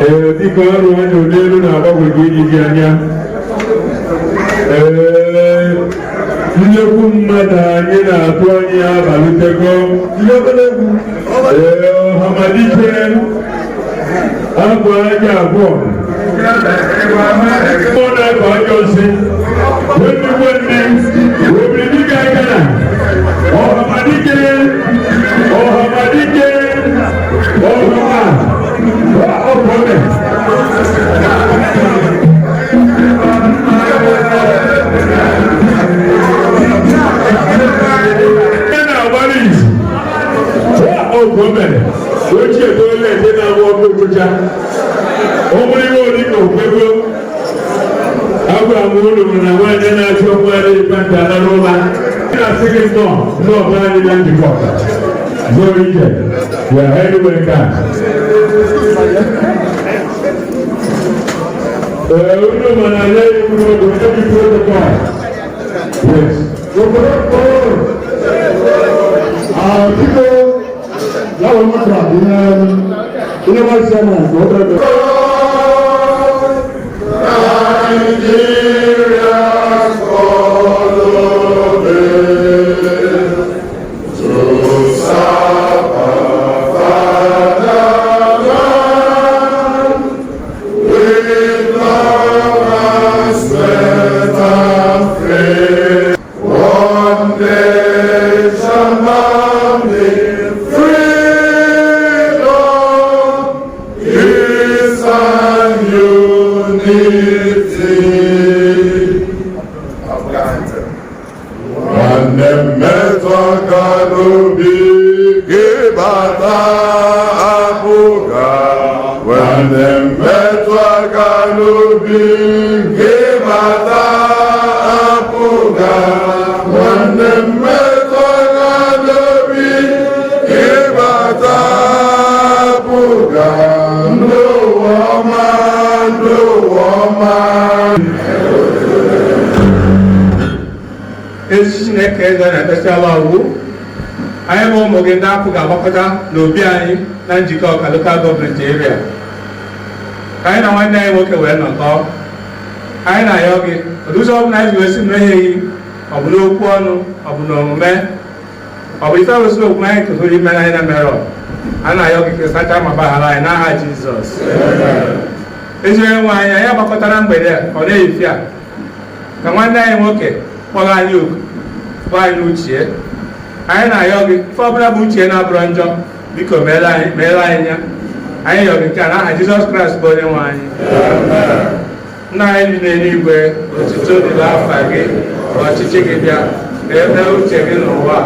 Ee, biko, ọrụ anya n'elu na-agbagwoju ijiji anya. Ee, nnekwu mmadụ anyị na-atụ anya ya abalutego. Ee, Ọhamadike abụ aja abụọ ọ na-akọ ajọ nsị wee obìnrin aka na Ọhamadike, Ọhamadike, Ọhama ọkọọmẹ. Ẹ na-agbara izu ọkọọmẹ ochie tó lẹ̀ ní na-agba ọkụ okwucha ọ bụrụ ihe ori ka okwego agwa m unu na nwaanyị na-achọ nwa adịghị nta ala n'ụlọ na-asị gị nnọọ nnọọ be anyị na njikọ zoro ije. You are highly welcome. Ee, unu mana ya iwu n'oge onye bi protocol. Yes. Biko, ya wee matra ihe ihe vice chairman ka o kpere. Nigeria's follow to serve our fatherland with love and strength and faith. One nation bound in freedom, peace and unity. Nwanne m, metụ aka n'obi gị, bata APGA. Nwanne m, metụ aka n'obi gị, bata APGA. Nwanne m, metụ aka n'obi gị, bata APGA. Ndị ụwa ọma, ndị ụwa ọma. Ezi Chineke eze na-ekpesala awụ. Anyị bụ ụmụ gị ndị APGA ga-agbakọta n'obi anyị na Njikọka Local Government Area ka anyị na nwanne anyị nwoke wee nọkọọ. Anyị na-ayọ gị, ụdị ụzọ ọbụla anyị ji wee si mmehie gị, ọ bụ n'okwu ọnụ, ọ bụ n'omume, ọ bụ ife wesịrị omume anyị tụtụrụ ime anyị na merọ, a na-ayọ gị ka ị sachaa ma gbaghara anyị n'aha Jizọs. Ezi onye nwe anyị, anyị agbakọtara mgbede a, ọ na-efi a, ka nwanne anyị nwoke kpọrọ anyị oku, kpọọ anyị n'uchie. Anyị na-ayọ gị, ife ọbụla bụ uche na-abụrọ njọ, biko meere anyị, meere anyị ya. Anyị yọ gị nke a n'aha Jizọs Kraịst bụ onye nwe anyị. Nna anyị bi n'eluigwe, otuto dịrị afa gị, ka ọchịchị gị bịa, ka e mee uche gị n'ụwa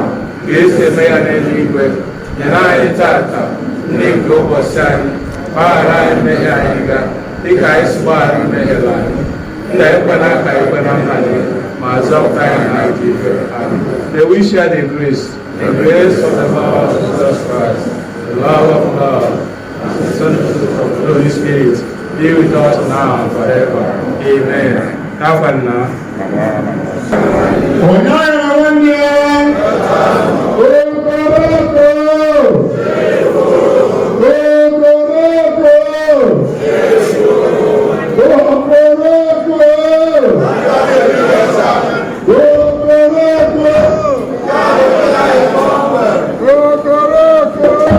ka esi eme ya n'eluigwe. Nyere anyị tata nri nke ụbọchị anyị. Gbaghara anyị mmehie anyị ga dịka anyị si gbaghara imehiere anyị. Nna, ekwela ka anyị kwe na nnwale, ma zọpụta anyị na ajọ ife. May we share the grace of the Lord Jesus Christ, the love of God, and the fellowship of the Holy Spirit be with us now and forever. Amen. N'afa Nna. Onye anyị na nwanne ya okoroko okoroko okoroko okoroko okoroko.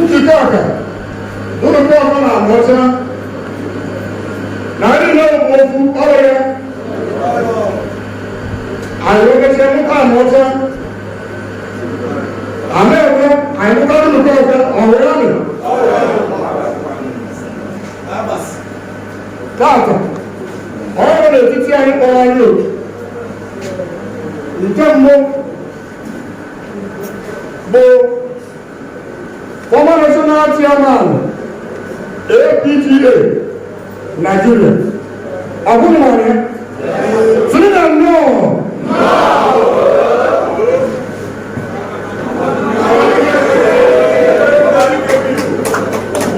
Njikọka ụlọ ndị ọzọ na-ama ọcha na ndị na-ekwu okwu ọrụ ya, anyị wee mụta ama ọcha a na-enwe anyị mụta nnukwu ọcha ọhụrụ ya mere tata. Ọ nọ n'etiti anyị kpọrọ anyị otu. Nke mbụ bụ former national chairman APGA Nigeria. Ọ bụrụ na ya sịrị na nnọọ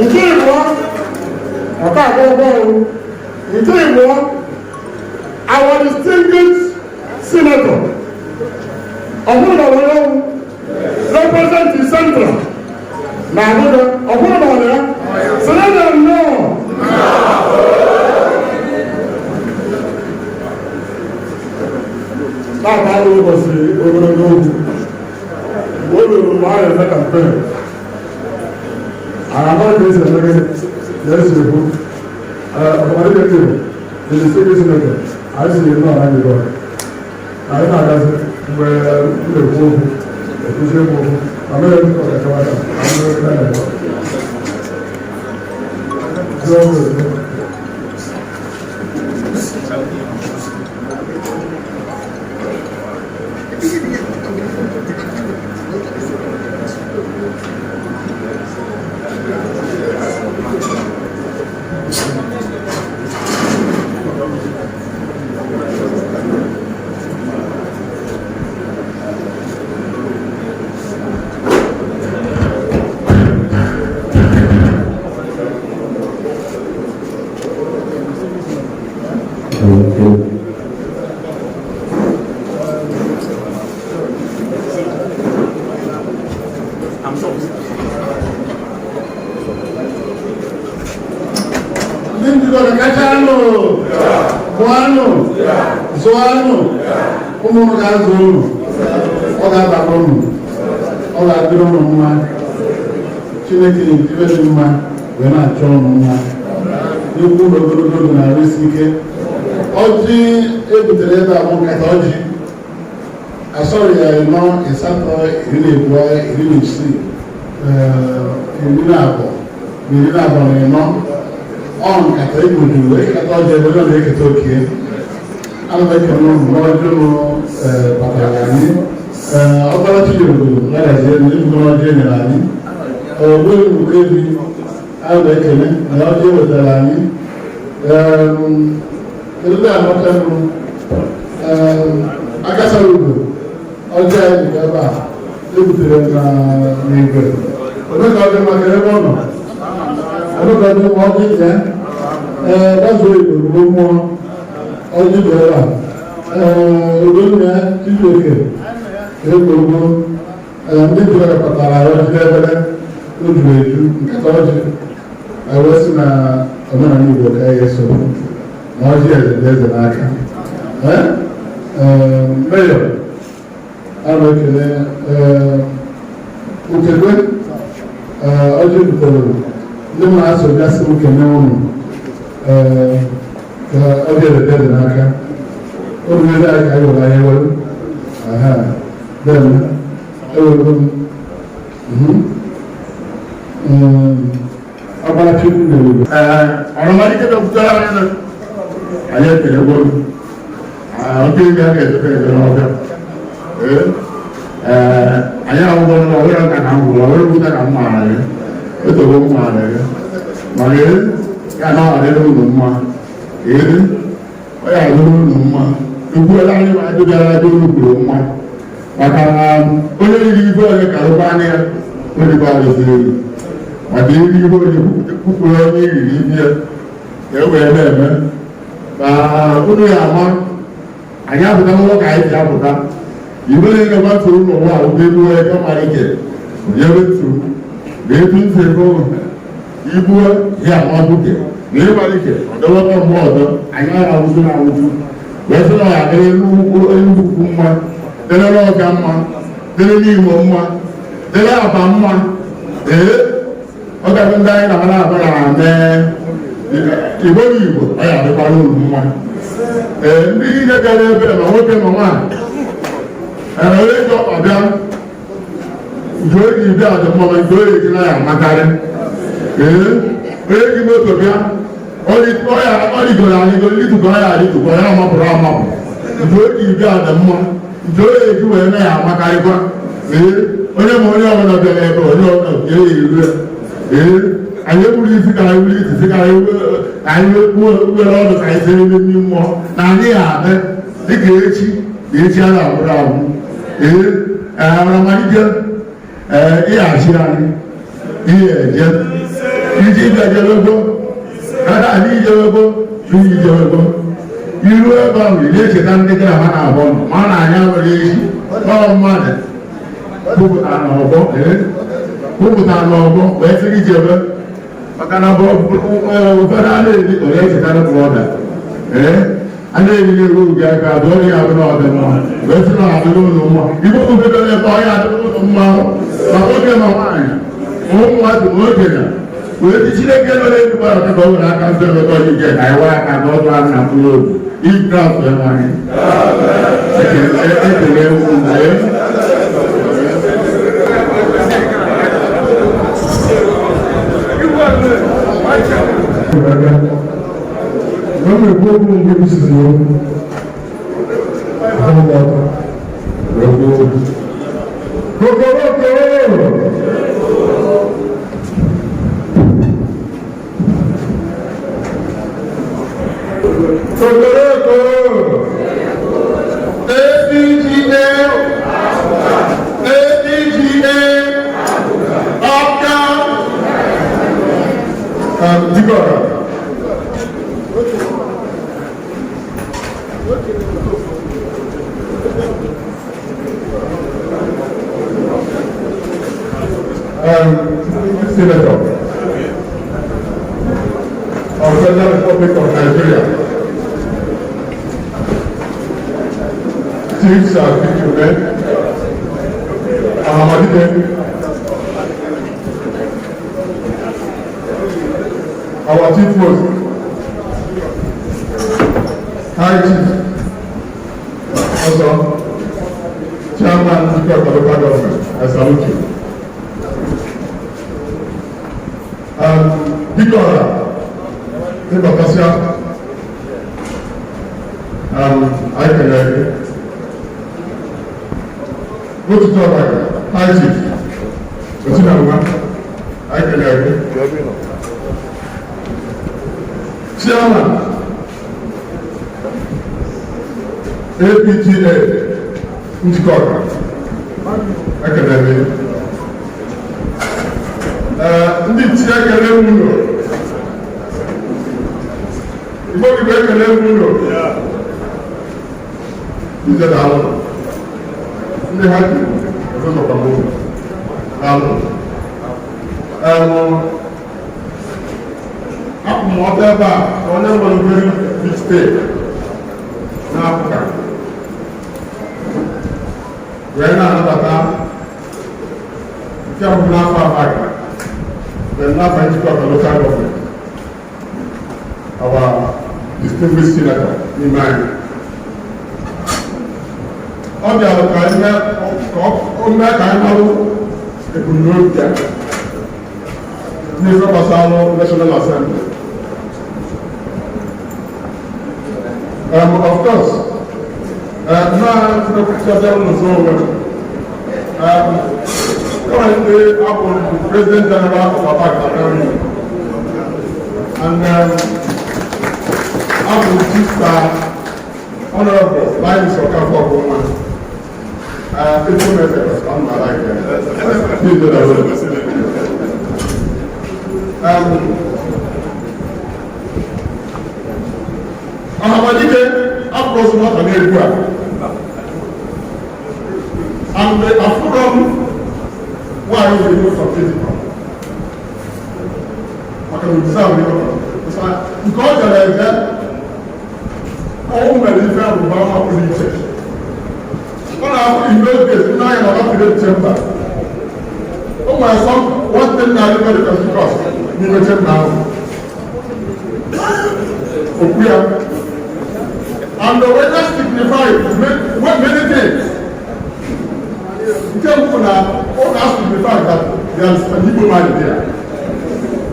nke ịbụọ, ọka abụọ ọhụrụ nke ịbụọ, our distinguished senator, ọ bụrụ na were ọnwụ represent Central na Abuja, ọ bụrụ na ọ ya sịrị na nnọọ. Tata abụ ụbọchị ogologo okwu. Mgbe o ruru mgbe a na-eme campaign, anyị amaghị ka esi eme gịnị ka esi ekwu. Ọkamadike ndị the distinguished senator, anyị siri nnọọ na njikọ anyị na-agazi. Mgbe m na-ekwu okwu, ekwuzie m okwu ma mere m ka ọ ga-achọwata anyị mere na ebe. Ndị njikọ kacha anụ bụ anụ zụọ anụ ụmụ unu ga-azụ unu, ọ ga-abara unu, ọ ga-adịrị unu mma. Chineke ibe dị mma wee na-achọ unu mma n'ikwu na ogologo ndụ na-arụ isi ike. Ọjị ebutere ebe a bụ nkata ọjị asọrọ ya ịnọ, ịsatọ, 12, 16, 12 na 24. Ọ nkata egbujuru ekata ọjị ebe ọ na-eketa okie. Ana m ekene unu n'ọjị unu batara anyị. Ọkpara Chinyere ya gazie na ibu n'ọjị e nyere anyị. Ogbuebuka ebi, ana m ekene na ọjị e wetara anyị. Kedu ndị anọcha nụ akasara ugo ọjị anyị dị ebe a ebutere na n'igwe ome ka ọ dị maka ebe ọ nọ, ome ka ọ dị mma ọjị dị ya. Ee, gbazuo igbo ruo mmụọ, ọjị dị ebe a. Ee, Ugonna Chijioke. Egwuregwu ndị jụrụ kpatara ọjị n'ebere o juru eju nkata ọjị wee sị na omenala Igbo ka ya eso na ọjị eze dị eze n'aka. Mayor, a na-ekele Ukegbe ọjị butere ndị m na-asọ bịa sị m kene ụnụ ka ọjị eze dị eze n'aka. O ruere anyị ka anyị were anyị were then ewere m agbara Chukwu na-ewere. Ọrụmalite dọpụtara anyị na anyị ekelegwo oke ego a ga-edobe ebe n'ọbịa. Ee, anyị ahụgo na ọwere nka na ngwụrụ ọwere gwụta ka m maara ya etogo m maara ya maka ya na ọ adịrị unu mma. Ee, ọ ya adịrị unu mma. Ekwuola anyị ma adịbịara adị unu kwuru mma maka na onye riri ibe onye karụkwa anya ya orikwa arụziri elu maka iri ihe onye kwupụrụ onye iriri ibi ya ka e wee na-eme ka unu ya ama. Anyị apụta n'ụlọ ka anyị si apụta ibe niile gbatụrụ n'ụwa ụgbọ elu ebe malite onye wetu na etu ntị ego ibu ya ama buke na ịmalite ọdọwata mgbe ọzọ anyị ara awụju na awụju wee sị na ọ ya dịrị elu ugwu mma, dịrị n'ọka mma, dịrị n'Imo mma, dịrị Aba mma. Ee, ọ ga-abụ ndị anyị na ha na-aba na mee Igbo na Igbo ọ ya adịkwara unu mma. Ee, ndị niile bịara ebe ma nwoke ma nwaanyị, ee, onye ji ọkpa bịa nke oge bịa dị mma, ma nke oge ji na ya amakarị. Ee, onye ji moto bịa ọ rigoro arịgo litụkọ ya arịtụkọ ya amapụrụ amapụ nke oge bịa dị mma, nke oge ji wee na ya amakarịkwa. Ee, onye ma onye ọbụla bịara ebe onye ọbụla nke ya eru ya. Ee, anyị egburu isi ka anyị were isi ka anyị were ọdụ ka anyị sere ebe ndị mmụọ na anyị ga-adị dịka echi na echi a na-agwụrụ agwụ. Ee, aramalite ee ịghachi anyị ihe eje iji bịa jebego kada anyị ijebego iji jebego iru ebe ahụ ị na-echeta ndị gị na ha na-abọ nọ ma na anyị nwere echi ọ mmadụ kwupụtara n'ọgbọ. Ee, kwupụtara n'ọgbọ wee sị gị jebe maka na ụfọdụ a na-eri onye echetara brother. Ee, a na-eri na-eru gị aka abụọ ya abụ na ọdịmma wee sị na adịrị ụlọ mma. Igbo bebere ebe ọ ya adịrị ụlọ mma, ma nwoke ma nwaanyị ma ụmụazụ ma okenye wee dị Chineke nọ n'elu gbara ka o were aka nsọ emekọ ike ka anyị waa aka n'ọdụ ahụ na mkpụrụ obi igrafụ enweghị ekele ee. Mgbe m na-ekwu okwu mgbe m sizi okwu ahụ m ọtọ wee kwuo okwu kokoroko. Kokoroko APGA, APGA Ọka. Dikọra. Senator of Federal Republic of Nigeria, Chief Sir Victor Ahamadike, our chief host, High Chief, also Chairman Njikoka Local Government, I salute you. Dikọra, ịbatasịa, anyị kelere gị. Otutu ọbara, High Chief, Otinagwa, anyị kelere gị. Chairman, APGA, Njikọka, ekelere gị. Ee, ndị ichie, ekele m unu. Igbo Igbo, ekele m unu. Ije daalụ. Ndị ha ji ọzọzọkwa m obi. Daalụ. Akwụ m ọtọ ebe a ka onye nwere very big stake n'Afrịka wee na-anabata nke mbụ n'afọ Abagana, then n'afọ Njikọka local government, our distinguished senator n'ime anyị. Ọ bịara ka anyị ka o mee ka anyị marụ ebumnobi ya n'ife gbasara National Assembly. Of course, na bịara n'ụzọ onwe m. Currently, abụ m President General of Abagana Union. And abụ m Chief Sir Honorable Linus Okafor Ogonwa. Etu mese ka m mara nke. Please do that. Ọhamadike abụrụzi nwata na-egwu a. And afụrọ m nwaanyị ga-enwe competitor. Maka na obisa ahụ ihe nke ọ jere eje, ọ mere ife arụba ama pụrụ iche. Ọ na-abụ in those days, ndị anya na ọgafere chamber. O nwere some one thing na very conspicuous n'ime chamber ahụ. Okwu ya. And the weather signify many things. Nke mbụ na ọ na-signify that there is an Igbo man there.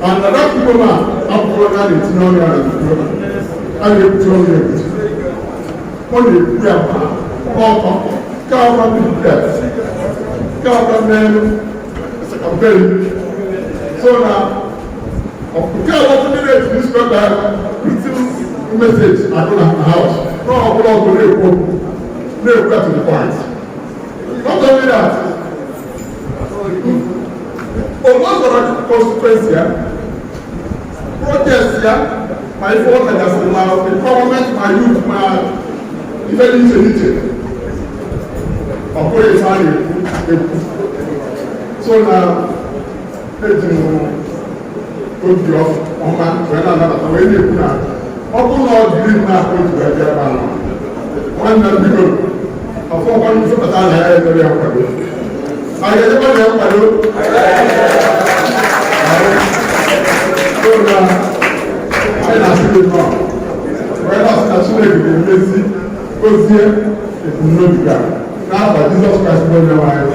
And that Igbo man abụrụ onye a na-etinye ọnụ ya na a na-ekwuchi ọnụ ya ekwuchi. Ọ na-ekwu ya ma ọtọ nke ọbụla ndị nke ọbụla n'elu campaign. So na nke a ọtụtụ ndị na-eji newspaper written message agụ na house na ọbụla ọgụ na-ekwu okwu na-ekwu to the point. Not only that, o zọrọ constituency ya, protest ya, ma ife ọ megasịrị, ma empowerment, ma youth, ma ife dị iche iche, ọ bụghị ife a na-ekwu ekwu. So na eji m obi ọma wee na-anabata, wee na-ekwu na ọ bụrụ na ọ dịrị m na-akpọ otu wee bịa ebe a nọ, nwanne m, biko, ọfọkwa mfepụta na ya edere ya nkwado, anyị ga-edekwa ya nkwado. So na anyị na-asị gị nnọọ, wee na-asị na Chineke ga-emezi ozie ebumnobi ga n'afa Jizọs Kraịst bụ onye nwe anyị.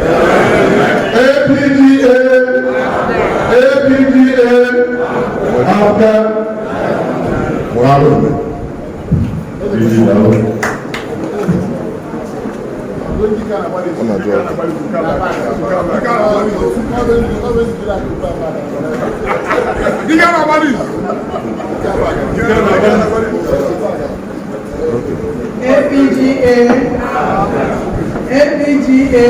APGA, APGA, APGA. Daalụ. Iji daalụ. Ọ na-ajụ ọkụ. APGA, APGA.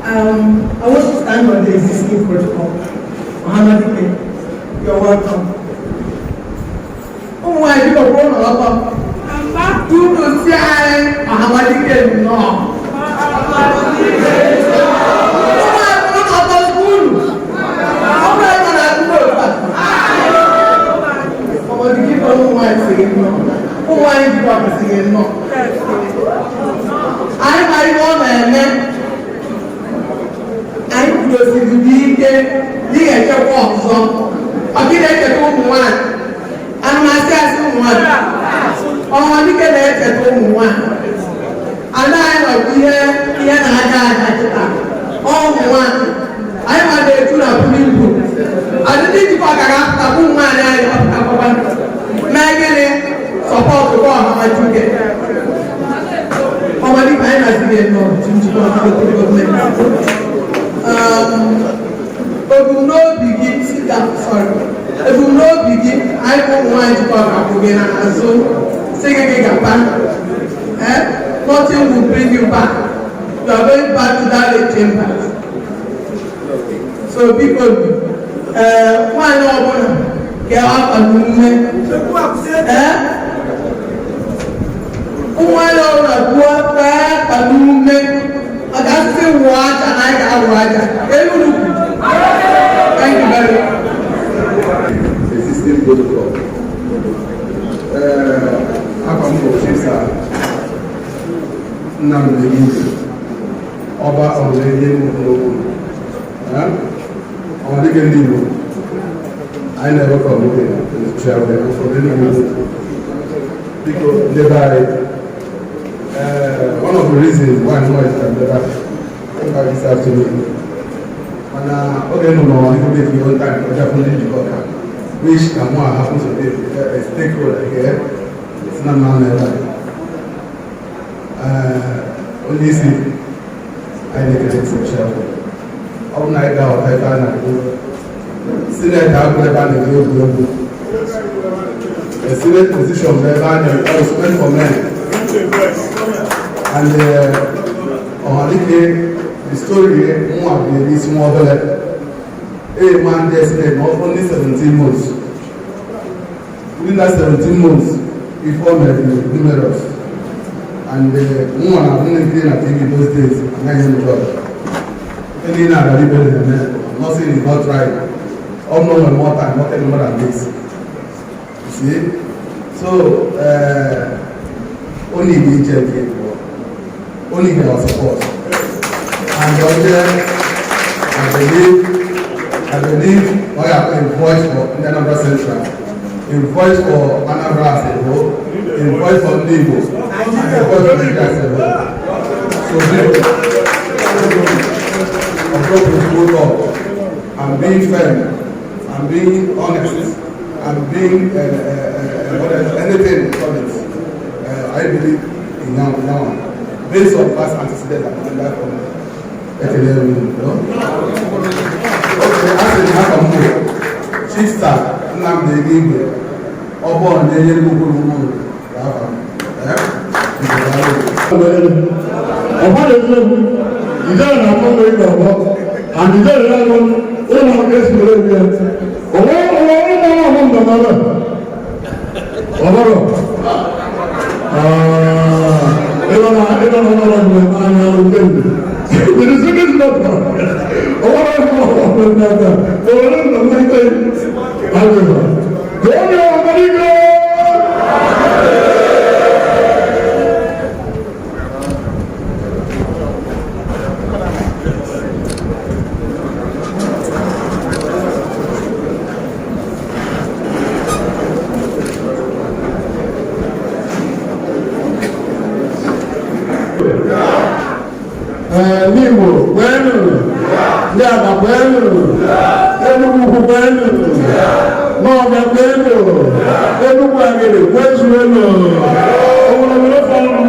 I want to stand on the existing protocol. Ọhamadike, you're welcome. Ụmụ nwanyị, biko, kwụrụ n'ọtọ. Unu si anyị Ọhamadike nnọọ. Ụmụ nwanyị, kwụrụ n'ọtọ unu. Ọ bụrụ anyị nọ na akụkọ otu a. Ọhamadike, ụmụ nwanyị sịrị nnọọ. Ụmụ nwanyị jikwa sịrị nnọọ. Anyị mara ihe ọ na-eme. Anyị kwudosiri gị ike ị ga-echekwa ọzọ. Ọ gị na-echeta ụmụ nwanyị. Ana m asị asị ụmụ nwanyị. Ọhamadike na-echeta ụmụ nwanyị. Anaghị nọkwa ihe ihe na-aga aga kịta. Ọ ụmụ nwanyị. Anyị ma na-etu na polling booth. Adịdị njikọ ka ga-apụta bụ ụmụ nwaanyị anyị apụtakwakwa. Mee gịnị? Support kwa Ọhamadike. Ọhamadike, anyị na-asị gị nnọọ Njikọka local government. Ebumnobi gị sita, sorry, ebumnobi gị, anyị bụ ụmụ nwaanyị Njikọka kwụ gị n'azụ, sị gị gị gaba. Eh? Nothing will bring you back. You are going back to that chamber. So biko, ee, nwaanyị ọbụla ga-akwa n'ume. Ee, nwaanyị ọbụla kwuo kpee akpa n'ume. Asịsị wụọ aja na anyị ga-awụ aja. Elu nnukwu. Thank you very much. Existing protocol. Afa m bụ Chief Sir Nnamdi Igwe, ọba ọdịnihu n'okwu. Ọdịghị ndị Igbo, anyị na-ewekọ nwoke from Enugu. Biko, ndị be anyị, one of the reasons why I'm not is that came back this afternoon. Mana oge nọ n'ihu make your own time ọjà fún ndị Njikọka, which na mụ happens to be a stakeholder here, si na mma ebe a. Onye isi anyị na-ekele special. Ọ bụ na anyị ga-aghọta ebe a na-ekwu Senate abụ ebe a na-eji egwu egwu. A Senate position bụ ebe a na-was meant for men. And Ọhanike, the story nwa bụ n'isi nwa obere. A man there Senate not only 17 months. Within that 17 months, before may be numerous. And nwa na nne nkiri na TV those days, anaghị m job. Ife niile agara ibe na-eme, I'm not saying it's not right. All no nwere more time, nothing more than this. You see? So, only the HIV, only our support. And I believe, I have a voice for Anambra Central, a voice for Anambra as a whole, a voice for Ndị Igbo, and a voice for Nigeria as a whole. So, of political talk, I'm being firm, I'm being honest, I'm being anything from it. I believe in now, now, based on past antecedents and that from ekele m, no? Okay, asị m afa m bụ Chief Sir Nnamdi Igwe, ọbọ na-enye nnukwu ugwu afa m. Ọ̀pọ̀ eziokwu ijere na-akpọ mmiri ka ọgbọ and ijere na-akpọ ụlọ aka esi were ebi ya ọgbọ ọgbọ ụmụ ọmụ ndọmọdụ ọgbọrọ ịnọ na ịnọ na ụlọ mgbe anya ọrụ kemgbe There is a good ọgbọrọ ọgbọ ọgbọ ndọmọdụ ọgbọrọ ndọmọdụ agụba Onye ọmọdé. Ndị Igbo kwenu, ndị Aba kwenu, Enugu Ukwu kwenu, Nọọbịa kwenu, Enugu Agidi kwezuenu, obodo fọnụ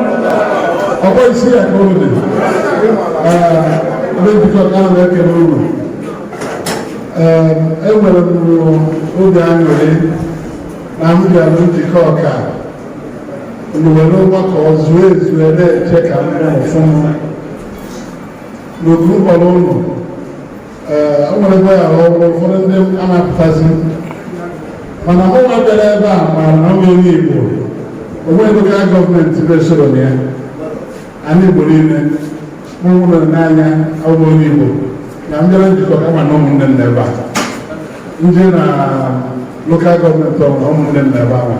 ọkwa isi ya ka unu dị. Ndị njikọ ka a na-ekele unu. Enwere m obi aṅụrị na m bịara Njikọka unu were ọgbakọ zuo ezu na-eche ka m bịa ọfụma n'oku mkpọrọ ụlọ. Ee, o nwere ebe ya ọrụ ụfọdụ ndị a na-apụtazi, mana mụnwa bịara ebe a maara na onye onye Igbo onwe local government bụ esoro na ya ala Igbo niile mụ nwere n'anya ọbụ onye Igbo na m bịara njikọ kama na ụmụnne m n'ebe a ndị na local government ọbụla ụmụnne m n'ebe ahụ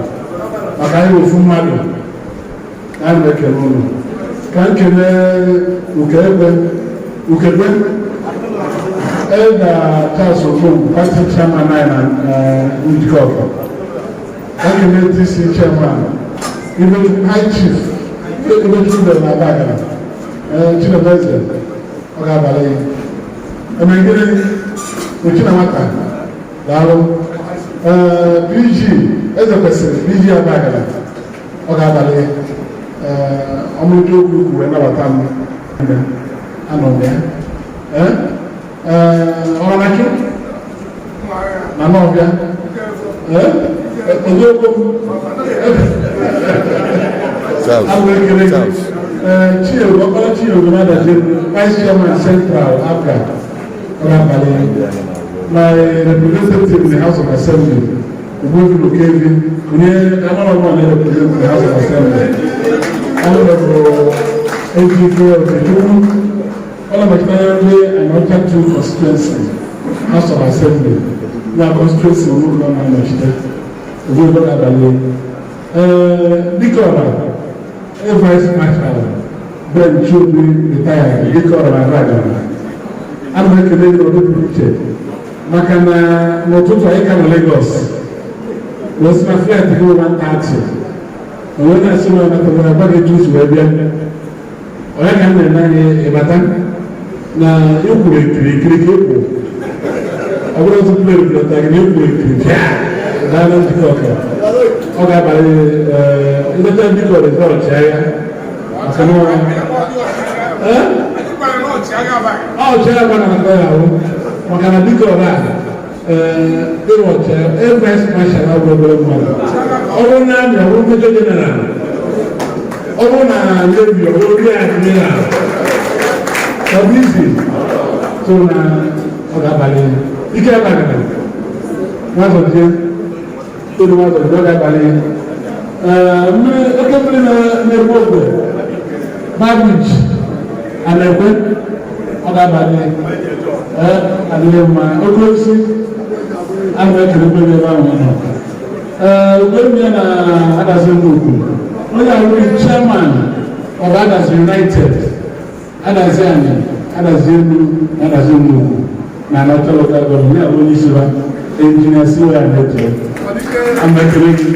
maka anyị ofu mmadụ na anyị na-ekele ụlọ ka m kelee Ukegbe Ukegbe Elder Charles Okongwu, party chairman anyị na Njikọka, ka m kelee TC chairman Ibe High Chief Ibechukwu na Abagana Chinemeze, ọ ga-abalị ya eme gịnị ochi na nwata. Daalụ. Ee, PG eze kwesịrị PG Abagana, ọ ga-abalị ya. Ee, ọmụrụcha okwu ukwu wee nabata m, anọ m ya. Ee, ọranachu na n'ọbịa. Ee, onye okwu m ekele gị. Ee, Chiego Ọkpara Chiego na-adaji, Vice Chairman Central APGA, ọ ga-abalị ya. My representative in the House of Assembly, Ogbuefi Lukevi, onye amara na-represent the House of Assembly, Honorable Ejike Okechukwu. Ọ na-anọchite anya ndị Anaocha 2 constituency, House of Assembly, na constituency nwoke ọ na-anọchite obodo ga-abalị. Ee, dịka ọra, Air Vice Marshal Ben Chiobi, retired, dịka ọra na-aga, ana m ekele gị n'ụdị pụrụ iche maka na n'ụtụtụ anyị ka nọ Lagos wee sị na flight gị 1:30, onwe na-asị na ọnatara agwa gị etu isi wee bịa. Onye ka m na-eme anyị ịbata na ikwuru ekirikiri ka ikwu ọ bụrụ otu plane lọta gị na ikwuru ekiri bịa gaa na Njikọ Ọka. Ọ ga-abalị ileta Njikọ resort agha maka na ọchịagha gbara na ya ahụ maka na dịka ọra ịrụ ọchịagha, Air Vice Marshal abụ obere mmadụ. Ọ bụrụ na army, ọ bụrụ Major General. Ọ bụrụ na Navy, ọ bụrụ Rear Admiral. Ọ bụ isi so na ọ ga-abalị ike abalị nwazọjie elu nwazọjie. Ọ ga-abalị mmiri, oke mmiri na-egbu ogbe babich a na-ekwe. Ọ ga-abalị adịghị mma oke osisi. Ana m ekele ebe ebe ahụ nọ. Ee, ugbe ya na Adazi Nnukwu, onye ahụ chairman of Adazi United, Adazi Anyị, Adazi Elu na Adazi Nnukwu na Anaocha Local Government, ya bụ onye isi ha, Engineer Siwa Neto, ana m ekele gị.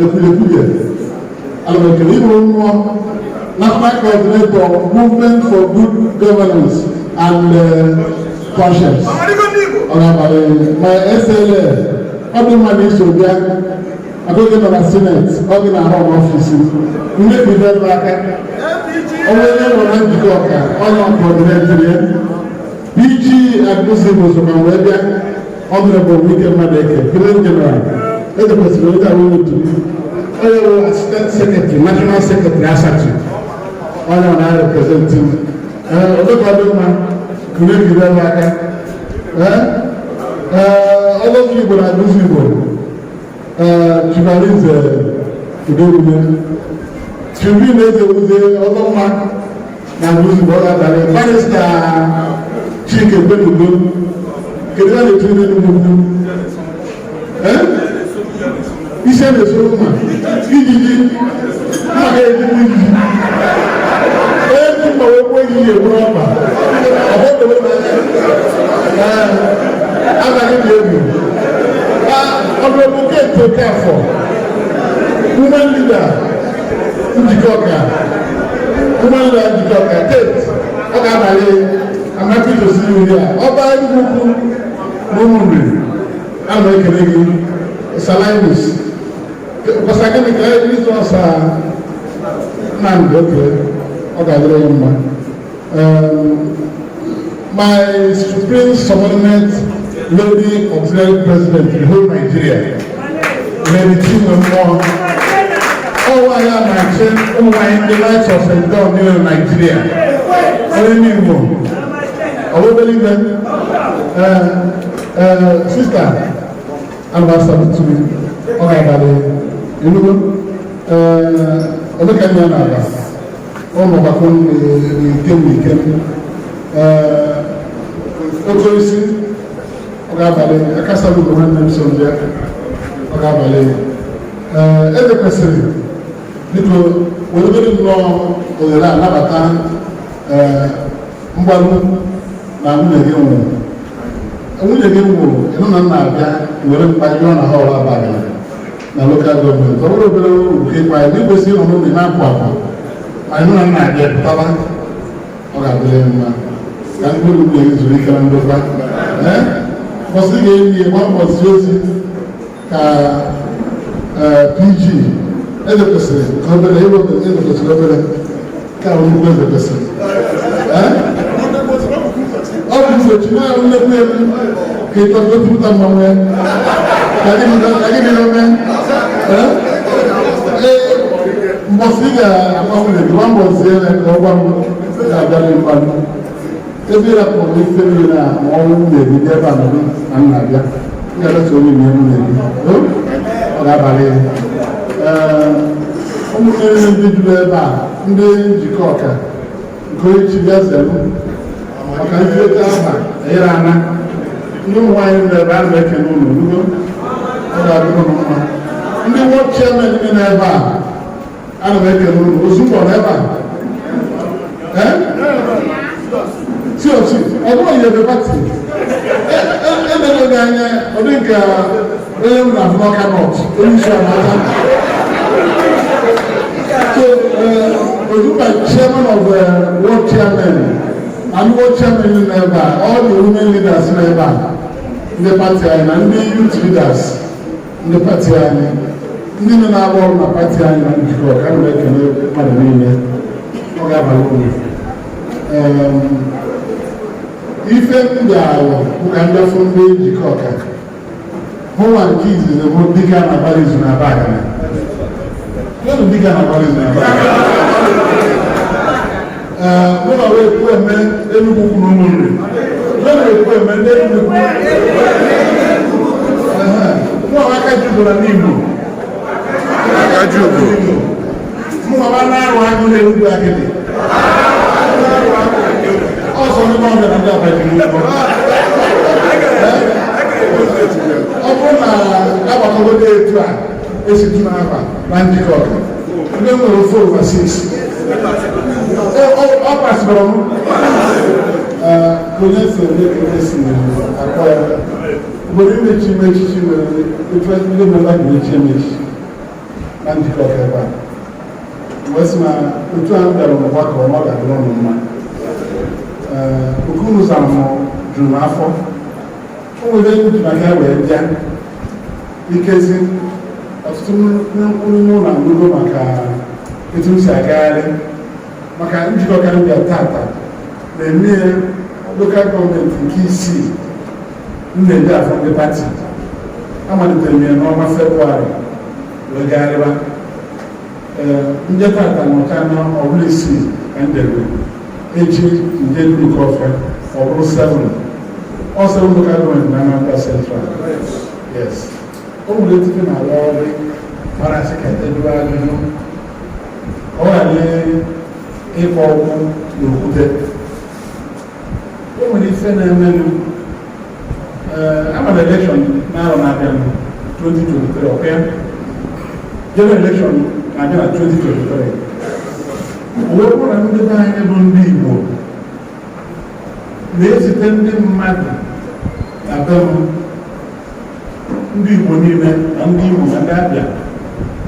Ekwuyekwuye, ana m ekele ịbụ mmụọ National Coordinator, Movement for Good Governance and Conscience. Ọ ga-abalị ma SLA ọ dị mma na iso bịa agụghị nọ na Senate, ọ gị na-arụ n'office mmebi ife aka onye onye nọ na Njikọ Ọka, onye coordinator ya, PG Agụzigbo, so ma wee bịa. Honorable Wike Madeke, President General, eze kwesịrị onye ahụ otu onye bụ Assistant Secretary, National Secretary ASATU, onye ọ na-represent m. Odekọ dị mma kuru ebe aka. Ee, ọlọ́sọ Igbo na Agụzụ Igbo, ee, Chibarinze Udewume, Chibi na-eze wuze ọzọ mma na Agụzụ Igbo. Ọ ga-abalị. Barrister Chike Benugo, kedu a na-etu n'Enugwu ukwu? Ee, isi a na-esoro mma ijiji mma ga-ejikwa ijiji onye ji mma wee gbuo ijiji egburu ọkpa. Ọ bụ agaghị dị egwu. Honorable Kate Okafor, woman leader Njikọ Ọka, woman leader Njikọ Ọka, Kate, ọ ga-abalị. I'm happy to see you here. Ọba Enugwu ukwu na Ụmụnri, ana m ekele gị. Salinus kwasa gịnị ka ịzụ ọsa Nnamdi oke, ọ ga-adịrị ya mma. My supreme subordinate, Lady Auxiliary President, the whole Nigeria, Lady Chinwe Mmụọ, ọwa ya na-achị ụmụ nwanyị ndị Knights of St. John niile na Nigeria, onye n'Igbo, ọ bụ obere ibe. Ee, sister, ana m asalute gị. Ọ ga-abalị enugo. Ee, omeka nne ya na-aba ụmụ gbakọ n'ikem n'ikem. Ee, oke isi, ọ ga-abalị akasalugo. Nwanne m so bịa, ọ ga-abalị. Ee, eze kwesịrị, biko weregoro nnọọ ohere a nabata. Ee, mgbaru na nwunye gị nwụrụ, nwunye gị nwụrụ, ịnụ na nna abịa were mkpa yọọ na hall abalị na local government. Ọ bụrụ obere uru ka ịkpa ya n'ekwesịghị ịnọ n'ụlọ na-apụ apụ, ma ịnụ na nna abịa pụtaba. Ọ ga-adịrị mma ka mkpụrụ nwunye gị zuru ike na ndokwa. Ee, mbọsị ga-enyi gba mbọsị ozi ka PG eze kwesịrị ka obere eze kwesịrị obere ka nnukwu eze kwesịrị. Ọ bụ mgbochi na nnekwu elu ka ịtọ gotipụta mmanwụ ya ka gịnị na-eme. Ee, mbọsị ị ga-agwa nwunye gị, gba mbọ zie ya ka ọ gwa m ga-abịa mgbalụ ebe ịrapụrụ ife niile a ma ọnwụ nwunye gị dị ebe a nọdụ na nna abịa m ga-aleta onye nye nwunye gị. Ọ ga-abalị. Ee, ụmụnne ndị juru ebe a, ndị Njikọ Ọka. Nke onye chi bịa zelu maka nleta aha enyere ana ndị ụmụ nwaanyị nọ ebe a na-ekene unu rugo. Ọ ga-adịrị unu mma. Ndị ward chairman dị n'ebe a, ana m ekene unu. Ozugbo nọ ebe a, ee, COC ọ bụrụ yebe party emere gị anya, ọ dị nke onye m na-afụ n'Ọka North, onye isi ala aka. So Ozugbo, chairman of ward chairman and ward chairman nọ ebe a, all the women leaders nọ ebe a, ndị party anyị na ndị youth leaders, ndị party anyị, ndị nọ na-arụ ọrụ na party anyị na njikọ ka m na-ekele mmadụ niile. Ọ ga-abalị uru. Ife m bịara bụ ka m bịafụ ndị njikọ ọka hụnwa. Nke izizi bụ dike a na-agbara izu na Abagana. Kedu dike a na-agbara izu na Abagana? Ee, mụ na wee ekwu eme Enugwu kwuru ụmụnri mụ na ekwu eme ndị Enugwu mụ aka jubara n'Igbo. Aka ji ugo. Mụ nwa na-arụ agụ na-erugbu agịdị ọsọ ndị ọbịa na ndị abajiri ụgwọ. Ọ bụrụ na agbakọgodo etu a esi tu n'afa na njikọ ọka, ndị nwere ofe over six, ọ pasịrị m ka onye si eme ka onye si akpọ ya ugboro imechi ime echichi nwere etu ndị mmadụ ga-echi emechi na njikọ ọka ebe a wee sị na otu a m bịara n'ọgbakọ, ọ ga-adịrị ọnụ mma. Ee, oku unu zara m juru m afọ. O nwere ihe maka ya wee bịa ikezi ọtụtụ n'ime ụlọ anụgo maka etu m si agagharị maka njikọ ka m bịa tata na-eme local government nke isii m na-eji afọ ndị party. Amalitere m ya n'ọnwa Febụwarị wee gagharịba. Ee, nje tata nọcha na ọbụla isii ka m debe. Echi nje Dunukọfịa, ọ bụrụ 7, ọ 7 local government na Anambra Central. Yes, o nwere etiti na-arụ ọrụ mara asị ka ejuo ajụjụ ka ọ ghara ịkpọ ụkwụ n'okwute. O nwere ife na-emenụ. Ee, amara election n'arọ na-abịa 2023, ọkwa ya general election na-abịa na 2023. O wee bụrụ na ndị be anyị bụ ndị Igbo na-ezite ndị mmadụ na be m, ndị Igbo niile, na ndị Imo, na ndị Abịa,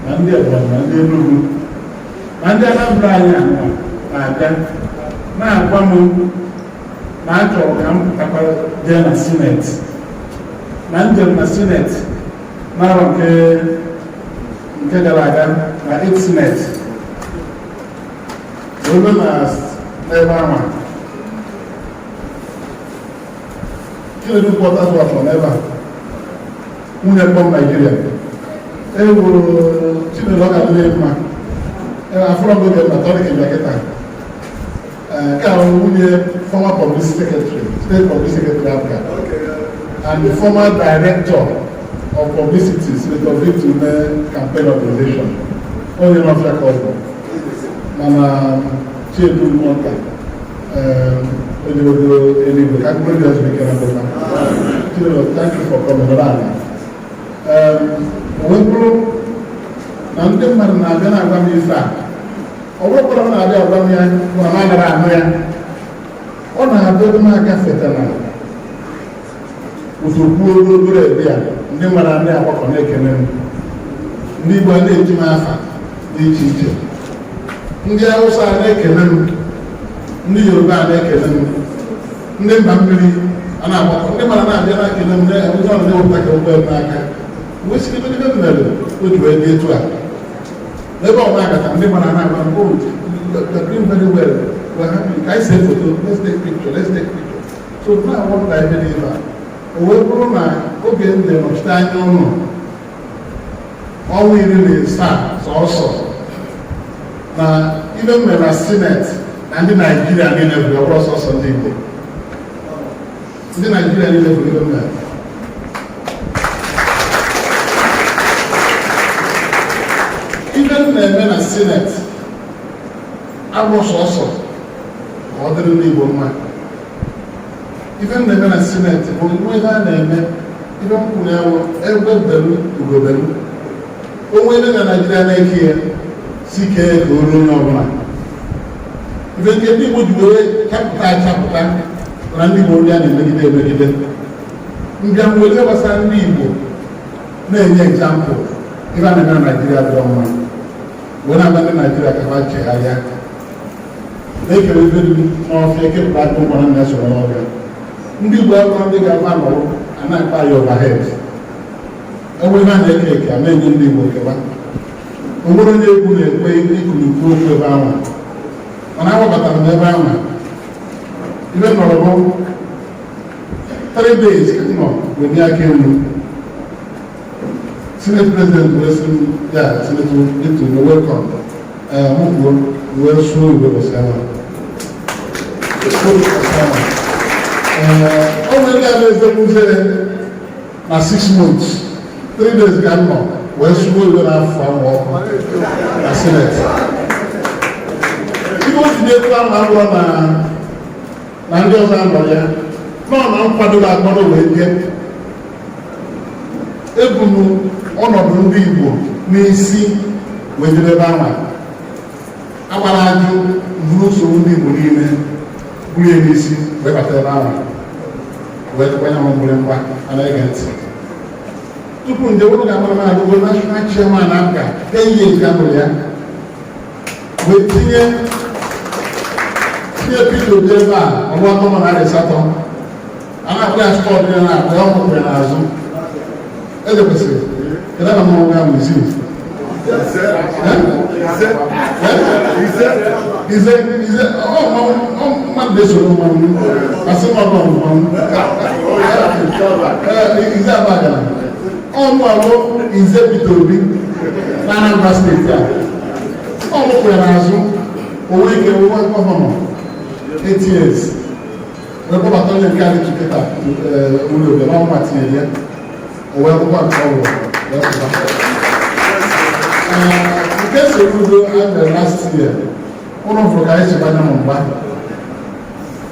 na ndị Ebonyi, na ndị Enugu, na ndị Anambra anyị anọ na-abịa na-agwa m na achọrọ ka m pụtakwa jee na Senate, na njem na Senate n'arọ nke gara aga na 8 Senate ebe na n'ebe ahụ. Chinedu Quarters Watch n'ebe a, nwunye kpọm Naijiria ewuru Chinedu, ọ ga-adịrị mma. Afọrọ m oge mma tọrọ ka kịta. Nke a nwunye former publicity secretary, state publicity secretary APGA and the former director of publicity, Senator Victor Umeh campaign organization, onye n'ọfịa ka ọ bụ. Mana Chiedu Nwata onye ogo eluigwe ka mkpụrụ obi azụmike na ndokwa. Chinedu, thank you for coming. Nọrọ ala. O wee bụrụ na ndị mmadụ na-abịa na-agwa m ife a, ọ bụrụkwara m na-abịa agwa m ya bụ na m anaghị anụ ya. Ọ na-abịa ebe m agafetara ụzọkwu ogologo ebe a, ndị mmadụ ndị agbakọ na-ekele m, ndị Igbo a na-eji m afa dị iche iche, ndị Hausa a na-ekele m, ndị Yoruba a na-ekele m, ndị mba mmiri a na-agbakọ, ndị mmadụ na-abịa na-ekele m, ụzọ na-ewepụta ka ụgbọ m n'aka wee sị ebe ebe m mere o ji wee dị etu a n'ebe ọ na-agata. Ndị mmadụ na-agwa m, "Oh, you're doing very well, we're happy. Ka anyị see foto, let's take picture, let's take picture." So now I ebe n'ebe a, o wee bụrụ na oge m dị nọchite anya ụlọ ọnwa 17 sọsọ na ibe m mere na Senate na ndị Naijiria niile bụ ọ bụrụ sọsọ ndị Igbo, ndị Naijiria niile bụ ibe m mere. Ibe m na-eme na Senate abụ sọsọ Ka ọ dịrị ndị Igbo mma. Ife m na-eme na Senate bụ nwe ihe a na-eme. Ife m kwuru ya bụ egbe belu, ugo belu. Onwe ebe na Naijiria na-eke ya si kee ka o ruo onye ọbụla. Ife nke ndị Igbo ji wee chapụta achapụta na ndị Igbo ndị a na-emegide emegide mbịa nwere ihe gbasara ndị Igbo na-enye example. Ife a na-eme na Naijiria dị mma wee na-agba ndị Naijiria ka ha chegharịa na-ekere ife dị n'ọfịa, ekepụta aka ụgbọ na na-esoro n'ọbịa. Ndị Igbo abụrụ ndị ga-agba nọrọ a na-akpa ya overhead. Enwe ihe a na-eke eke, a na-enye ndị Igbo nkeba. O nwere onye egwu na-ekwe ikulikwu okwu ebe ahụ, mana agbabatara m ebe ahụ. Ibe nọrọ bụ 3 days ka m nọ wenye aka elu. Senate President wee sị m, "Ya, Senator Victor, you're welcome." Ee, mụ kwuo wee sụọ Igbo ụbọchị ahụ. Ee, o nwere ndị a na-ezekwu nzere na 6 months. 3 days ka m nọ wee sụọ Igbo n'afọ ahụ ọkụ na Senate. Ibe o ji na-etu ahụ abụrụ na ndị ọzọ anọ ya nọ na nkwadoghị akwado wee bịa. Ebunu ọnọdụ ndị Igbo n'isi wee jebe ebe ahụ. Agbara ajụ buru nsogbu ndị Igbo niile buru ya n'isi wee bata ebe ahụ, wee kwanye m mgbịrịmgba a na-ege ntị. Tupu nje ụlọ ga-amara m agụgụ national chairman APGA 10 years ka mụrụ ya wee tinye tinye Peter Obi ebe a. Ọlụ 800 a na-akpọ ya stọọ dị ya na-akpọ ya ọmụkwụ ya n'azụ. Eze kwesịrị kedu na mmanwụ ya bụ isi ize ize ọ mmadụ na-esoro mmanwụ asị m ọbụ mmanwụ ize abagana ọmụ abụ ize Peter Obi na Anambra Steeti a ọ mụkwụ ya n'azụ. O nwee ike nwe governor 8 years wee kpọbata onye nke adị kịta ụlọ obodo n'ọnwa tinyere ya. O wee rụkwa nke ọ rụrụ wee pụta. Nke Soludo a mere last year, ụlọ fụrụ ka anyị si gbanye m mgba.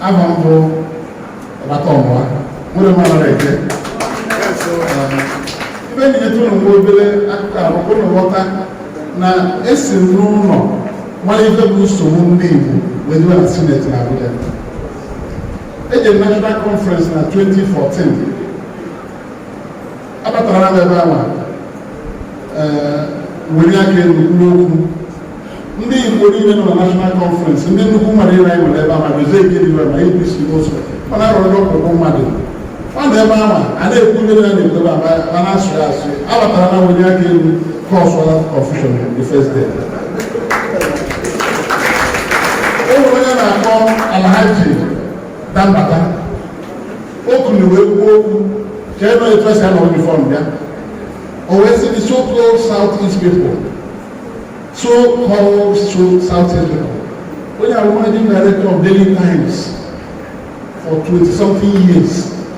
Aha m bụ Ọbata Ọmụwa nwere m anara eke ibe nyetụ ụlọ nwa obere akụkọ ahụ ụlọ ghọta na esi m n'ụlọ mara ife bụ nsogbu ndị Igbo wee dịwa na Senate na Abuja. Eje national conference na 2014, abatara m ebe ahụ were aka elu kwuo okwu. Ndị Igbo niile nọ na national conference, ndị nnukwu mmadụ niile anyị nwere ebe ahụ, dozie ike dị ma APC n'ụzọ ọ na-arọrọ ọkpụkpụ mmadụ ọ nọ ebe ahụ a na-ekwu. Ndị na na-ekwu ebe a na-asụ ya asụ abatara na were aka elu cause confusion the first day. O nwere onye na-akpọ Alhaji Dambata okunu wee kwuo okwu ka ebe etu esi anọrọ before bịa. O wee sị the so called South East people, so called so South East people. Onye ahụ managing director of Daily Times for 20 something years,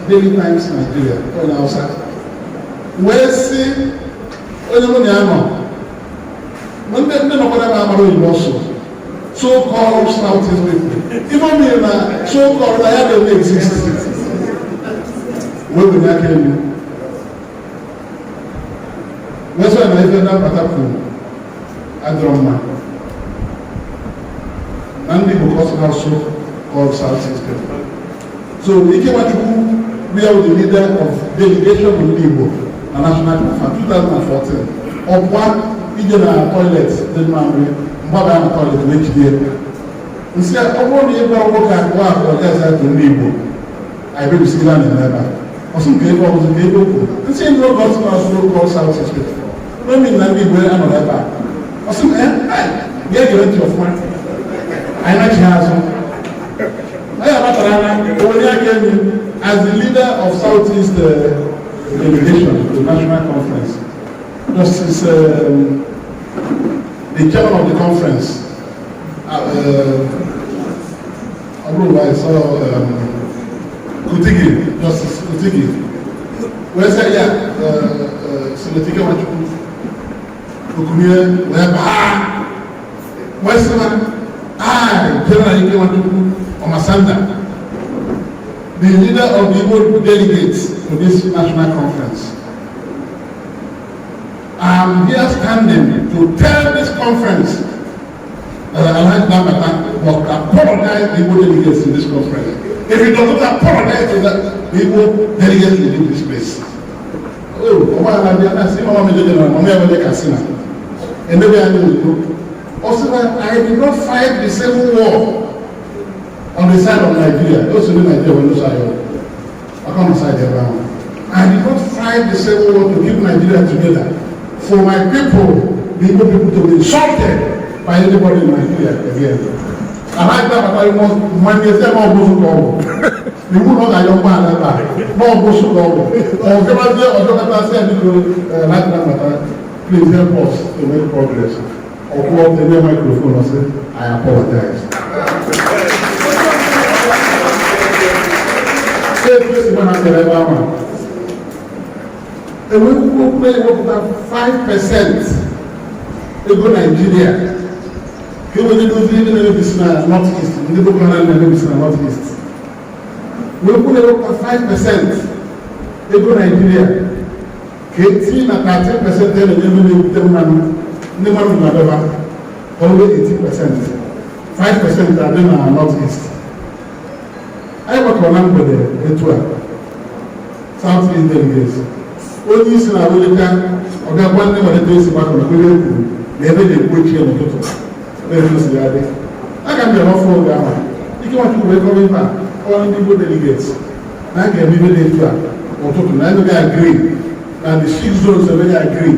Daily Times Nigeria, onye Hausa, wee sị onye mụ na ya nọ, ndị nọkwara ebe amara oyibo ọsọ, so called South East people. Ife o mere na so called na ya na-eme exist wee wenye aka elu wee sị na ife ndabata kwuru adịrọ mma na ndị Igbo ka ọ sị na so called South East people. So Ike Nwachukwu bụ ya the leader of delegation ndị Igbo na national conference 2014. Ọkwa ije na toilet dị mma mmiri mgbaba na toilet wee jide nsị. Ọ bụrụ na ị gwara nwoke akụwa akụwa gazi atụ ndị Igbo anyị bebisila na ebe a ọsụ nke ebe ọbụzụ ka ebe okwu nsị ndị oge ọsụ na ọsụ oge South East people n'omi na ndị Igbo anọrọ ebe a. Ọsụ ga-egere ntị ọfụma. Anyị nachi azụ anyị abatara na owere aka elu as the leader of Southeast delegation to the national conference. Justice, the chairman of the conference, I saw Kutigi, Justice Kutigi, wee sị ya, Senator Ike Nwachukwu okunye wee baa wee sị na I, General Ike Nwachukwu, Omasanda, the leader of the Igbo delegates to this national conference. I am here standing to tell this conference that Alhaji Danbatta must apologize to the Igbo delegates in this conference. If he does not apologize to the Igbo delegates, will leave this place. Oh, ọmọ ala bịa na sị mama Major General, mama ya wele Katsina. Emebe anyị ozugbo. Ọ sị na I did not fight the civil war on the side of Nigeria. O so ní Nigeria wọ́n ló sọ ayọ̀. Ọkọ mi side ebe ahụ. I did not fight the civil war to keep Nigeria together. For my people, the Igbo people, to be insulted by anybody in Nigeria again. Alhaji Danbatta, you must manye sị na ọ bụ ụzọ ka ọ bụ. Iwu na ọ ga-ayọ mgbaghara ebe a na ọ bụ ụzọ ka ọ bụ. Ọ gabazie ọzọ kata sị ya, biko, Alhaji Danbatta, please help us to make progress. Ọkwụọ enye microphone, ọ sị, "I apologize." Etu esi gba ha bịara ebe ahụ enwekwukwu okwu ewepụta 5% ego Naijiria ka e wee dozie ndị na-emebisi na North East, ndị Boko Haram na-emebisi na North East. Wee kwuo na-ewepụta 5% ego Naijiria ka etinye na 13% e na-enye ndị na-ebute mmanụ, ndị mmanụ na-adọba ọrụ 18%, 5% adị na North East. Anyị gbakọrọ na mgbede etu a, South East delegates, onye isi na awelika ọ gakwa ndị malite esi gbakọrọ kwere ekwuru na ebe na-ekwu echi ya n'ụtụtụ na-etu si ya dị. Aga m bịara ọfụ oge ahụ ike Nwachukwu wee kọrọ ife a kọrọ ndị Igbo delegates na a ga-eme ibe dị etu a ụtụtụ na emeghị agree na the six zones emeghị agree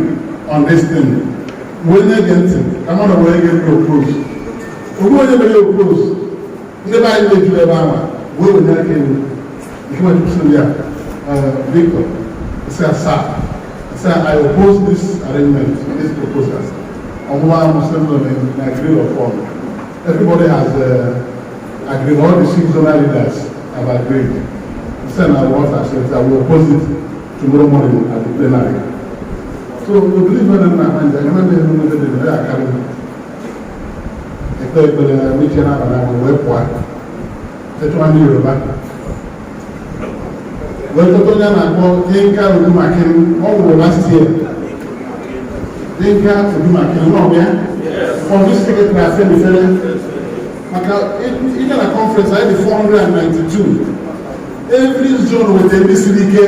on this thing. Wee na-ege ntị ka mmadụ wee ga-eme oppose ogbu onye mere oppose. Ndị be anyị na-ejuru ebe ahụ wee wenye aka elu. Ike Nwachukwu sị ya, "Victor," say, "Sir," say, "I oppose this arrangement, this proposal." Ọmụma Muslim na agree upon. Everybody has agreed, all the six zonal leaders have agreed. He said, "I what I said, I will oppose it tomorrow morning at the plenary." So we believe in na and I remember him the day I carry. Ekpe ekpere mechie n'abalị ahụ wee pụọ. Echọwa ndị Yoruba. Wee chọta onye a na-akpọ Yinka Odumakin, ọ nwụrụ last year. Yinka Odumakin n'ọbịa. From this secretary Afenifere. Maka ịga na conference anyị dị 492. Every zone with ndị siri ike.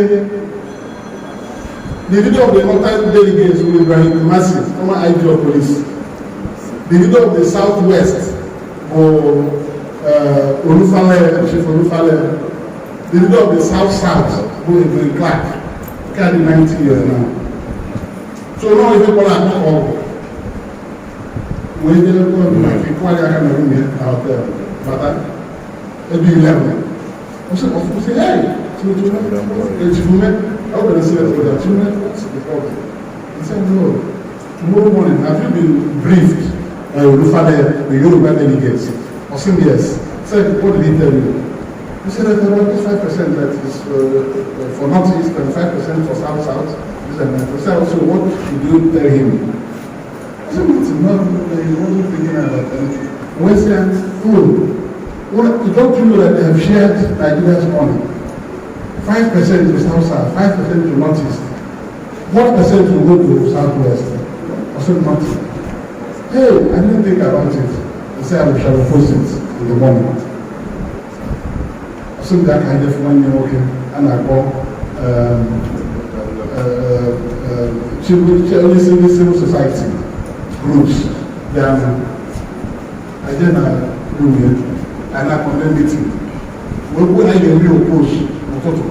The leader of the northern delegates was Ibrahim Kumasi, former IG of police. The leader of the southwest was Olufale, Chief Olufale. The leader of the south south was Evelyn Clark, carry 90 years now. So now ife kpọrọ akpọ ọgwụ wee jee kpọrọ maka ịkwari aka na nwunye na hotel bata ebe 11. Ọ sị, ọ sị, "Hey, Chifume, I will say that Chifume, what's the problem?" He said, "No, tomorrow morning, have you been briefed by Olufale, the Yoruba delegates?" I said, "Yes." He said, "What did he tell you?" He said that about this 5% that is for Northeast and 5% for South South. This and that. He said, "Also, what did you tell him?" I said, "Nothing, no, he wasn't thinking about anything." We said, "Oh, well, don't you know that they have shared Nigeria's money? 5% to South South, 5% to Northeast. What percent will go to Southwest?" I said, "Nothing." "Hey, I didn't think about it." He said, "I shall oppose it in the morning." I said, that kind of one nwoke a na-akpọ onye isi ndị civil society groups bịa aje na room ya, anyị na-akpọ ndị meeting wee kwuo na anyị ga-eme oppose n'ụtụtụ.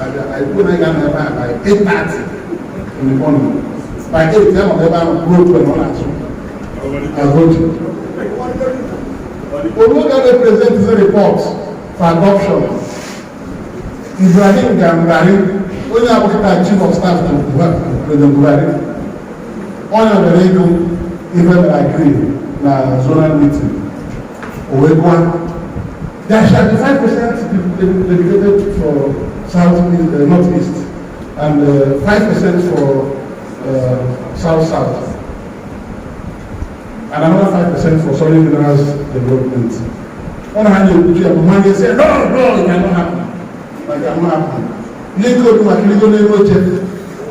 Anyị kwuo na anyị ga-anọ ebe a by 8:30 in the morning. By 8 ya nọ ebe ahụ kwuo otu na ọ na-azụ azụ oche. Oluga represent the report for adoption. Ibrahim Gambari, onye abụkịta chief of staff to President Buhari, onye bịara ego ife mere agree na zonal meeting. O wee gụọ, there shall be 5% dedicated for south east, northeast and 5% for south south and another 5% for solid minerals development. Ọ na ha na-ekwuchi ya bụ nwanne sị, "No, no, it cannot happen." Like, cannot happen. Ihe nke obi maka irigo n'elu oche,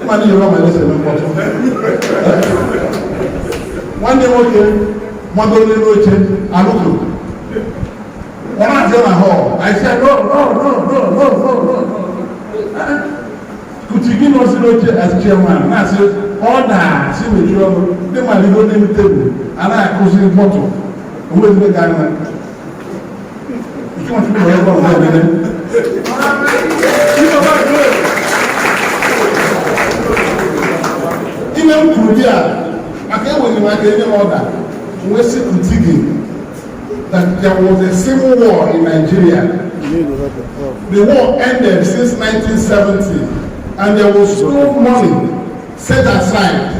ịma na Yoruba ma ese eme mkpọtụ. Nwanne nwoke magoro n'elu oche alụkụ. Ọ na-abịa na hall. I said, "No, no, no, no, no, no, no, no." Kuti gị nọ si n'oche as chairman na-asị ọ daa si mechie ọnụ, ndị mmadụ igo n'elu tebụl a na-akụzi mkpọtụ, onwe ezigbo ga-ana. Ikenwachukwu nọ ebe ọ na-emene. Ime m kwuru di a maka enweghị m aka enye m ọda wee sị Kutigi that there was a civil war in Nigeria. The war ended since 1970 and there was no money set aside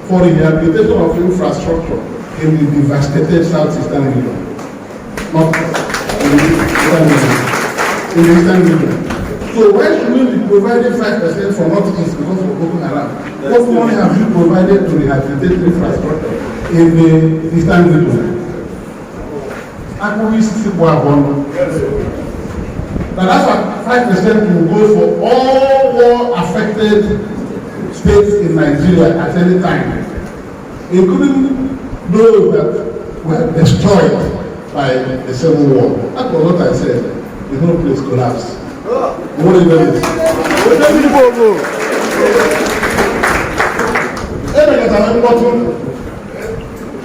for the rehabilitation of infrastructure in the devastated southeastern region. Not in the eastern region. In the eastern region. So why should we be providing 5% for Northeast because of Boko Haram? What money have you provided to rehabilitate infrastructure in the eastern region? Akwụghị isi bụ abụọ nọ. Now that's why 5% will go for all war-affected states in Nigeria at any time, including those that were destroyed by the civil war. That was what I said. The whole place collapsed. What is this? Emekọtara mkpọtụ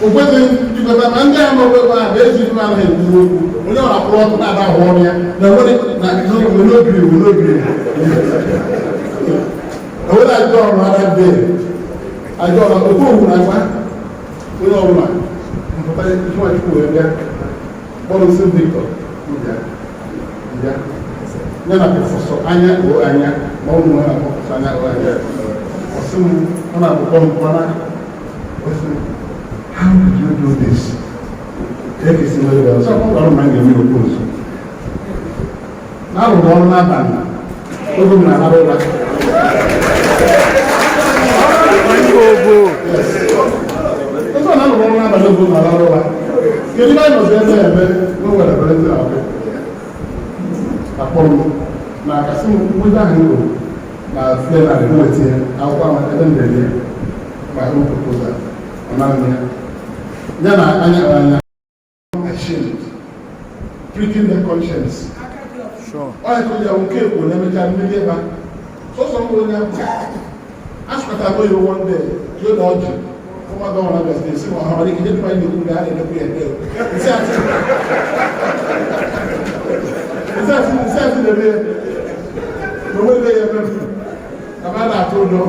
o kwesịghị jikọta ma ndị ahụ nọ ebe a bụ ezi ife anaghị ekwu okwu, onye ọ na-akwụrụ ọtụ na-ada ahụ ọrụ ya na enwere na n'obiri n'obiri enwere ajọ ọrụ ara dị ajọ ọrụ okwu okwu na-agba onye ọbụla mpụta. Nwachukwu wee bịa kpọrọ si Victor bịa bịa ya na Professor anya o anya ma ọ bụ na Professor anya o anya ọsị m ọ na-akpọkọ m kwana ọsị m, "How did you do this?" Ekesi nwere ya ọsọ ọrụ ma ga-eme okwu nso na-arụrụ ọrụ n'abalị oge m na-alara ụra. Ebe ọ na-arụrụ ọrụ n'abalị oge m na-alara ụra, kedu ebe anyị nọzi ebe ebe na o nwere ebere ndị abụọ akpọrọ m na akasị m nweta ahụ ngo na plenary nweta ya akwụkwọ ahụ ebe m dere ya my own proposal ọ naghị ya ya na anya anya ashamed, pricking their conscience. Ọ ya ka ya nke ekwo na-emecha mmiri ebe a sọsọ mbụ onye ahụ asụkọta oyibo one day jụọ na ọjị former governor Abia State si ma ọha ike nye anyị na-ekwu na a na-edekwu ya ede nsị asị nsị asị nsị asị na-eme ya na onwe ebe ya eme na ma na-atụ ụjọ.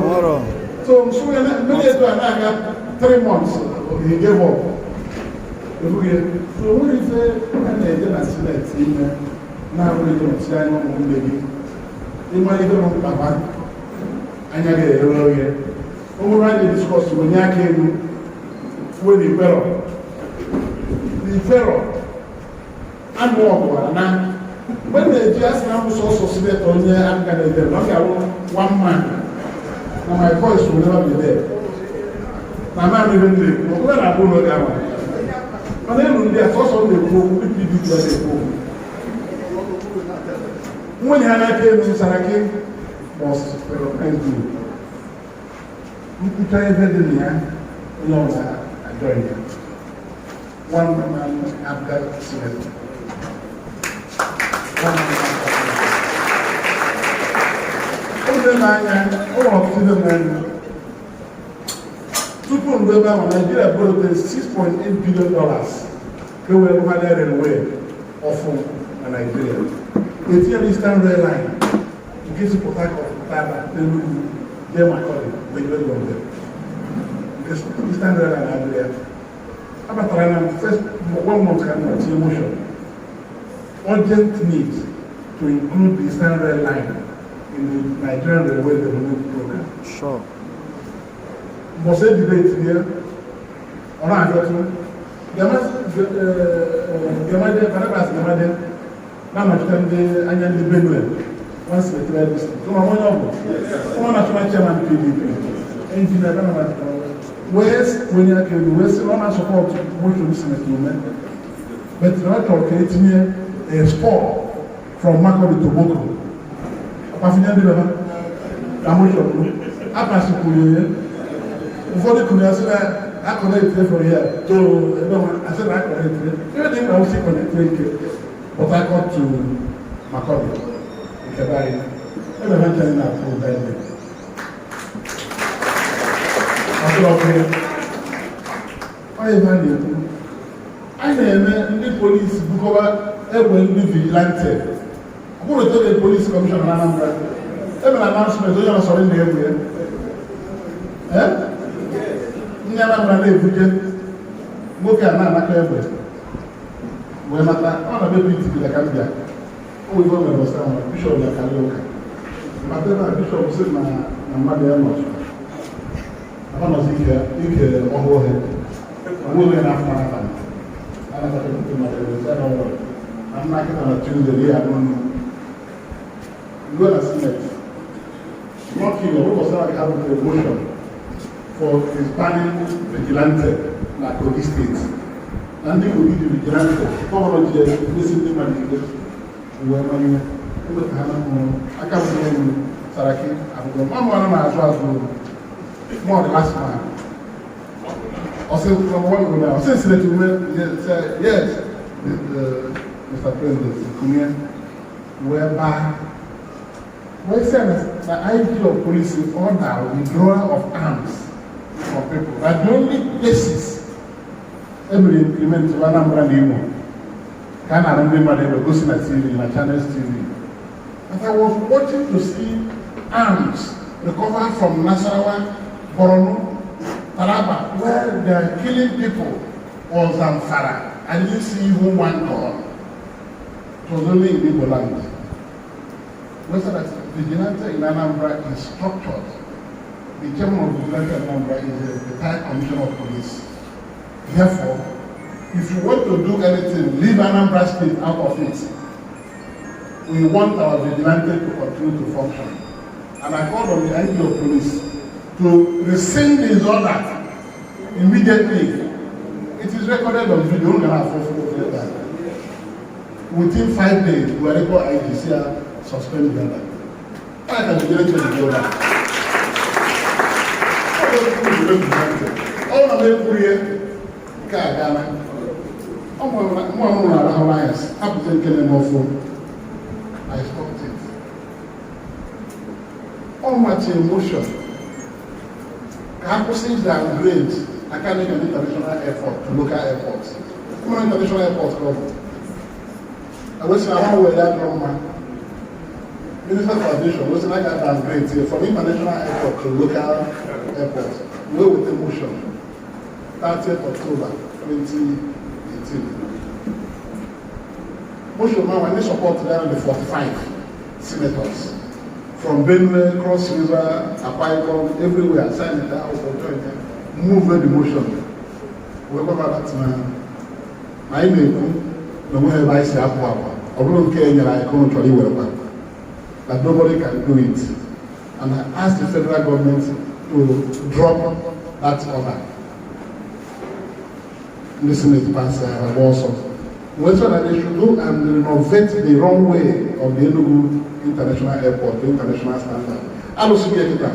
So nso ya mmiri etu a na-aga 3 months, he gave up. Ebughị so o nwere ife a na-eje na Senate ime na-abụghị nọchi anya ụmụnne gị, ịma ife bụ mkpaba anya ga-eghere oghe. O nwere anyị discuss onye aka elu fuo n'ikpero n'ikpero anụ ọgụ na mgbe m na-eji asị na mbụ sọsọ senator onye aka na-eje na ọ ga-awụ one man na my voice will never be there na naanị ihe m na-ekwu ọbụla na-abụ n'oge ahụ mana elu ndị a sọsọ m na-ekwu okwu, ndị PDP na-ekwu okwu nwunye ha n'aka elu. Saraki must recognize me. Nkwucha ebe dị na ya, onye ọbụla ajoin ya. One man APGA senator, one man APGA senator. Oge n'anya ọ nwere ọtụtụ ihe n'anya tupu mgbe ebe ahụ Nigeria borrowed $6.8 billion ka e wee rụgharịa railway ọfụ na Nigeria, etinyere Eastern Rail Line nke si Port Harcourt pụta Aba, Enugu, jee Makurdi, wee jee Gombe. Nke Eastern Rail Line adịrị ya abatara na first one month ka m na tinye motion, urgent need to include the Eastern Rail Line in the Nigerian Railway Development Program. Mbọsị debate ya ọ na-abịatụ Gemade, Barnabas Gemade na-anọchite ndị anya ndị Benue one senatorial district, ụmụ onye ọ bụ former national chairman PDP, engineer Barnabas, wee wenye aka elu wee sị na ọ na-support motion Senator Ume. But na ọ chọrọ ka etinye a spur from Makurdi to Gboko. Akwafinye ndị bebe na motion apasikwuru ya. Ụfọdụ kwuru ya sị na a-connect from here to ebe nwa, asị na a-connect ebe dị mkpa, osi connect nke Port Harcourt to Makurdi nke be anyị, ebe ha ncha na-afụ ụda ebe ọbụla ọkụ ya. Ọ ebe a na-ekwu anyị na-eme ndị polisi bukọba egbe ndị vigilante. Ọ bụrụ otu ebe police commissioner na Anambra emere announcement, onye ọsọrọ na-egbe ya, ndị Anambra na-ebuje nwoke a na-anakọ egbe wee nata. Ọ na be PTP ka m bịa o wee mere ọsọ ahụ. Bishọp ya karịa ụka mata ebe a, bishọp sị na na mmadụ ya nọsụ ọ nọzi ike ike ọhụrụ ha onwe onye na-afụ n'abalị anabata ndị mmadụ ebe sị na ọrụ na mma akịta na Tuesday ya n'ọnụ ruo na Senate. Lucky, ọ bụrụ ọsọ ha butere motion for disbanding vigilante na Kogi State, na ndị Kogi dị vigilante, governor ji emesi ndị mmadụ ikpe wee manye eweta ha na mmụọ aka m n'elu. Saraki abụọ mmanụ anụ na-azụ azụ more the last man. Ọsị number one go down. Ọsị Senator Ume say yes, Mr. President, kunye wee baa wee sị na IG of police order withdrawal of arms from people. That the only places emere implement bụ Anambra na Imo, ka a na-arụ ndị mmadụ egbe gosi na TV, na Channels TV. But I was watching to see arms recovered from Nasarawa, Borno, Taraba, where they are killing people, or Zamfara. I didn't see even one gun. It was only in Igbo land. We said that vigilante in Anambra is structured. The chairman of vigilante in Anambra is a retired commissioner of police. Therefore, if you want to do anything, leave Anambra State out of it. We want our vigilante to continue to function. And I called on the IG of police to rescind his order immediately. It is recorded on video. We're gonna have four later. Within 5 days, we are able IGC suspend the order. I can vigilante the order. Ọ na m ekwuru ihe nke a gana. Ọ mụ mụ na-arahụ anyasị, hapụta nke na-eme ọfụ. I stopped it. Ọ machi emotion ka a kwụsị downgrade Akanu International Airport to local airport. Ụmụ international airport ka ọ bụ. Ewesị na ha were ya dụrụ mma. Minister for Aviation wesị na ga downgrade from international airport to local airport. Wee weta motion 30th October 2018. Motion now, when they support them, the 45 senators from Benue, Cross River, Akwa Ibom, everywhere, sign it out for join them, move the motion. We go back to na anyị na-ekwu na onweghị ebe anyị si apụ apụ, ọ bụrụ nke e nyere anyị ka unu chọrọ iwerekwa, that nobody can do it, and I asked the federal government to drop that order. Ndị Senate pass ya, agba ọsọ wee sọ that they should go and renovate the runway of the Enugu International Airport to international standard. Alụsịghị ya kịta,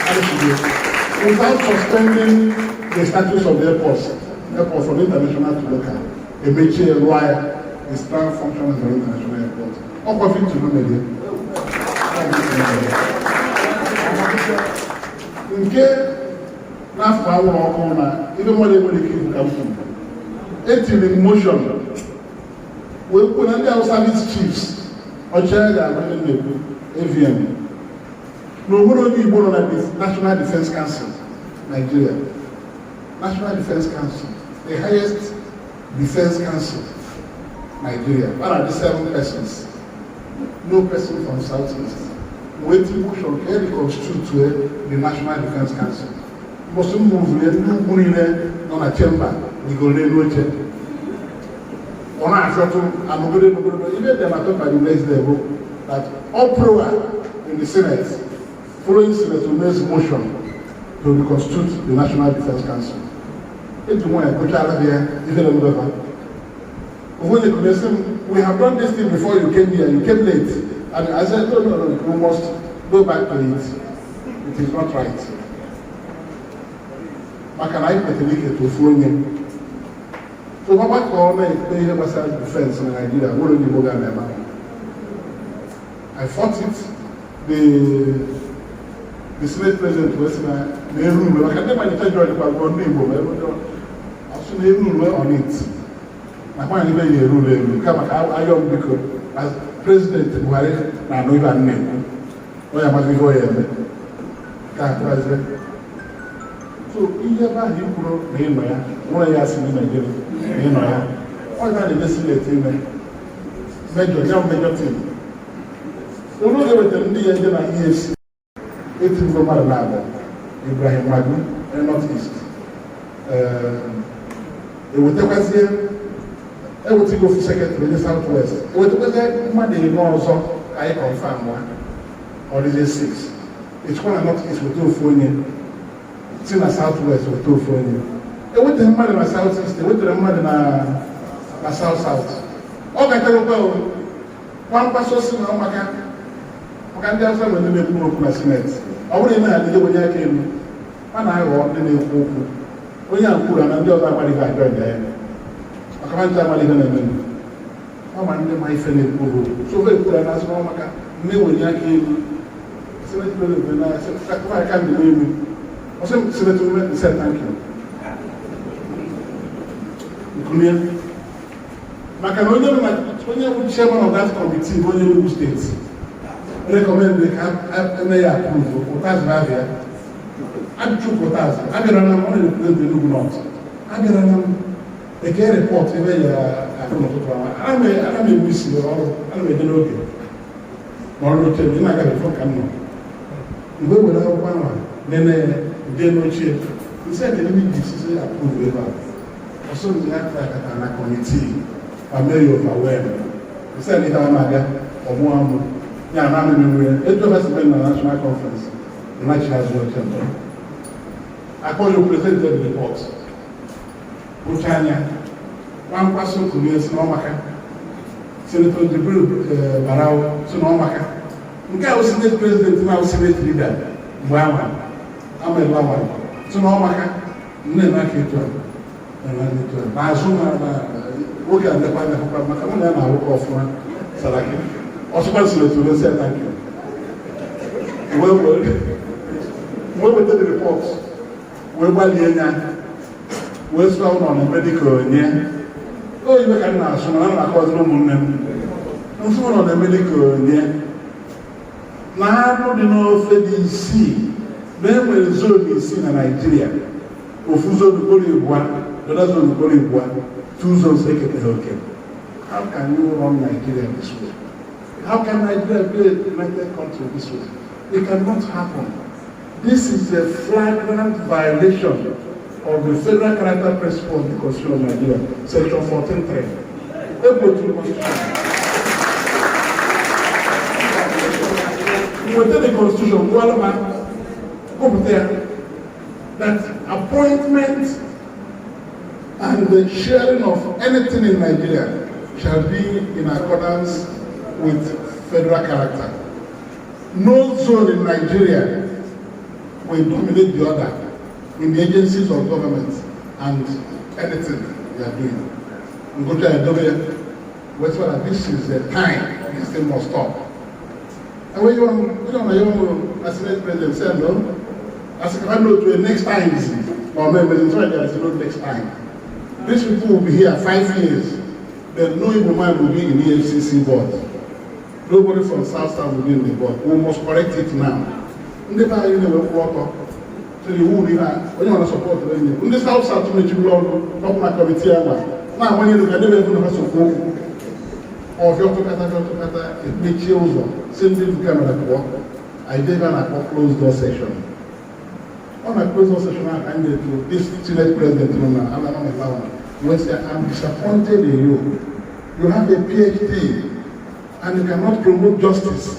alụsịghị ya without suspending the status of the airport from international to local. Emechie rụọ ya, is now functioning as an international airport. Ọkwa Victor merie nke n'afọ anwụrụ ọkụ na ibe mmadụ enwere ike ikwu ka m kwuru. Etiri m motion wee kwuo na ndị Hausa service chiefs ọchịagha ga-agba ndị na-ekwu AVM na onwere onye Igbo nọ na National Defence Council Nigeria. National Defence Council, the highest defence council Nigeria, one of the seven persons, no person from Southeast. Wee ti motion ka e reconstitute the National Defence Council. Mbọsị m mụvuru ya, ndị ugwu niile nọ na chamber rigoro n'elu oche, ọ na-afịọtụ anọgide nọgide. Ibe dị na paper the next day bụ that uproar in the Senate following Senator Ume's motion to reconstitute the National Defence Council. Eji nwanyị gụchara ya ife na emebefa. Ofu onye kwuru sị m, "We have done this thing before you came here. You came late." And I said, No, we must go back to it. It is not right." Maka na anyị kwetara iketa ofu onye. So ọgbakọ na-ekpe ihe gbasara defense na Nigeria nwere onye Igbo ga-eme ebe ahụ. I fought it. The Senate President wee sị na na-eru uru maka ndị manyete join kwa gụọ ndị Igbo ma ebe ndị ọsụ na-eru uru on it. Na nwaanyị ibe ya eru uru eru kama ka ayọ m biko as President Buhari na-anụ ibe a m na-ekwu, ọ ya amaghị ihe ọ ya eme ka atụrazie. So ihe ebe ahụ i kwuru na ịnọ ya nwere ya asị na Naijiria na ịnọ ya, ọ ga na-eje Senate ime major ya major team. Olu oge wetara ndị ya eje na EFC, etibugo mmadụ na-abụ Ibrahim Magu, North East, ewetakwazie, ewetaghị ofu secretary onye South West, ewetakwazie mmadụ ịnọ ọzọ ka anyị confirm wa, ọ dịzie 6. Echikwa na North East weta ofu onye, si na South West weta ofu onye, ewetaghị mmadụ na South East, ewetara mmadụ na South South. Ọ gachagokwa o Kwankwaso si na maka ndị Awụsa nwere ndị na-ekwu okwu na Senate. Ọ bụrụ ime ha ndị wenye aka elu, a na-aghọ ndị na-ekwu okwu. Onye a kwuru na ndị ọzọ amalịghị ajọ ya maka ma ndị amalịghị na-eme ọ ma ndị ma ife na-ekwu okwu. So ofe ekwuru na asị maka ndị wenye aka elu. Senate President na aka ndị elu, ọsị Senate Ume nse, "Thank you." Nkulie maka na onye onye bụ chairman of that committee bụ onye Enugu State recommend ka eme ya approve. Ụtazị na-abịa ajụjụ ụtazị abịara na ọ na-represent Enugu North, abịara na m eke report ebe ya akụ n'ụtụtụ ahụ. Ana m ebu isi ọrụ, ana m eje n'oge n'ọrụ n'oche m ị na-agaghị fọ ka m nọ mgbe e were akwụkwọ ahụ nene ya dee n'ochie nsị a, kedu ndị ji sisi approve ebe a? Ọsọ ndị ya akata na committee ma mee ya overwhelm. Nsị a na ihe a na-aga ọmụ amụ ya na amị nwere etu ọba si na national conference nnachi azụ oche mbụ akpọ ya presented the report oche anya. Kwankwaso kwuru si na ọmaka, Senator Jibril Barau si na ọmaka nke ahụ, Senate President na Senate Leader mgbe ahụ Ahmed Lawan si na ọmaka. Nne na aka etu a n'azụ na nwoke a ndekwa anya hụkwa maka mụ na ya na-arụkọ ọfụma. Saraki ọsụkwa Senator Ose, "Thank you." Wee weta the report wee gbalie ya wee sụọ ụlọ na-eme dịka onye oyibe ka m na-asụ mana m na-akọziri ụmụnne m nsụ ụlọ na-eme dịka onye na anụ dị n'ofe dị isii na enwere zone isii na Naịjirịa. Ofu zone kpọrọ ibua, the other zone kpọrọ ibua, two zones eketaghị oke. How can you run Nigeria this way? How can Nigeria be a united country this way? It cannot happen. This is a flagrant violation of the federal character principle of the Constitution of Nigeria, section 14.3. Egbochiri Constitution. Nweta the Constitution, gwara ma gụpụta ya that appointment and the sharing of anything in Nigeria shall be in accordance with federal character. No zone in Nigeria will dominate the other in the agencies of government and anything they are doing. Ngocha Edobe, wait for that, this is the time this thing must stop. And when you want, you want, as Senate President said, no, as I know to next time, or maybe there is no next time. These people will be here 5 years. Then no Igbo man will be in the EFCC board. Nobody from South South will be in the board. We must correct it now. Ndị be anyị na-ewekwu ọtọ sịrị iwu na ihe a, onye nwere support enyi ndị South South mechiburu ọnụ ọkụ na committee ahụ na-amanye elu ka ndị na-ebu na ha sokwu okwu ọfịa tụkata tụkata emechie ụzọ si ndị vu camera pụọ. Anyị jee ebe a na-akpọ closed door session. Ọ na closed door session ahụ ka anyị na-etu this Senate President nọ na Alabama Lawan wee sị, "I'm disappointed in you. You have a PhD and you cannot promote justice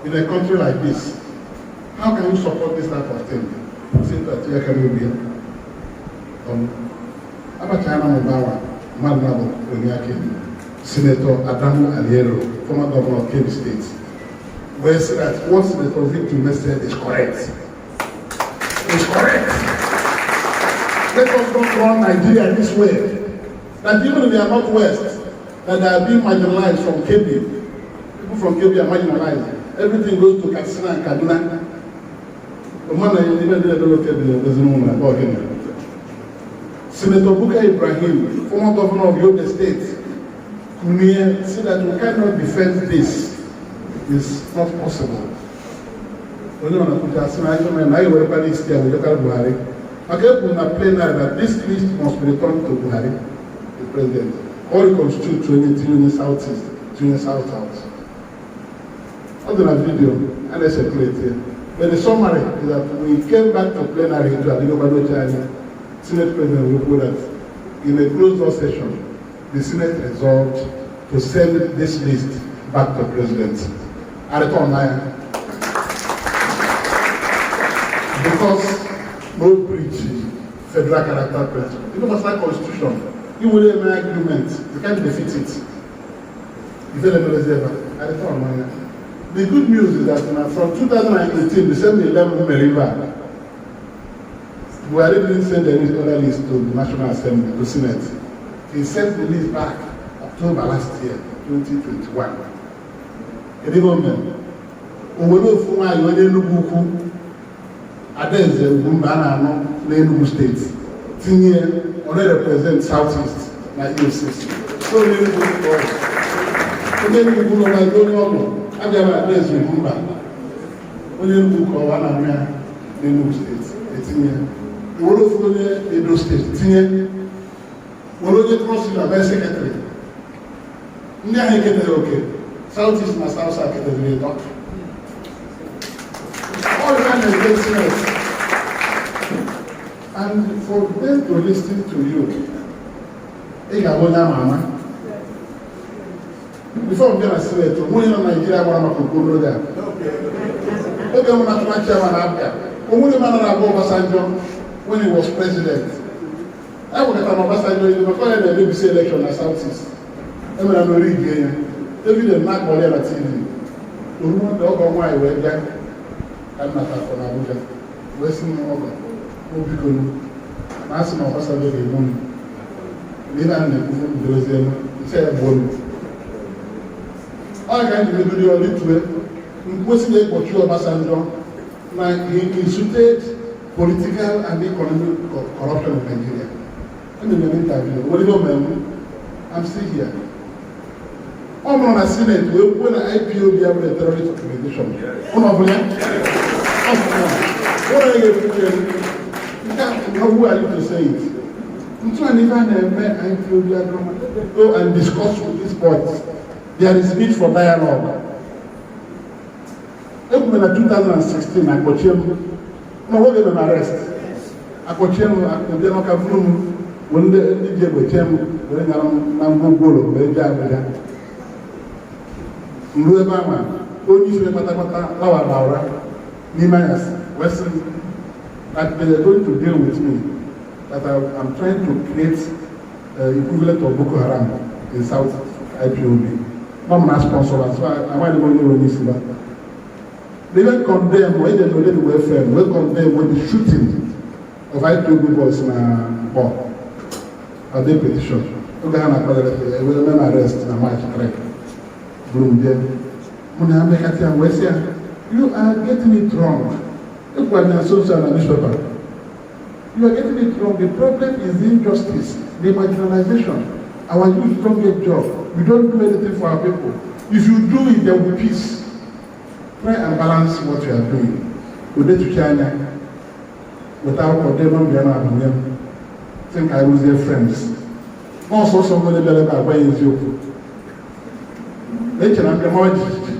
in a country like this. How can you support this type of thing?" Sị ya aka n'obi ya. Abacha na mgbe awa mmadụ na-abụ onye aka elu. Senator Adamu Aliero, former governor of Kebbi State, wee sị that what Senator Victor Umeh said is correct. Is correct. Let us not run Nigeria this way. That even in the Northwest, that they are being marginalized from Kebbi. People from Kebbi are marginalized. Everything goes to Katsina and Kaduna. Ụmụnna ya ebe ndị ebere Kebbi na-edozi n'ụlọ ebe ọgịnị. Senator Bukar Ibrahim, former governor of Yobe State, Kunie, said that we cannot defend this. It's not possible. Onye ọ na-akwụcha asị na anyị na anyị werekwa list ya werekwa Buhari. Maka ekwu na plenary that this list must be returned to Buhari, the president. Or reconstitute onye tinye onye South East, tinye South South. Ọ dị na video, a na-ecirculate ya. But the summary is that we came back to plenary to Adigobado anyị. Senate President will that in a closed door session, the Senate resolved to send this list back to President. I return now. Because no breach federal character principle. You know, what's constitution? You will have an agreement, you can't defeat it. If you don't know, I return now. The good news is that now from 2018, December 11, Meriva, Buhari didn't send any other list to the National Assembly, to Senate. He sent the list back October last year, 2021. Kedu ihe o mere? O were ofu nwaanyị onye Enugu Ukwu, Adaeze Ugwumba, a na-anụ n'Enugu Steeti, tinye ọ na-represent South East na EFCC. So onye Enugu Ukwu ọ onye Enugu Ukwu nọ na onye ọgwụ abịara Adaeze Ugwumba, onye Enugu Ukwu ọ na-anụ ya n'Enugu Steeti, etinye ya. Were ofu onye Edo Steeti tinye, were onye Cross River mee secretary. Ndị ahụ eketaghị oke South East na South South ketaziri ịtọ. All the time they Senate. And for them to listen to you, ị ga-abụ onye ama ama. Before m bịa na Senate, onwe onye nọ na Nigeria gbara maka okporo oge a. Oge m national chairman abịa, onwe onye mara na-abụ Obasanjo when he was president. E wekọtara m Obasanjo ihe maka onye na-emebisi election na South East. E mere na ori ige ya. David na-akpọrọ ya na TV. Oru ọgọ nwaanyị wee bịa ka m nata afọ na Abuja wee sị m, ọgọ o, biko, na asị na Obasanjo ga-egbu m na ihe a na-ekwu m dozie m nsị ya gbuo m. Ọ ga anyị megide ọlitue nkwesị na-ekpochi Obasanjo na he instituted political and economic corruption in Nigeria. Emere m interview, nwere ihe o mere m. I'm still here. Ọ mụrụ na Senate wee kwuo na IPOB abụrụ a terrorist organization. Ụnụ ọbụla ya? Ụlọ ya ga-ekwuche nke a. Who are you to say it? Ntụ a n'ife a na-eme IPOB adọma. Go and discuss with these boys. There is need for dialogue. Ekwuru na 2016 akpọchie m na oge nọ na arrest, akpọchie m, bịa n'ọka buru m, wee ndị ji egbe chee m, were nyara m na ngwongworo wee jee Abuja. Nruo ebe ahụ, onye isi kpatakpata lawara ụra n'ime anyasị wee sị m that they are going to deal with me, that I'm trying to create equivalent of Boko Haram in South IPOB. Nọ m na sponsor, so amaghị m onye onye isi ba. They even condemn, when they know the welfare, we condemn with the shooting of IPOB boys na Nkpor. A day petition. Oge ha na-akwadoro ewere mee m arrest na March 3. Buru m jee. Mụ na ha mekata ya wee sị ya, "You are getting it wrong." Ekwara na so so na newspaper. "You are getting it wrong. The problem is the injustice, the marginalization. Our youth don't get job. We don't do anything for our people. If you do it, there will be peace. Try and balance what you are doing." Odetuchi anya weta akwụkwọ dee nọmba ya na-abanye m. Sị ka anyị rụzie friends. Nọọsụ ọsọ m onye bịara ebe a gwa ya eziokwu. Na-eche na mbịa mawa jijiji.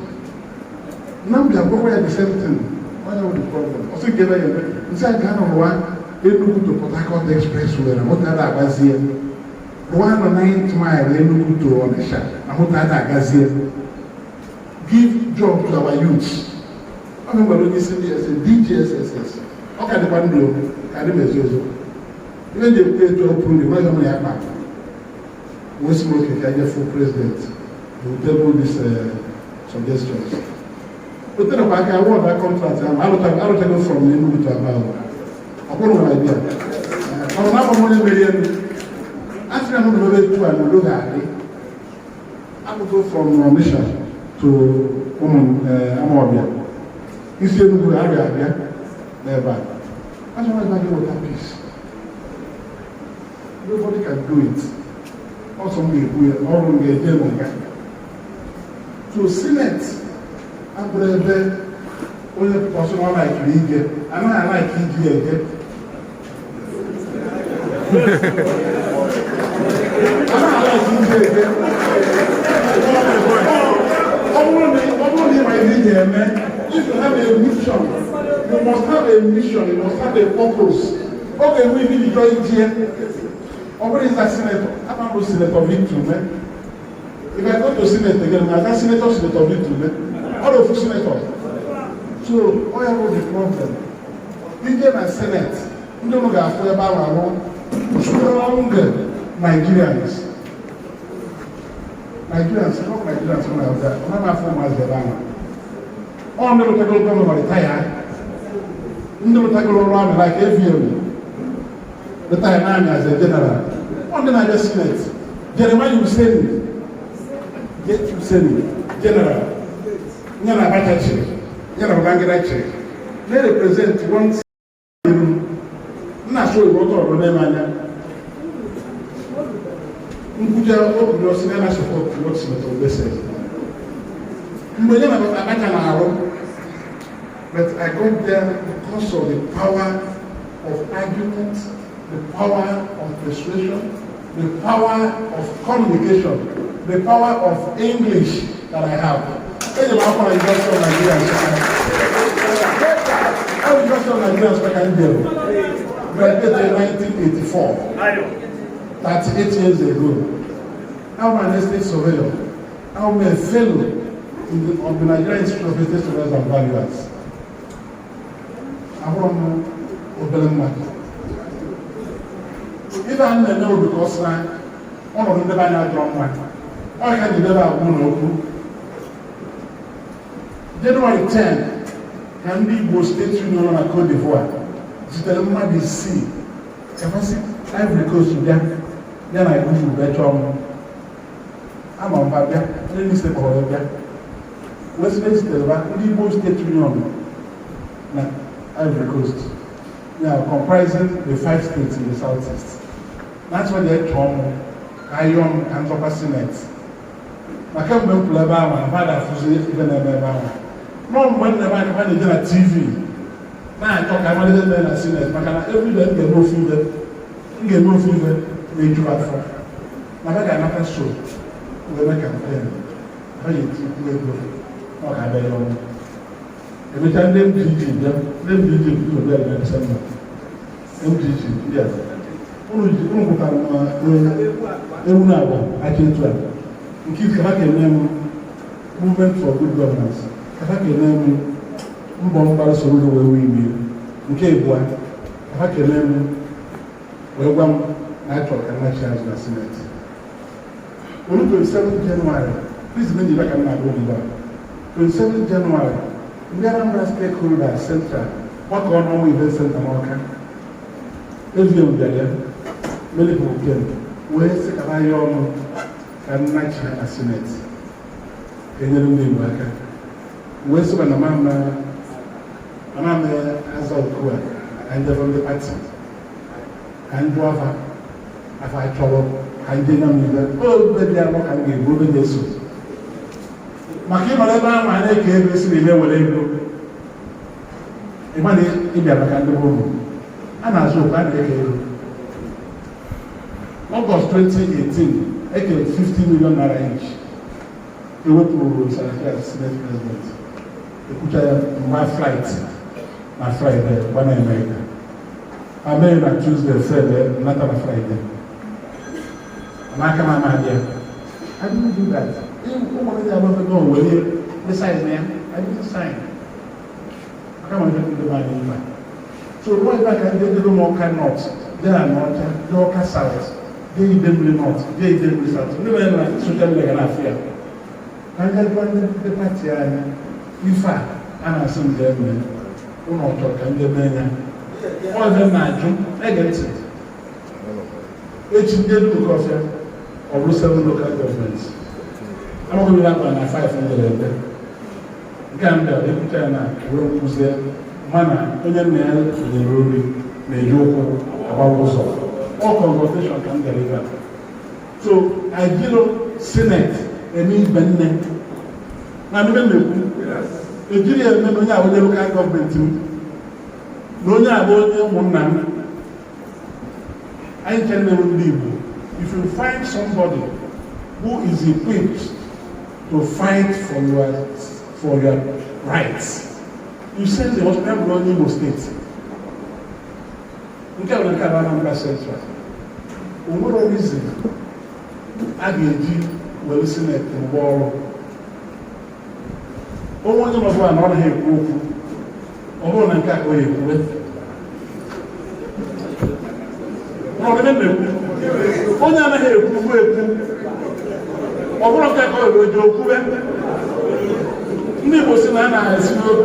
Na mbịa gwakwa ya the same thing. Onye wụ the problem? Ọ sị nke ebe ya eme. Nsị a gaa n'ụwa Enugu to Port Harcourt Expressway na moto ada agbazie. Rụwa nọ 9th mile Enugu to Onitsha na moto ada agazie. Give job to our youths. Ọ bụ nwere onye isi ndị ese DGSSS. Ọ ka dịkwa ndụ, ka dị m ezo ezo. Ihe ji ekwu etu o kwuru nweghị m ya kpa. Wee sị m oke ka anyị fụ president, he will table these suggestions. O terekwa aka award that contract ahụ arụchago from Enugu to Aba. Ọ bụrụ na idea ọ na abụ m onye merie elu a sị na m nọrọ etu a na udo ga-adị. Apụgo from Onitsha to ụmụ Amawbia, isi Enugu abịa abịa n'ebe a. Achọrọ ebe a ga-eweta peace. Nobody can do it. Ọsọ m ga-ekwu ya, ọrụ m ga-eje m nga. So Senate abụrụ ebe onye ọsọ na ọ like-iri ije, anaghị a-like iji ya eje. Anaghị a-like iji eje. Ọ bụrụ na ị ma ihe ị ga-eme, if you have a mission, you must have a mission, you must have a purpose. Ọ ga-enwe ihe iji chọọ ije. Ọ bụrụ ịza senator, ama bụ Senator Victor Umeh. If I go to Senate again, na senator, Senator Victor Umeh, ọ dị ofu senator. So ọ ya bụ the problem. Ije na Senate, ndị ụnụ ga-afụ ebe ahụ arụ strong Nigerians. Nigerians, strong Nigerians nọ na ọ naghị afụ ụmụazị ebe ahụ. Ọ ndị rụtagoro governor retire, ndị rụtagoro ọrụ army like AVM, retire na army as a general. Ọ ndị na-abịa Senate, Jeremiah Useni, Jet Useni, general, ya na Abacha chịrị, ya na Babangida chịrị, na-represent one nna asụ oyibo ọtọ ọrụ n'eme anya nkwucha okwuru ọsị na support what Senator Ube said. Mgbe ya na Abacha na-arụ. But I got there because of the power of argument, the power of persuasion, the power of communication, the power of English that I have. Eji m akwụkwọ na University of Nigeria Nsukka. Ọ University of Nigeria Nsukka ka m jere. Graduated in 1984, 38 years ago. I'm an estate surveyor. I'm a fellow of the Nigerian Institute of Estate Surveyors and Valuers. Abụrụ m obere mmadụ. Ife a na-eme bụ because na ọnọdụ ndebe anya adịrọ mma. Ọ ka ji debe agwụ na okwu. January 10 ka ndị Igbo State Union nọ na Cote d'Ivoire zitere mmadụ isii kafasi Ivory Coast bịa bịa na Enugu bịa chọọ m. Ama mba bịa, ndị nise kpọrọ ya bịa. Wee sị na ezitere ba ndị Igbo State Union na Ivory Coast, yeah, comprising the five states in the southeast. That's why they chọọ m ka ayọọ m ka nzọkwa Senate. Ma kemgbe m kwuru ebe ahụ na mmadụ afụzi ife na-eme ebe ahụ. Nọ mgbe m na-ebe aka ha na-eje na TV na-achọ ka amalite eme na Senate, maka na everyday m ga-eme ofu ife, m ga-eme ofu ife na-eju afọ na ha ga-anata so wee mee campaign, ha ga-etikwu ego ọ ga-abịa ya ọnụ. Emechaa, ndị MGG bịa, ndị MGG bido bịa na Disemba. MGG ndị a unu pụtara na ewu na agba aka etu a nke isi ha ga-eme m Movement for Good Governance, ka ha ga-eme m mbọ mgbara soro ụlọ wee wee ime nke ịbụa, ka ha kelee m wee gwa m na achọrọ ka nnachi azụ na Senate. Olu 27 January, please, menyi ka m na-agwa ugbu a, 27 January, ndị Anambra Stakeholders Central gbakọ n'ọnwa Event Center n'Ọka. AVM bịara ya, many people came, wee sị ka ha yọọ ọnụ ka nnachi ha na Senate ka enyere ndị Igbo aka. Wee sị na mama ana m aza oku a ka njebe ndị party ka njụ afa afa chọrọ ka nje nya m ibe obe dị anọ ka m ga-ebu obe ga-eso maka ịnọrọ ebe ahụ a na-eke ego si na ime were ego ịma na ịbịa maka ndị bụ ụmụ a na-azụ okwu a na-eke ego. August 2018 ekere 50 million naira each, ewepụrụ Saraki as Senate President. Ekwucha ya mgba flight na Friday gba na America, amee na Tuesday, Friday nata na Friday n'aka m ama abịa. I didn't do that. Ụmụ ndị agbafego were the size na ya. I didn't sign aka m ndị ndị anyị mma. So ruo ebe a ka ndị ejego m Ọka North, jee na Ọcha, jee Ọka South, Jee Idemili North, jee Idemili South, ndị mere na social media ga na-afụ ya. Ka m gakwa ndị party anyị, ife a a na-asị m jee mee, ụlọ chọrọ ka m jee mee ya. Ọ ife m na-ajụ, ege ntị. Echi ndị Dunukọfịa, ọ bụrụ seven local governments. Amaghị m ihe akpara na five ndere ebe nke a m bịara ekwucha ya na were nkwụzie, mana onye nna ya sonyere ori na-eji ụkwụ agbawa ụzọ. Ọ consultation ka m bịara ebe a. So ejiro senate eme ibe nne na ndị na-ekwu, ejiri ya eme na onye abụ onye local government m, na onye abụ onye ụmụnna m. Anyị chere na ndị Igbo, if you find somebody who is equipped to fight for your rights, you send the hospital. Bụrụ onye Imo State, nke a bụ nke a bụ Anambra Central, o nwere reason a ga-eji were senate rụba ọrụ. Onwe onye nọbụla na ọ naghị ekwu okwu, ọ bụrụ na nke a ka ọ ya ekwuwe. Ọ na-ekwu, onye anaghị ekwu ekwu, ọ bụrụ nke a ka ọ ga-eji okwube. Ndị Igbo si na a na-esi n'ọdụ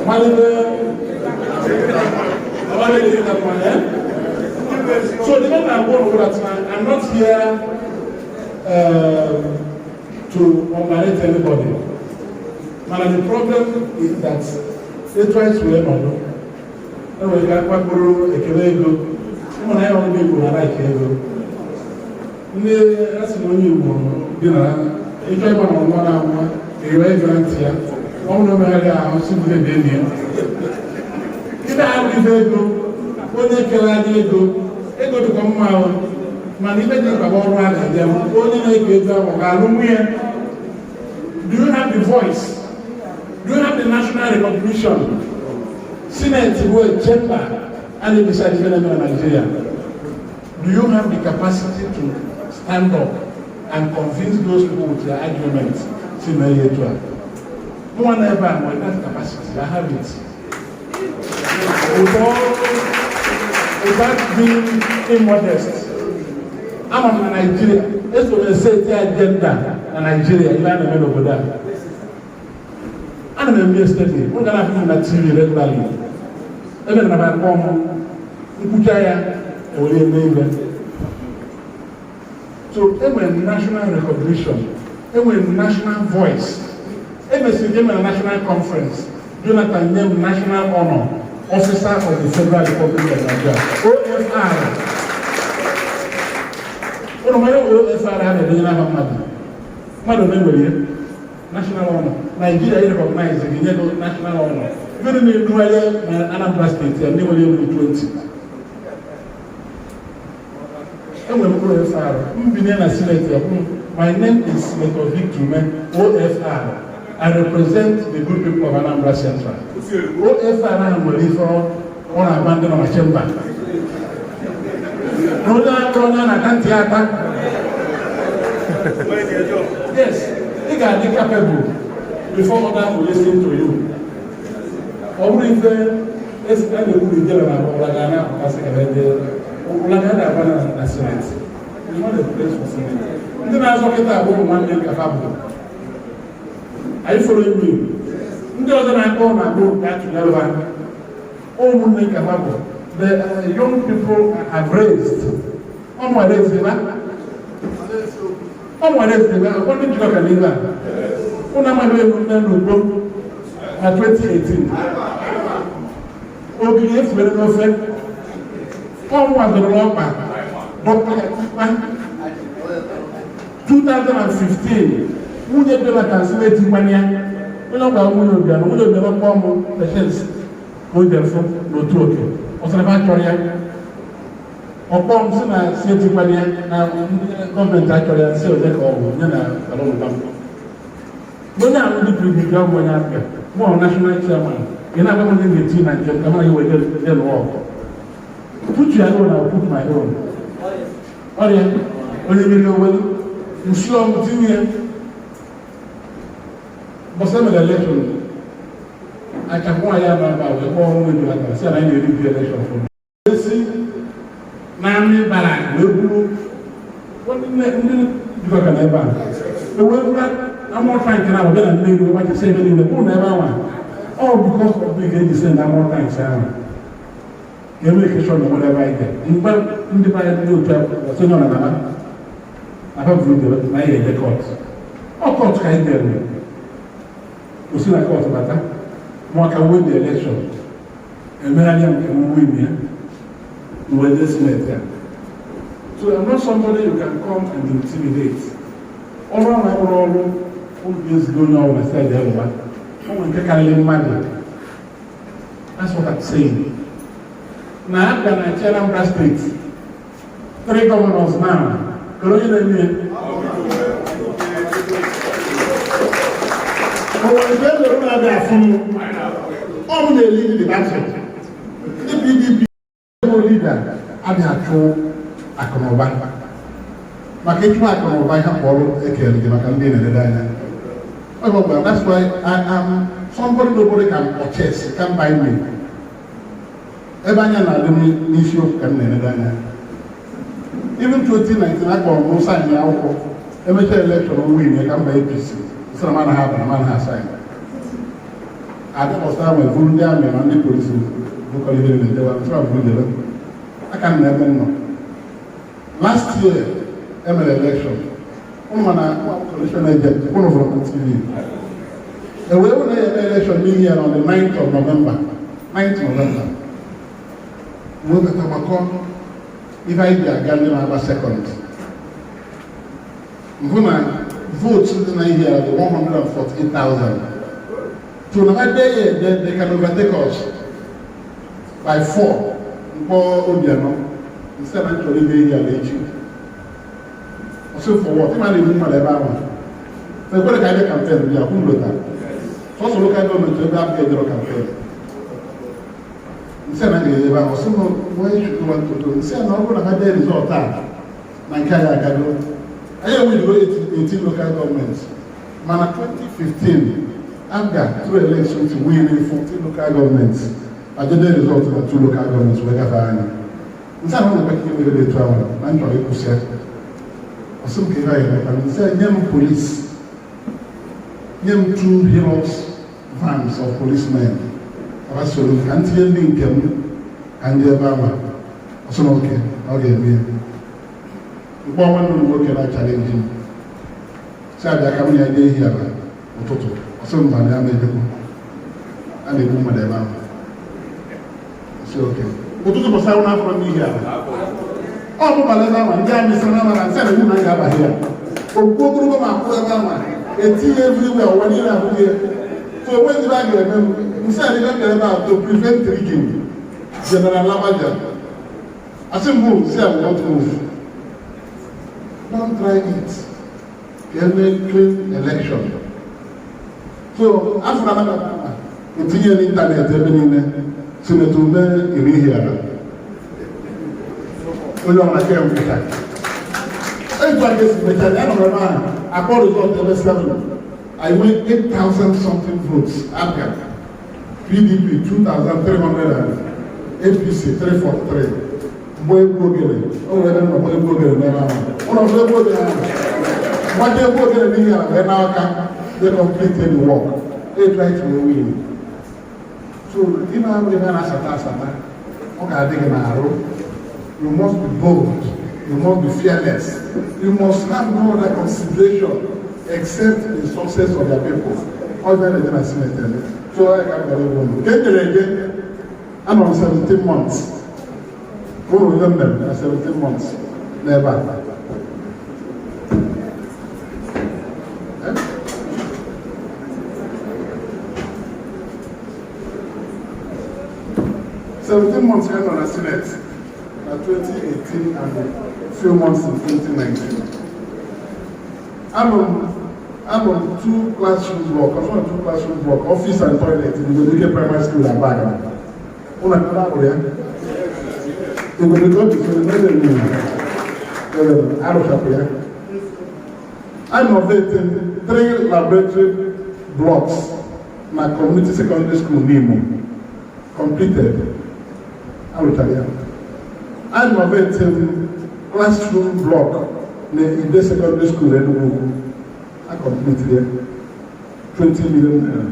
malite. So the man I'm going to that I'm not here to underrate anybody. Mana the problem is that etu anyị si wee nọdụ, enwere ike akpakpụrụ ekele ego. Ụmụ na ya ndị Igbo na-like ego. Ndị a sị na onye Igbo dị na ịchọ ịgba na ọnwa na-anwa ewe ego na ntị ya, ọ bụrụ na o megharị ahụ si bute dị enyi ya. Ibe ahụ ife ego, onye kere anya ego, ego dịkwa mma ahụ, mana ibe dị mkpa bụ ọrụ a ga-abịa. Onye na-eke ego ahụ, ọ ga-alụ nwunye? Do you have the voice? Do you have the national recognition? Senate bụ a chamber a na-decide ife na-eme na Nigeria. Do you have the capacity to stand up and convince those people with your arguments, si mee ya etu a? Mụnwa na ebe a nwere that capacity. I have it. Without being immodest, ama m na Nigeria eso m e-set agenda na Nigeria. Ihe a na-eme n'obodo a, ana m eme study. M ga na-afụ m na TV regularly, ebe na m akpọ m nkwucha ya ewere eme ihe. So enwere national recognition, enwere national voice. Emesịrị enwere national conference, Jonathan nye m national honor, Officer of the Federal Republic of Nigeria, OFR. Ụnụ manya OFR a na-edenye n'aha mmadụ, mmadụ na-enwere ihe national honor. Nigeria recognize gị, nye gị national honor. Ife na-edugharị na Anambra State ya, ndị nwere elu 20, enwere m OFR. Mbinye na senate ya, my name is Senator Victor Umeh, OFR. I represent the good people of Anambra Central. OFR ahụ nwere ife ọ na-agba ndị nọ na chamber na onye aka onye a na-ata ntị ata. Yes, ị ga-adị capable before others will listen to you. Ọ bụrụ ife esi a na-ekwu na ijere na ụla ga na-apụtasị ka ebe ụla ga na-aba na senate. It's not a place for senate. Ndị na-azọ kịta bụ ụmụ nwanne nkafa bụ. Are you following me? Ndị ọzọ na-akpọ na-agbụ ga-atụnyere ha ụmụnne nkafa bụ the young people have raised. Ụmụ raised ha, ụmụ raised ha. Ọkwa ndị njikọ ka n'ihe a ụnụ amaghị elu nne n'ugbo na 2018, ogiri efuere n'ofe, ọnwụ zụrụ ọkpa dọkịta. 2015, nwunye Jonathan si na-etikwanye ya, onye ọgba nwunye Obianọ, nwunye Obianọ kpọọ m patience ka o jere fụ n'otu oke ọ sịrị fa chọrọ ya. Ọkpọ m si na si etikwanye ya na ndị gọọmenti achọrọ ya, si onye ka ọ bụ onye na alụlụba m, onye ahụ ndị PDP, ọ bụ onye APGA, mụ ọ national chairman. Ị na-agwa m onye ga-eti na nke ka mụ wee jee lụọ ọgụ. Put your own, I will put my own. Ọrịa onye mmiri owelu nsi ọmụ tinye ya. Bọsa mere election, Achapụ nwaanyị ama aba wee kpọọ ọnwụ Jonathan, sị na anyị na-eri the election for esi na army barrack wee buru ndị jikọta n'ebe a, ewee buru armoured tank na abịa na Nnewi, gbachasị ebe niile bụrụ na ebe ahụ. Ọ because of the eji send armoured tanks ahụ ka eme ekeshọn na nwere ebe anyị ga mgbe ndị be anyị, ndị otu ọsọ nọ na naba na ha buru ije na anyị eje court. Ọ court ka anyị bịara, osi na court bata maka win the election, emegharịa nke m win ya mgbe ndị Senate ya. So I'm not somebody you can come and intimidate. Ọrụ ahụ abụrụ ọrụ ụlọ ga-eziga onye ọbụla side elụba. O nwere nke karịrị mmadụ. That's what I'm saying. Na APGA na-achị Anambra State, three governors now. Kedu onye na-eme ya? O nwere nke e mere na-abịa afụ m. Ọ m na-eli the battle. Ndị PDP bụ leader adịghị achụ akụnụba, maka ịchụ akụnụba, ihe kpọrọ ekele gị maka ndị na-elede anya. Ọ bụ that's why I am somebody nobody can purchase, can buy me. Ebe anya na-adị m n'isiokwu ka m na-elede anya. Even 2019, akpọrọ m sign akwụkwọ, emechaa election, win ya, ka mba APC sị na m anaghị aba na m anaghị asign. Adịkpọsa ma evuru ndị army na ndị polisi bụkọrọ ihe na-ejewa nsọ buru jebe aka m na ebe m nọ. Last year emere election, ụnụ ma na coalition agent ụnụ fụrụ na TV ewee wụ na ya eme election n'ihi ya na on the 9th of November, 9th November, wee bata gbakọ ife anyị ji aga ndị na-agba second mbụ na vote dị na ihe ya dị 148,000. So na ha dee ya ede, they can overtake us by four. Mkpọ Obianọ nsị na nchọrọ ime ihe ala echi. Ọsị, "For what?" Ịma na-egbu mmadụ ebe ahụ. Ekwere ka anyị campaign bịa kwulota sọsọ local government ebe APGA ejero campaign. Nsị na ga-enye ebe ahụ. Ọsị m, "Why should you want to do?" Nsị na ọ bụrụ na ha dee result a na nke anyị agago, anyị enweghị 18 local governments, mana 2015 APGA through election to win in 14 local governments, ajede result na two local governments wee gafee anyị. Nsị ahụ na-ekwe ka ihe mere etu ahụ na m chọrọ ịkwụsị ya. Ọsị m ka ihe anyị emekwa. Nsị a, nye m police, nye m two Hilux vans of policemen, ka soro m ka m tinye ndị nke m ka ndị ebe ahụ. Ọsị na oke na ọ ga-eme ya. Mkpọ nwanne m nwoke na challenge m si abịa ka m ya jee ehi ala ụtụtụ. Ọsị mba, na ya na-ejekwu, a na-egbu mmadụ ebe ahụ. Ọsị oke ụtụtụ bụsa ahụ n'afọ n'ihi ala ọ bụbala ebe ahụ. Ndị army sị na na nsị na-egbu na ga-abaghị ya okwu ogologo ma akwụ ebe ahụ etinye everywhere, ụwa niile abụghị ya. So onwe ndị a ga-eme m nsị a ebe ebe ahụ to prevent rigging. General Lagbaja asị m move, say I will not move. Don't try it, ka eme clean election. So afọ na anabata etinye n'internet ebe niile, Senator Ume iri ala onye ọbụla ke nkwụcha etu a ga-esi mechaa ya nọrọ ebe ahụ akpọ result ebe 7. I win 8,000 something votes APGA, PDP 2,300 and APC 343. Mgbe egwu ogene o nwere ebe nnọkọ egwu ogene n'ebe ahụ, ụlọ ọrụ egwu ogene ahụ gbaje egwu ogene n'ihi ala wee n'aka. They complete the work, they try to win. So ime ahụ ebe a na-asata asata, ọ ga-adị gị n'arụ. You must be bold, you must be fearless, you must have no other consideration except the success of your people. Ọ bịa na-eje na Senate eme. So ọ ya ka m gara ịgwa unu nke m jere eje. Anọ m 17 months. Ụlọ ihe m mere na 17 months n'ebe a. Eh? 17 months ka nọ na Senate na 2018 and few months in 2019. Anọ m two classroom block, ọfọ two classroom block, office and toilet in Igwebuike Primary School, Abagana. Ụlọ ebe arụrụ ya Igwebuike office n'ebe arụchapụ ya. I'm innovating three laboratory blocks. Na Community Secondary School n'Imo, completed, arụchara ya. Renovate m classroom block na Ide Secondary School, Enugu Ukwu, a complete ya, 20 million naira.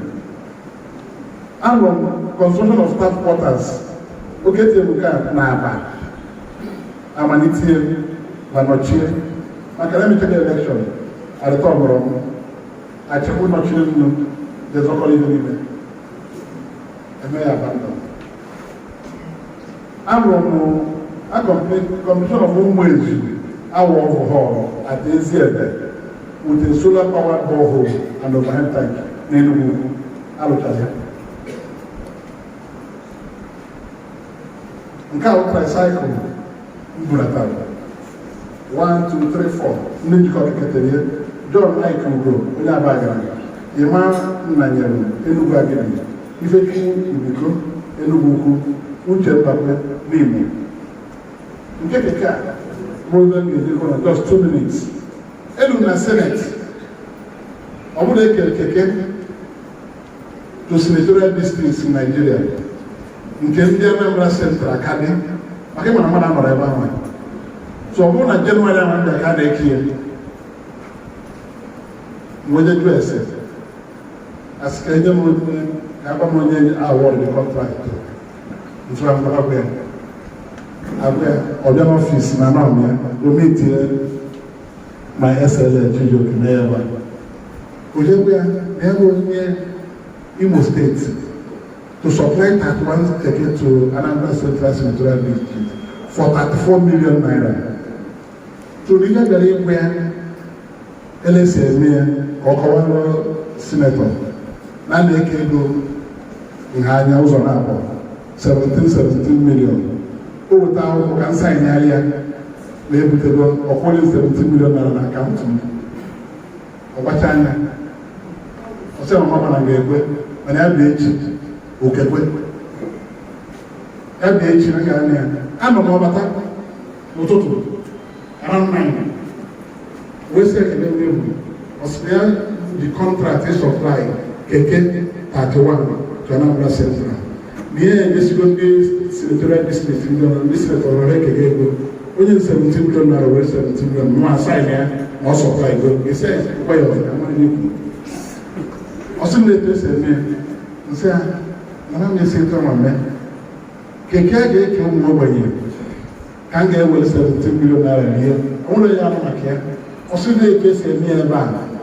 Arụrụ m construction of staff quarters, oke tie m nke a na Aba, amalitie ma nọchie maka na emechaghị election, arịtọbụrụ m achịkwu nọchiri nnu jezọkọrọ ihe niile eme ya abandon. Arụrụ m a completion of Ụmụezu Awọ Hall at Eziebe with a solar powered borehole and overhead tank n'Enugu Ukwu, arụchara ya. Nke a bụ tricycle m bulatara, 1 2 3 4. Ndị Njikọ keketere ya: John Ike Ugo, onye Abagana; Ịma Nnanyere, Enugu Agidi; Ifechukwu Ibiko, Enugu Ukwu; Uche Mbakwe, n'Imo. Nke keke a bụrụ ga-eji na just 2 minutes elu na Senate. Ọ bụrụ ekere keke to senatorial districts in Nigeria, nke ndị Anambra Central aka dị maka ịmara mmadụ anọrọ ebe ahụ. So ọ bụrụ na Jenụwarị ahụ ndị aka na-eke ya, nweje jụ ese, asị ka enye m onye ka agba m onye award the contract. Ntụrụ agwa ya, agwa ya, ọ bịa n'ọfịs na nọm ya, o meetie my SLA Chijioke na ya ebe a, ojegwa ya na ya bụ onye Imo State to supply 31 keke to Anambra Central Senatorial District for 34 million naira. So n'ihe bịara ịgwa ya elesi eme ya ka ọ kọwara senator na a na-eke ego nha anya ụzọ na-abụọ, 17 17 million. O weta akwụkwọ ka nsaịn ya na ebutego ọkwụrụ 17 million naira na akaụntụ m. Ọgbacha anya, ọ sị mama na ga-ekwe, mana ya bịa echi. Okekwe ya bịa echi na ga ya anọ m. Ọbata n'ụtụtụ around 9, wee sị ekele m egwu. Ọ sị na ya ji contract supply keke 31 to Anambra Central, na ihe enyesigo ndị senatorial district, ndị ọrụ ndị senator ọrụ ekeke ego, onye 17 million naira, were 17 million mụ asign ya na ọ supply go. Esi gwa ya ọzọ ka mmadụ na-ekwu. Ọ sị m na etu esi eme ya, nsị ya mana m esi etu ama mee keke a ga-eke ụmụ ogbenye ka m ga-ewere 17 million naira rie. Ọ nwere ya anụ maka ya. Ọ sị na etu esi eme ya ebe a,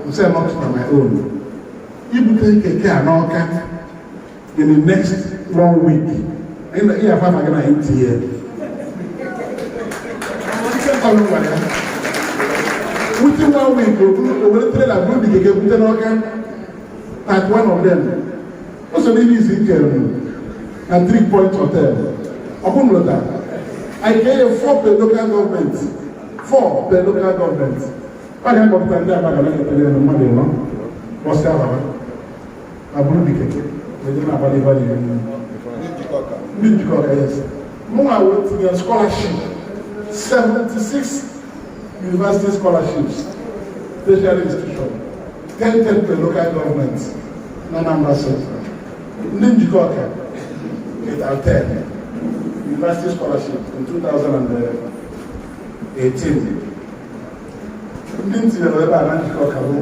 nsị ya not na my own, ibute keke a n'Ọka in the next one week, ihe afa gị na NTA ọrụ gwara ya. Within one week, o were trailer buru dị keke bute n'Ọka, 31 of them. O so n'ime isi nke na Three Point Hotel. Ọ bụ nlọta anyị ka enye four per local government, four per local government. Ọ ga-akpọpụta ndị Abaga na ekele ya na mmadụ ịnọ bọsị ababa ma buru dị keke wee je na-agbalị ebe a na-eri. Ndị Njikọ Ọka, yes. Mụnwa wee tinye scholarship, 76 university scholarships, tertiary institution, 10 10 per local government na Anambra Central. Ndị Njikọ Ọka 8 out 10 university scholarship in 2018. Ndị m tinyere ebe a na Njikọ Ọka bụ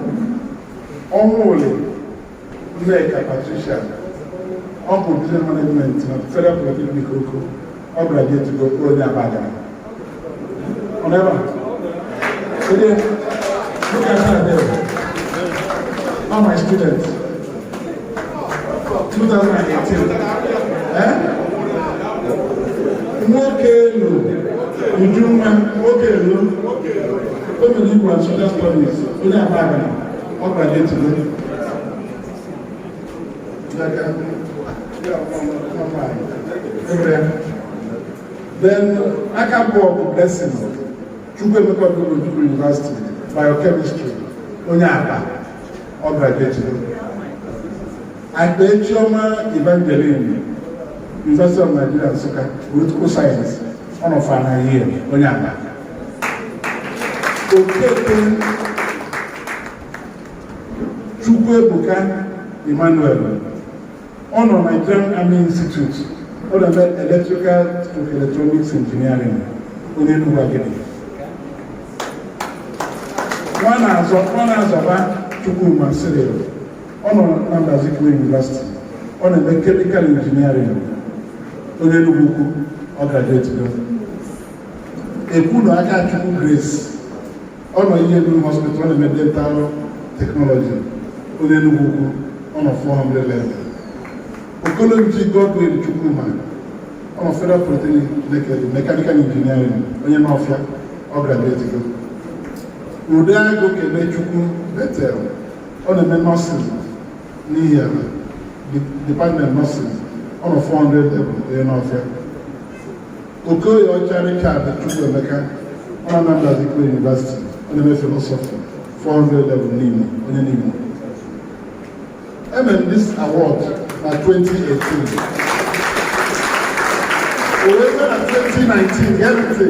ọnwụ ole Nneka Patricia, ọ bụ business management na Federal Polytechnic Oko, ọ graduate go, onye Abagana. Ọ nọ ebe a? Onye? Look at her there. All my students. 2018. Eh? Nwoke elu, Ujunwa, nwoke elu, o mere Igbo and Social Studies, onye Abagana, ọ graduate go. Daga, ya, nwa nwanyị. Then aka bụ ọgụ Blessing Chukwuemeka Odumegwu University, biochemistry, onye Aba, ọ graduate. Akpa Chioma Evangeline, University of Nigeria Nsukka, political science, ọ nọ final year, onye Aba. Okeke Chukwuebuka Emmanuel. Ọ nọ Nigerian Army Institute, ọ na-eme electrical to electronics engineering, onye Enugu Agidi. Nwa na-azọba Chukwuma Cyril, ọ nọ na Nnamdi Azikiwe University, ọ na-eme chemical engineering, onye Enugu Ukwu, ọ graduate go. Ekwulu aka Chukwu Grace, ọ nọ ihe Enugu Hospital, ọ na-eme dental technology, onye Enugu Ukwu, ọ nọ 400 level. Okolonji Godwin Chukwuma, ọ nọ Federal Polytechnic Nekede, mechanical engineering, onye N'Ọfịa, ọ graduate go. Udeagụ Kenechukwu Betel, ọ na-eme nursing n'ihi ala department nursing, ọ nọ 400 level, onye N'Ọfịa. Okoye Ọcha Richard Chukwuemeka, ọ nọ Nnamdi Azikiwe University, ọ na-eme philosophy, 400 level n'Imo, onye n'Imo. Emere this award na 2018, o wee bịa na 2019. Gee ntị,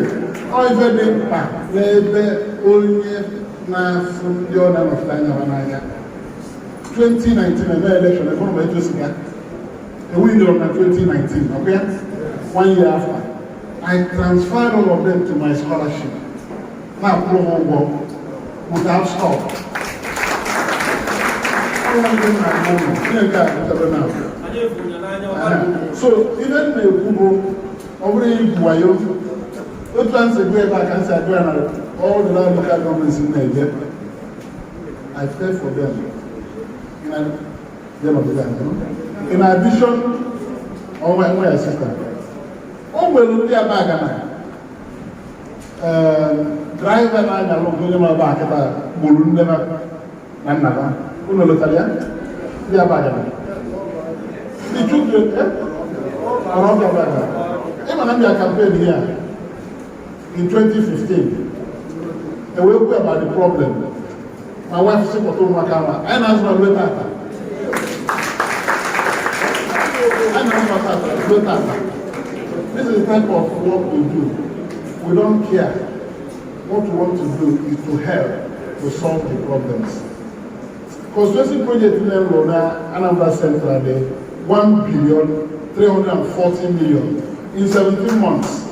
ọ ife dị mkpa n'ebe onye na-afụ ndị ọ na-anọchite anya ha n'anya. 2019 eme election, ebe ụmụ etu si ga ewinere na 2019, ọkwa ya one year after, I transferred all of them to my scholarship, na-akwụrụ ha ụgwọ without stop. Ọnwa ndị nna m ụlọ ihe nke a pụtara na so ihe m na-ekwu bụ, ọ bụrụ igwu wayo, otu a nsi gụ ebe a ka nsi agụ ya na all the local governments m na-eje. I pay for them in addition. Ọnwa nwa ya sister, o nwere ndị Abagana driver na-anyalụ nke onye ma akịta gburu nne na nna ha. Unu lụtara ya, ndị Abagana, the children ọrụ ọbịa Abagana. Ịma na mbịa campaign here in 2015, e wee kwu about the problem. My wife sị kpọta ụmụaka ahụ, anyị na-azụ na ruo tata, anyị na-azụ na tata ruo tata. This is the type of work we do. We don't care. What we want to do is to help to solve the problems. Constituency project in na Anambra Central dị 1 billion 340 million in 17 months,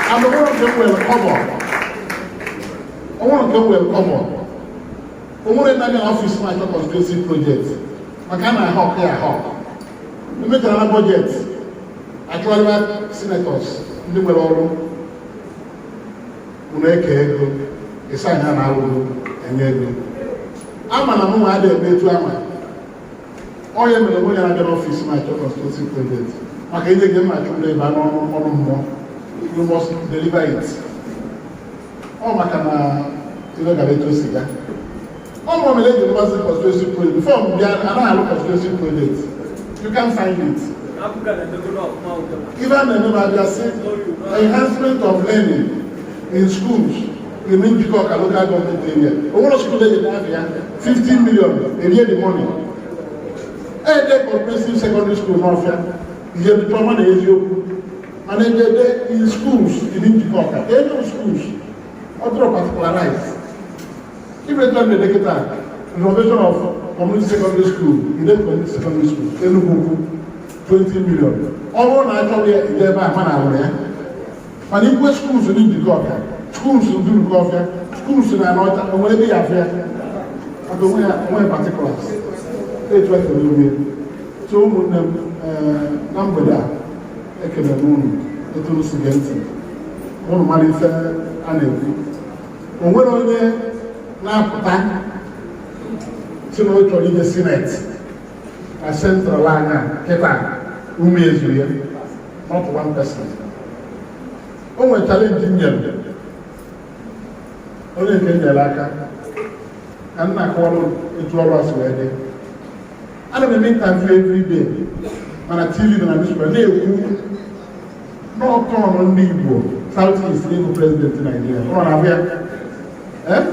and the one of them will cover, onwere nke m were cover, onwere ndị office na-achọ constituency project, maka a na-ahọ ọkụ ya ahọ emechara na budget achụgharịwa senators ndị nwere ọrụ unu eke ego ịsa anya na alụgo enye ego ama na mụ nwa adịghị eme etu ama. Onye mere onye na-abịa n'office na-achọ constituency project maka inye gị mma chụrụ ebe n'ọnụ ọnụ mmụọ, you must deliver it. Ọ maka na iwe gara etu o si gaa, ọ mụrụ mere eji mmasị constituency project. Before m bịa, anaghị alụ constituency project, you can find it. Ife a na-eme ma abịa sị enhancement of learning in schools in Njikọka local government area, o nwere school eji n'afọ ya 15 million erie the money. Ede comprehensive secondary school n'Ọfịa, ihe diploma na eziokwu, mana ejede in schools in Njikọka, eno schools ọ dụrọ particularize. Ife etu a na-ede kịta, renovation of community secondary school, Ide Community Secondary School, Enugu Ukwu, 20 million. Ọ bụrụ na achọghị ya ije ebe a ma na alụrụ ya, mana ikwe schools dị Njikọka, schools dị Ọfịa, schools na Anọcha, o nwere ebe ya afịa maka onwe ya onwe particulars etu a soro ime. So ụmụnne m, na mgbede a, ekele m unu etu unu si gee ntị, unu mara ife a na-ekwu. O nwere onye na-apụta si na ọ chọrọ ije senate na central anya kịta ume ezuru ya? Not one person. O nwere challenge m nyere onye nke m nyere aka ka m na-akọwara etu ọrụ a si wee dị. Ana m eme interview every day, mana TV na newspaper, na-ekwu n'ọtọọnụ ndị Igbo South East ịbụ president Nigeria. Ọ na-abụ ya. Eh?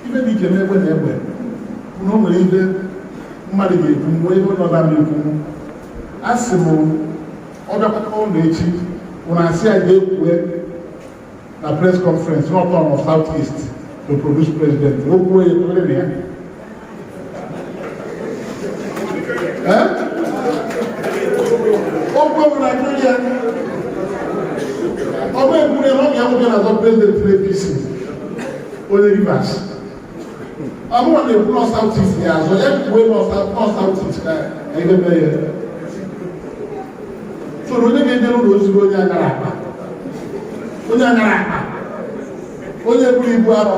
Ife dị iche n'egbe na egbe na o nwere ife mmadụ ga-ekwu mgbe ebe nọ na ekwu. A sị m, ọ bịakwata ụlọ echi, ụnụ asị ya ga-ekwue na press conference, not turn of South East to produce president. O kwuo ya, kwere na ya. Ee, okwu ọbụla akụrụ ya, ọ bụ ekwuru ya na ọ ga-nwoke na-azọ president APC, onye Rivers. Ọ bụrụ na ekwu nọ South East ya azọ ya, kwuwe nọ South East ka ebe mee ya. Soro onye ga-ejere ụlọ ozugbo, onye agara akpa, onye agara akpa, onye buru ibu arọ,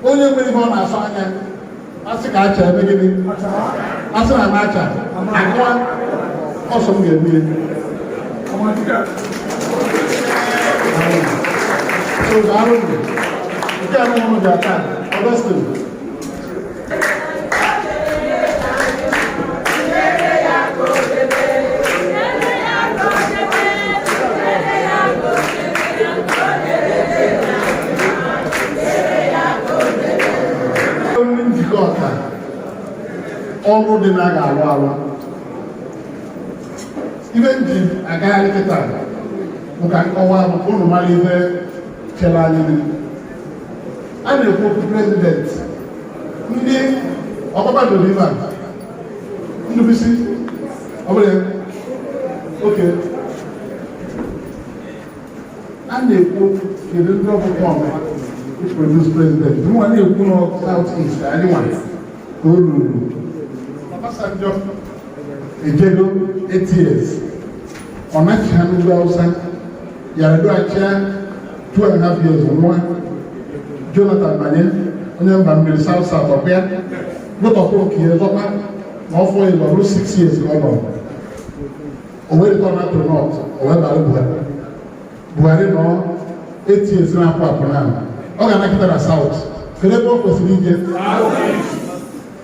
onye nwere ihe ọ na-asọ anya. Asị ka acha eme gịnị? Asị na ama acha akụwa ọsọ m ga-eme ya. So daalụ. Nke a nụrụ dị taa, Augustine. Ndị Njikọka, ọrụ dị na ga-alụ alụ. Ibe m ji agagharị kịta bụ ka nkọwa bụ ka unu mara ife chere anyị dị. A na-ekwu okwu president ndị ọkpakpando ife a Ndubisi, ọ bụrụ ya oke a na-ekwu, kedu ndị ọkpụkpọ ọma produce president? Mụ na-ekwu na South East anyị nwa ka o ruru. Obasanjo ejego 8 years, ọ nachi ha n'ugwu Hausa. Yar'Adua achịa 2.5 years, nwa Jonathan banye, onye mba mmiri South South, ọkwa ya lụtọpụ nke ya zọkwa na ọfọ ya ọrụ 6 years ka ọ nọ. O wee return to north, o wee bara Buhari. Buhari nọ 8 years na-apụ apụ na ọ ga-anakịta na South. Kedu ebe ọ kwesịrị ije?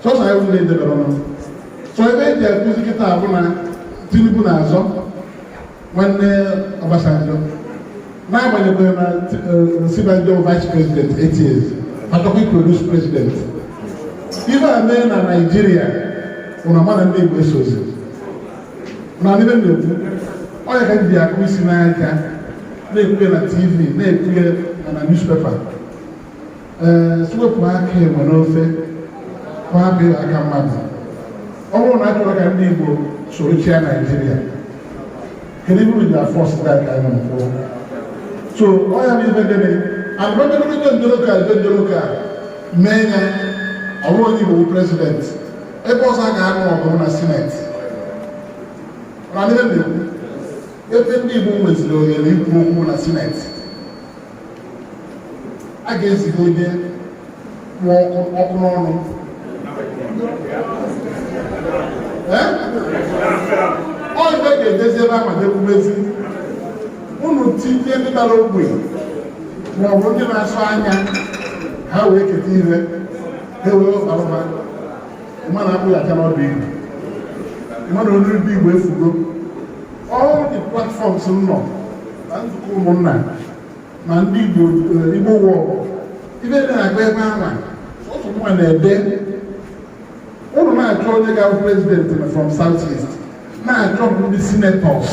Sọsọ ya ndị edebere ọnụ. So ebe eji akụzi kịta abụ na Tinubu na-azọ nwanne Obasanjo, n'agbanyeghị na Osinbajo vice president 8 years, achọkwa produce president. Ife a mee na Naijiria ụna mana ndị Igbo esozi na ndị na-ekwu onye ka ji akụ isi n'aka na-ekwuye na TV, na-ekwuye na newspaper. Ee, siwepụ aka enwe n'ofe, kwapụ aka mmadụ. Ọ bụrụ na a chọrọ ka ndị Igbo soro chịa Naijiria, kedu ibe unu ji afọs ka anyị nọ mkpụrụ? So ọ ya bụ ife gịnị alụmọdụlụjọ njoloka njoloka mee ya. Ọ bụrụ onye Igbo bụ president, ebe ọzọ a ga-anụ ọgụ na Senate. Na ndị na-ekwu ebe ndị Igbo nweziri ohere ikwu okwu na Senate, a ga-eziga onye kwụ ọkụ n'ọnụ. Ọ ife ga-edezi ebe ahụ ekwumezi unu tinye ndị dara ogbe ma ọ bụ ndị na-asụ anya ha wee keta ihe ha wee ọrụma mmadụ akpụghị aka n'ọdụ igwe mmadụ olu ndị Igbo efugo. All the platforms m nọ na nzukọ ụmụnna na ndị Igbo, Igbo World, ibe dị na-agba ebe ahụ, sọsọ mụnwa na-ede. Ụnụ na-achọ onye ga-abụ president from South East, na-achọ ndị senators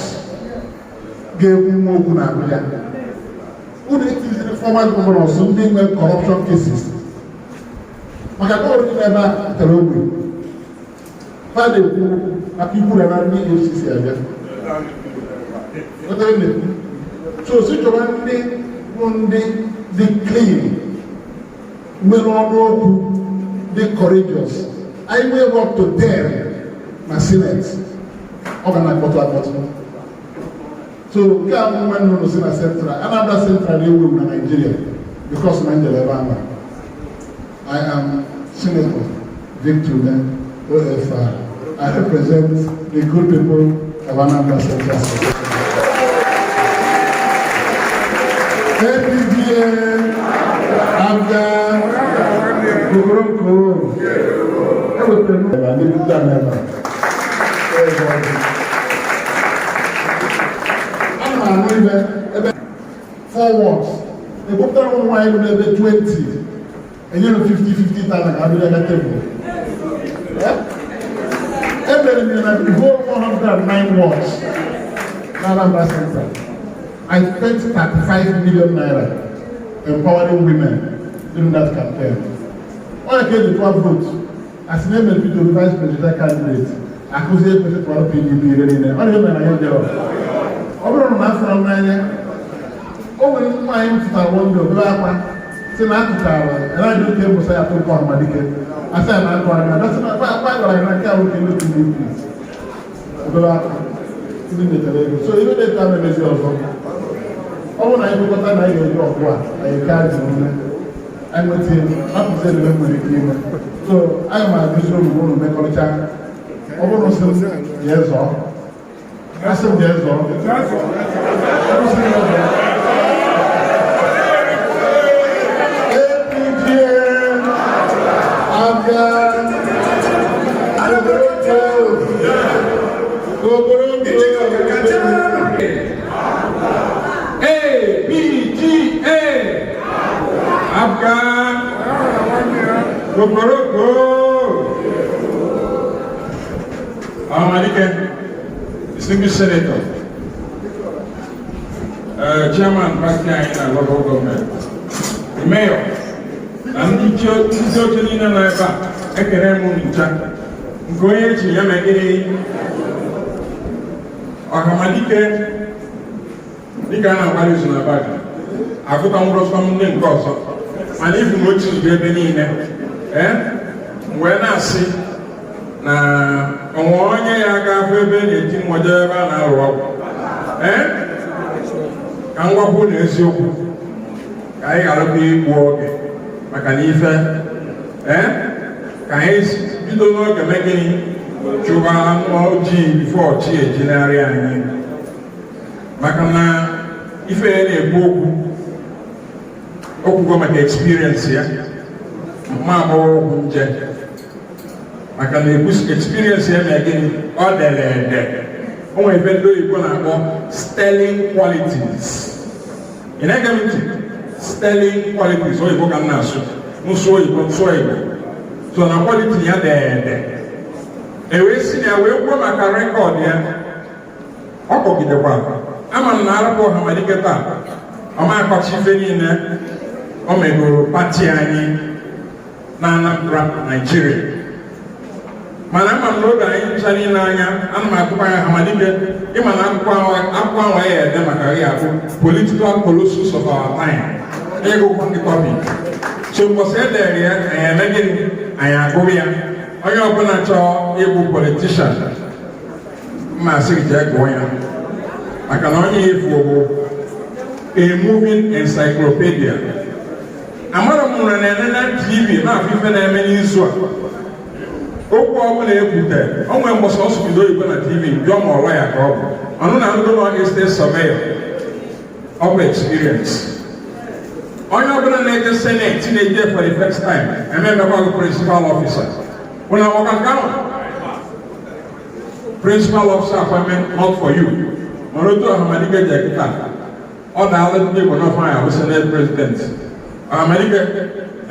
ga-ekwu nwa okwu na Abuja. Unu etiziri former governors, ndị nwe corruption cases, maka ka ọrụ dị n'ebe a tere ogbe fa na-ekwu maka ikwuru na ndị EFCC abịa. Na-ekwu so si chọba ndị bụ ndị dị clean, nwere ọnụ okwu, dị courageous. Anyị nwee up to 10 na Senate, ọ ga na-akpọtụ akpọtụ. So nke a bụ nwanne ụlọ si na Central, Anambra Central na-ewu ewu na Nigeria because na njere ebe ahụ. I am Senator Victor Umeh, OFR. I represent the good people of Anambra Central State. APGA, APGA, Kokoroko. Ewetara m ebe a, ndị ndị a n'ebe a. Ana m anụ ibe ebe four wards ekwupụtara ụmụ nwaanyị nọ n'ebe 20, enyere 50 50 thousand ka abịa aga tebụl. Emere m ya na the whole 109 wards na Anambra Central. I spent 35 million naira empowering women during that campaign. Onye ka eji tụọ vote asị na emere Peter Obi vice presidential candidate. Akụzi ekwesị tụọrọ PDP ire niile. Ọ na-eme na ya jere. Ọ bụrụ na afọrọ m n'anya, o nwere nwaanyị m tụtara wọndụ obere akwa si na atụtara anaghị oke mbụsa ya tụkọ Ọhamadike, asị ya na akụ anya adasị na akwa akwa gwara ya na nke a nwoke ndị PDP obere akwa ndị nyetara ego. So ihe na-eto ama emezi ọzọ. Ọ bụrụ na anyị kwekọta na anyị ga-eji ọgụ a, anyị ke ajụ ume, anyị nweta hapụzi ebe nwere ike ime. So aga m ajụzi unu, unu mekọrịcha. Ọ bụrụ sị m jee zọọ, asị m jee zọọ. Ọ bụrụ sị m jee zọọ, APGA abịa obodo obodo. A B G A APGA kokoroko. Ọhamadike, distinguished senator, chairman party anyị na local government, the mayor, na ndị isi oche niile nọ ebe a, ekele m unu ncha. Nke onye echi ya mee gịnị? Ọhamadike, dịka a na-agbara izu na bag agụta nwụrọsọ m ndị nke ọzọ, mana ifu na ochi zugo ebe niile. Ee, m wee na-asị na onwe onye ya ga-afụ ebe a na-eti mmọjọ ebe a na-alụ ọgwụ. Ee, ka m gwakwu na eziokwu, ka anyị gharakwa igbu oge, maka na ife ee, ka anyị bido n'oge mee gịnị? Chụba anụ ojii before chi ejinarị anyị, maka na ife ya na-ekwu okwu okwugo maka experience ya mma agbọghọ okwu nje, maka na ekwu experience ya mee gịnị? Ọ dere ede. O nwere ife ndị oyibo na-akpọ sterling qualities. Ị na-ege m ntị? Sterling qualities, oyibo ka m na-asụ, nsụ oyibo, nsụ oyibo. So na quality ya dere ede, e wee si na ya wee kwuo maka record ya. Ọ kpọgidekwa ama m na arapụ Ọhamadike taa, ọma akọcha ife niile o megoro party anyị na Anambra, Naijiria, mana ama m na oge anyị ncha niile anya, ana m akụkọ ya. Ọhamadike, ịma na akwụkwọ akwụkwọ ahụ ya ede maka ya bụ political colossus of our time, ịgụkwa ndị topic. So mbọsị edere ya, anyị eme gịnị? Anyị agụrụ ya. Onye ọbụla chọọ ịbụ politician, mma asị gị jee gụọ ya, maka na onye efu bụ a moving encyclopedia. Amara m na na-enene TV na-afụ ife na-eme n'izu a, okwu ọbụla ekwute o nwere mbọsị ọsụbido oyibo na TV jụọ ma ọlọ ya ka ọ bụ ọnụ na ndụ nọ estate surveyor. Ọ bụ experience. Onye ọbụla na-eje senate na-eje for the first time, eme emekwa gị principal officer. Ụna ọka nke ahụ, principal officer appointment not for you. Mana otu Ọhamadike ji ekịta, ọ daala ndị Igbo n'ọfọ anyị abụ senate president. Ọhamadike,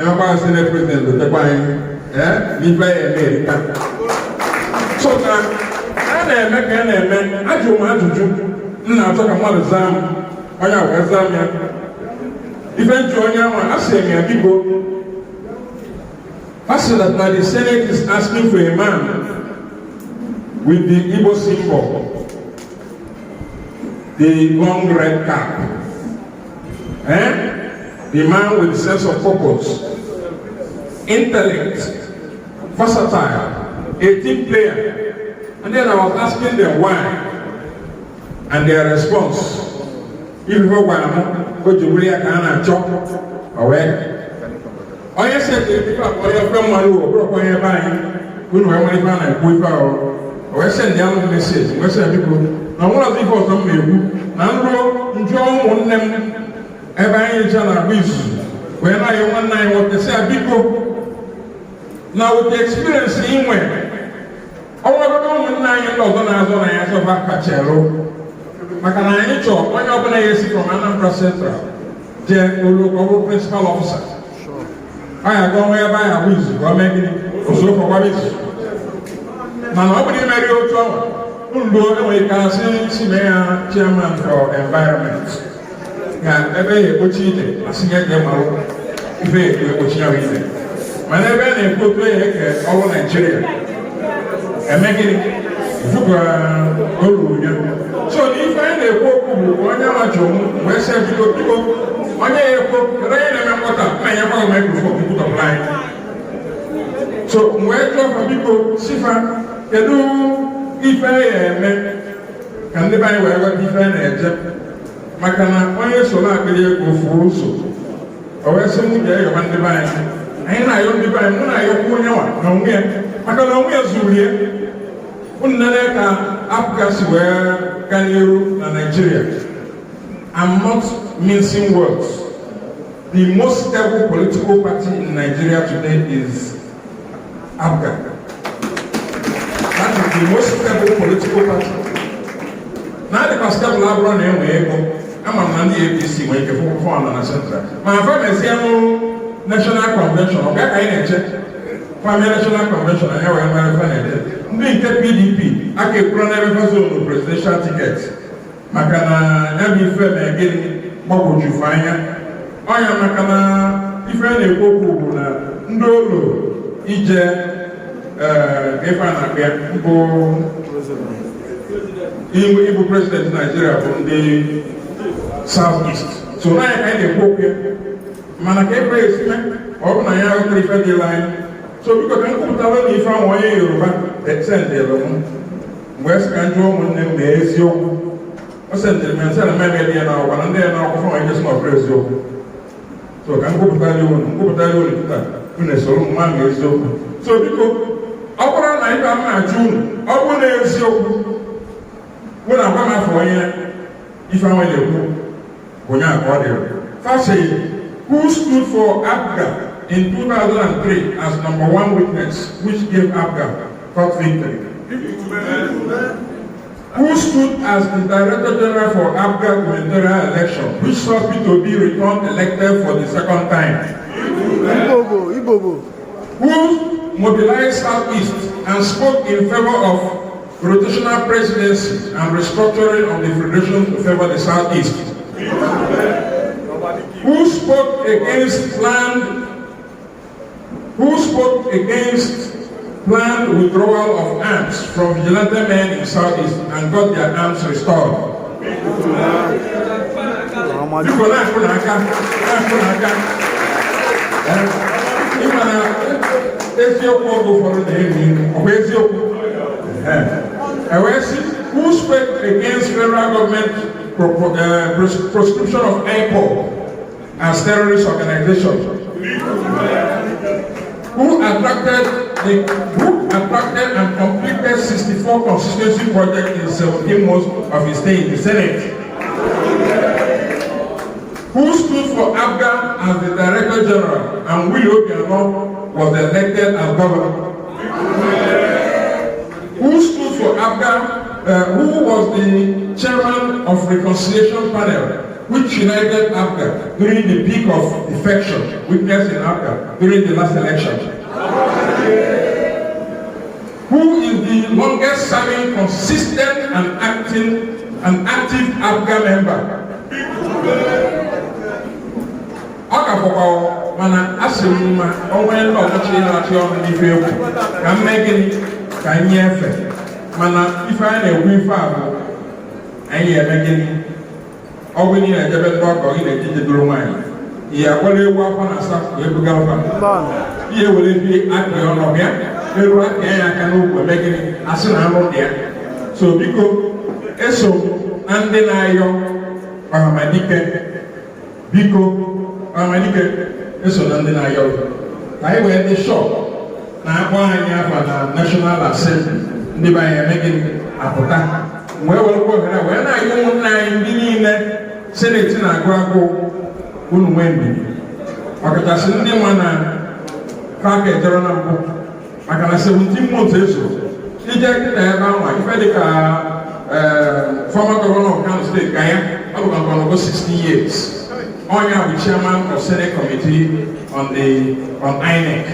emekwa senate president, dotekwa anyị ee n'ife ya eme erika. So na a na-eme ka a na-eme. Ajụ m ajụjụ m na-achọ ka mmadụ zaa m, onye a wee zaa m ya. Ife nchu onye ahụ a sị m ya, biko, a sị that na the senate is asking for a man with the Igbo symbol, the long red cap, eh? The man with the sense of purpose, intellect, versatile, a team player. And then I was asking them why, and their response, ife gwara m o ji bụrụ ya ka a na-achọ, o wee onye setịrị ife a, onye ofe mmanụ, o bụrụkwa onye ebe anyị unu wee nwere ife a na-ekwu ife ahụ. O wee send ya m message, wee sị ya, biko, na nwere ọzọ ife ọzọ m na-ekwu na nruo njụọ ụmụnne m ebe anyị ncha na-agba izuzu, wee na-ayọ nwanne anyị nwoke, sị ya, biko, na with the experience inwe ọnwagodo ụmụnne anyị ndị ọzọ na-azọ na ya zọba kachelụ, maka na anyị chọọ onye ọbụla ya esi from Anambra Central jee olu ka ọ bụrụ principal officer. Anyị aga ọnwa ebe anyị agba izu ka ọ mee gịnị? Osoro gbaba izu. Mana ọ bụrụ imeri otu ọnwa ndụ, enwere ike asị si mee ya chairman for environment, ka ebe ya ekpochi ide, asị ya jee marụ ife ya ekpochi ya ide. Mana ebe a na-ekwu otu ya eke ọrụ Naijiria eme gịnị? Ka o ruru ya. So na ife anyị na-ekwu okwu bụ onye nwa jụ m wee sị, biko, biko, onye ya ekwu okwu, kedu onye na-eme mkpọta mma enyekwa gị microphone kwutọpụrụ anyị. So m wee jụọ fa, biko, sifa kedu ife ya eme ka ndị be anyị wee ghọta ife a na-eje, maka na onye so na-akpịrị ego fuo ụzọ. O wee sị m jee yọba ndị be anyị. Anyị na-ayọ ndị be anyị, mụ na-ayọkwa onye nwa na onwe ya, maka na onwe ya zuru ya. Unu nene ka APGA si wee gaa n'iru na Nigeria. I'm not mincing words. The most stable political party in Nigeria today is APGA. That is the most stable political party. Na adịkwa stable abụrụ na enwe ego. Ama m na ndị APC nwere ike fụ anọ na central, ma afa mezie nụ national convention. Ọ bịa ka anyị na-eche family national convention, anyị wee mara ife na-eche. Ndị nke PDP aka ekwuru n'ebe fa zone presidential ticket, maka na ya bụ ife na gịnị gbagwojufu anya ọnya, maka na ife a na-ekwu okwu bụ na ndị ụlọ ije ife a na-akpọ ya bụ ịbụ president Naijiria bụ ndị South East. So na ya ka anyị na-ekwu okwu ya, mana ka ekwe esi mee, ọ bụ na ya ghọtara ife dịla anyị. So biko, ka m kwupụtara na ife ahụ onye Yoruba sendịrị m, mgbe sị ka m jụọ ụmụnne m ma eziokwu o sendịrị m, nsị na m eme dị ya n'akwụkwọ na ndị ya n'akwụkwọ fọma ike sị na ọ bụrụ eziokwu. So ka m kwupụtara unu, m kwupụtara unu kịta, unu esoro m ma ma eziokwu. So biko, ọ bụrụ na ibe m na-ajụ unu, ọ bụrụ na eziokwu, unu agwa m afọ onye ife ahụ na-ekwu ụnyaahụ ka ọ dịrị. First, who stood for APGA in 2003 as number one witness, which gave APGA court victory? Who stood as the Director General for APGA gubernatorial election, which saw P2B return elected for the second time? Ibobo, Ibobo. Who mobilized Southeast and spoke in favor of rotational presidency and restructuring of the federation to favor the Southeast? Who spoke against planned withdrawal of arms from vigilante men in Southeast and got their arms restored? Biko, na-akụ n'aka, na-akụ n'aka. Ịma na eziokwu oge ụfọdụ na-elu ilu, ọ bụ eziokwu. E wee sị, who spoke against federal government proscription of IPOB as terrorist organization? Who attracted and completed 64 constituency projects in 17 months of his stay in the Senate? Who stood for APGA as the Director General and Willie Obiano was elected as governor? Who stood for APGA, who was the chairman of Reconciliation Panel, which united APGA during the peak of defection witnessed in APGA during the last election? Who is the longest serving, consistent and active APGA member? Ọ ka fọkwa, mana asị m mma onwe ndị ọchịchị na-achị ọnụ n'ife egwu ka m mee gịnị, ka m nyefee. Mana ife anyị na-ekwu, ife a bụ anyị eme gịnị? Ọ bụ na ị na-ejebe ndị ọgọ gị na-eje jedoro nwaanyị, ihe agbara ewu afọ na asa wee buga afa, ihe were fi akị ọnụ bịa eru akị ya aka n'ukwu, eme gịnị? Asị na anụ dị ya. So biko, eso m na ndị na-ayọ Ọhamadike. Biko, Ọhamadike, eso na ndị na-ayọ ka anyị wee dị sure na-akpọ anyị afa na National Assembly, ndị be anyị eme gịnị? Apụta. Wee werekwa ohere a wee na-ayọ ụmụnne anyị ndị niile Senate na-agụ agụ, unu nwee ndidi, ọkachasị ndị nwa na aka ejere na mbụ, maka na 17 months ezuru ije kịta ebe ahụ. Ife dịka former governor of Kano State ka ya ọ bụ ka ọnọgo 60 years, onye bụ chairman of Senate Committee on INEC,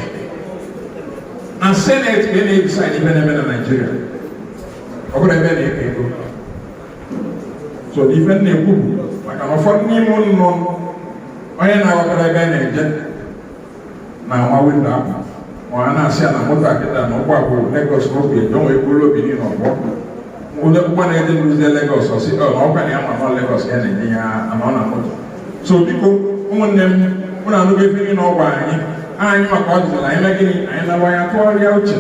and Senate ka na-e decide ife na-eme na Nigeria, ọ bụrụ ebe na-eke ego. So ife m na-ekwu bụ maka na ụfọdụ n'ime ụnụ nọ, onye na-aghọtara ebe a na-eje na-ama window apụ, ma ọ na-asị ya na moto akịta na ụgbọ abụọ Lagos ka obi eje onwe ekwuru obi niile ọgbọ. Onye ụgbọ na-eje n'ụzọ Lagos, ọ sị ọ na ọkwa na ya ma nọ Lagos ya na-enye ya ama ọ na moto. So biko, ụmụnne m, ụnụ anụgo efe niile ọ gwa anyị. Anyị maka ọ dịzịla anyị mee gịnị? Anyị nawa ya, tụgharịa uche.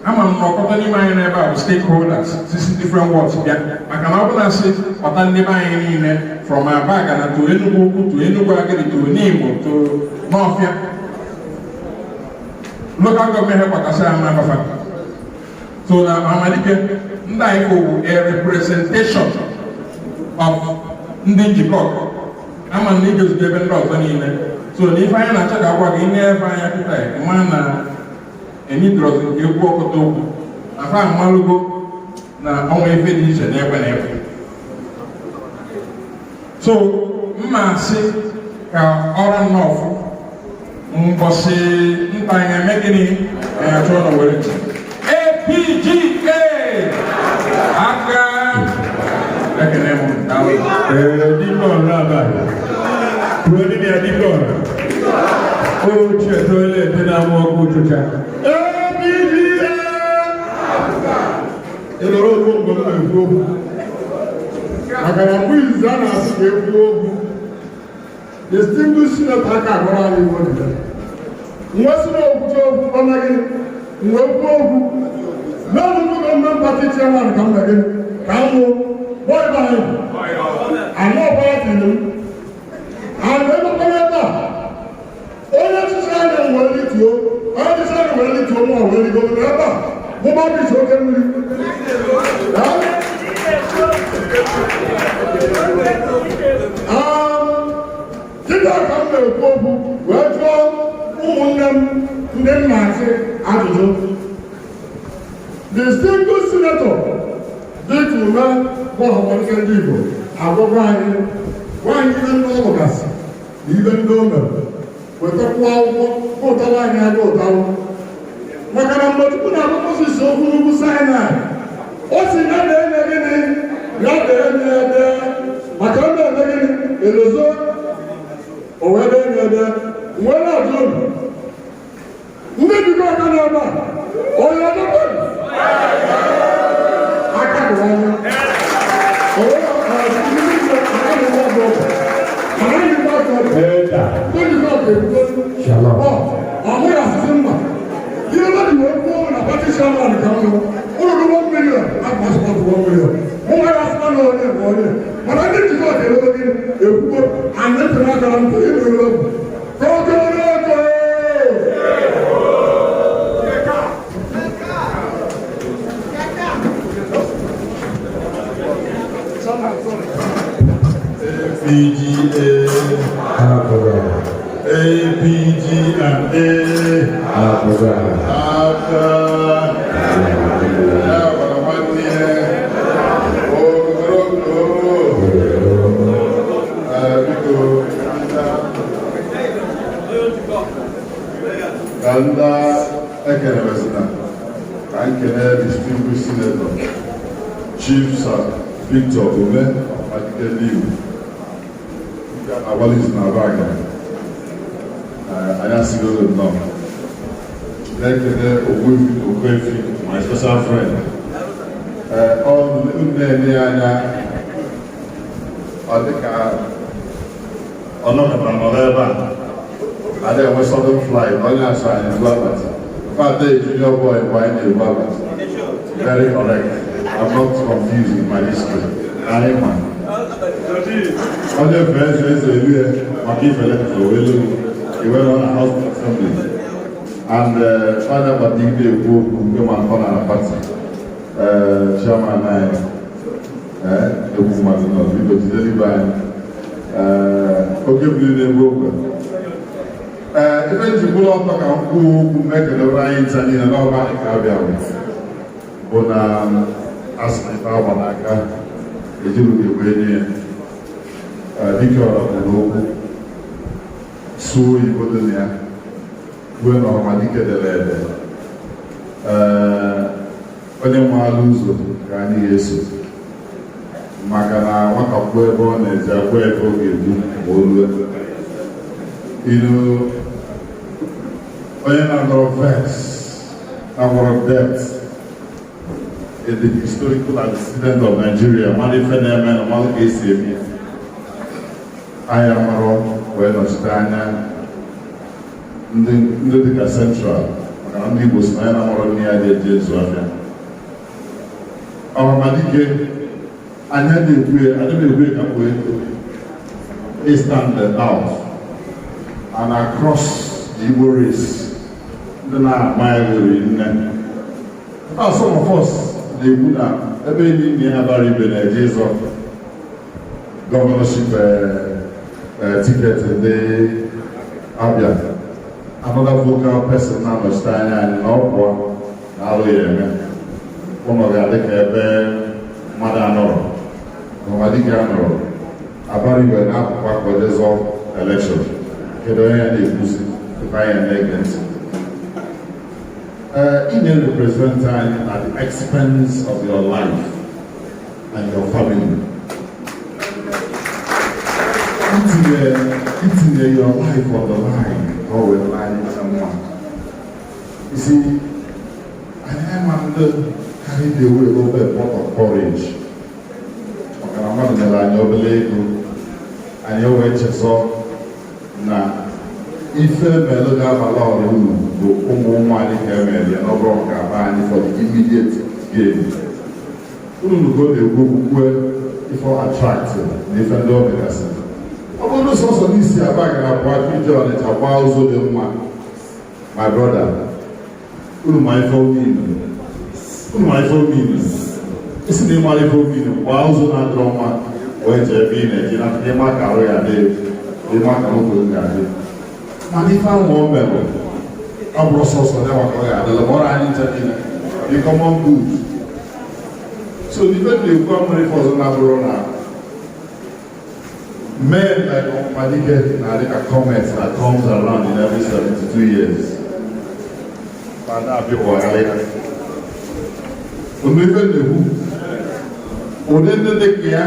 Ama m na ọkọta n'ime anyị n'ebe a bụ stakeholders sisi different wards bịa, maka na ọ bụ na asị kpọta ndị be anyị niile from Abagana to Enugu Ukwu to Enugu Agidi to Nimo to Nawfia local government headquarters ama abafa. So na Amadike ndị anyị kwụ a representation of ndị njikọ ama na igozide ebe ndị ọzọ niile. So na ife anyị na-achọ ka agwa gị na-efe anya kịta, ma na enidrozi nke egwu ọkọta okwu na fa amalụgo na ọnwa ife dị iche na ekwe na ekwe. So mma asị ka ọrụ nnọọfụ mbọsị nta anyị eme gịnị? Anyị achọ na were APGA aka ekene m. Daalụ. Ee, dike ọra abalị. Kwuo n'ime ya, dike ọra. Ochie toilet na-amụ ọkụ ụchụcha. APGA! Ị nọrọ okwu mgbe m na-ekwu okwu, maka na mgbe izizi a na-asị ka ekwu okwu, distinguished senator aka agwara anyị iwu dị nwe sị na okwucha okwu ọna gị nwe kwuo okwu n'ọnụnụ gọọmenti party chairman ka m na gị ka m nwụ bọị be anyị anọ party m ana emekwara ebe a. Onye ọchịchị anya wee lituo, onye ọchịchị anya wee lituo, mụ wee ligoro n'ebe a mụba bichi oke mmiri. Dịka ka m na-ekwu okwu wee jụọ ụmụnne m ndị m na-achị ajụjụ, distinguished senator dịka ume bụ ọhamalite ndị Igbo agwagwa anyị, gwa anyị ibe ndị ọ lụgasị na ibe ndị o mere, wetakwa akwụkwọ ụtara anyị aka ụtarụ, maka na mgbe Chukwu na-agwa Moses okwu n'ugwu Sinai, o si ya na-enye gịnị? Ya na-enye ede, maka ọ na-eme gịnị? Elozo o wee na-enye ede. Wee na-ajụ unu ndị bikọ aka n'ebe a, onye ọdọkwa aka bụ anya ọmụrụ asịsị mba ihe mmadụ wee kwuo na party chairman ka m ụlọ dị 1 million na passport 1 million. Mụ nwere asịma na onye bụ onye, mana ndị njikọ ga-elogo gị ekwugo anyị ntị n'akara ntị ịnụ okwu ogologo. APGA, APGA, aka ya gwara nwanne ya ogologo. Biko, ka ndị ekelewesịna ka nkene distinguished senator Chief Sir Victor Ume Ọhamadike ndị Igbo agbalịzi na Abagana. Anyị asịghị oge nnọọ na-ekele Ogbuefi Okoefi, my special friend. Ọ na-enye ya anya, ọ dịka ọ nọkọtara nọrọ ebe a adị enwe sudden flight. Onye asọ anyị ebu akpati fata junior boy mgbe anyị na-ebu akpati. Very correct. I'm not confused in my history. Anyị ma onye fee eze eze elu ya maka ifele wee lụ iwe nọ na House of Assembly and onye agbata ide ekwu okwu mgbe ma ọ na party chairman anyị egwu mmadụ nọ. Biko jidere ibe anyị oge mmiri na-egbu okwe. Ee, ife nji kwụrụ ọtọ ka m kwuo okwu m ekelere anyị ncha niile n'ọba anyị ka abịa bụ na asị na ife agba n'aka ejiri ugegbe enye ya. Dike ọra kwuru okwu sụọ oyibo dị na ya kwuo na ọhamadike dere ede. Ee, onye maara ụzọ ka anyị ga-eso, maka na nwata kwuo ebe ọ na-eje akwụ ebe ọ ga-egbu ma o rue ilu. Onye na-adọrọ vex na-agwọrọ depth In the historical antecedent of Nigeria, mmadụ ife na-eme na mmadụ ka esi eme ya. Anyị amarọ wee nọchite anya ndị dịka Central, maka na ndị Igbo si na ya na-amarọ nne ya na-eje ezu afịa. Ọhamadike, anyị na-ekwu ya, adịghị ekwu ya ka m wee ị stand out and across the Igbo race, ndị na-ama ya riri nne. Ah, some of us na-ekwu na ebe enyi ya bara ibe na-eje ịzọ governorship ticket ndị Abia, another vocal person na-anọchite anya anyị na ọ pụọ na alụ ya eme, ụlọ ga-adị ka ebe mmadụ anọrọ. Ọhamadike anọrọ, Abaribe na-apụkwa ka o jee zọọ election. Kedu onye ya na-ekwuzi tupu anyị na-ege ntị? Ị na-represent anyị at the expense of your life and your family. Itinye your life on the line ka ọ wee anyị ncha mma. You see, anyị ama ndị carry the way over a pot of porridge. Maka na mmadụ nyere anyị obere ego, anyị wee chezọ na ife melụ ga-abala ọrụ uru bụ ụmụ ụmụ anyị ka emere ya, n'ọbụrụ nke aba anyị for the immediate gain. Unu nugo na-ekwu okwu kwue ife attract na ife ndị o megasịrị. Ọ bụrụ sọsọ n'isi Aba gara pụọ aka ije Ọnịcha gbaa ụzọ dị mma, my brother, unu ma ife ominu, unu ma ife ominu. Isi na ịmara ife ominu, gbaa ụzọ na-adịrọ mma wee jee ebe ị na-eje na ịma ka arụ ya dị, ịma ka moto ga-adị. Mana ife ahụ o merụ, ọ bụrụ sọsọ ya maka ọ ga-adịla ma ọrụ anyị ncha niile, the common good. So ife na-ekwu amụrụ ife ọzọ na-abụrụ na men like Ọhamadike na-adị ka comet that comes around in every 72 years. Ma na-abịa ụwa ya. Unu ife na-ekwu, ụdị ndị dị ka ya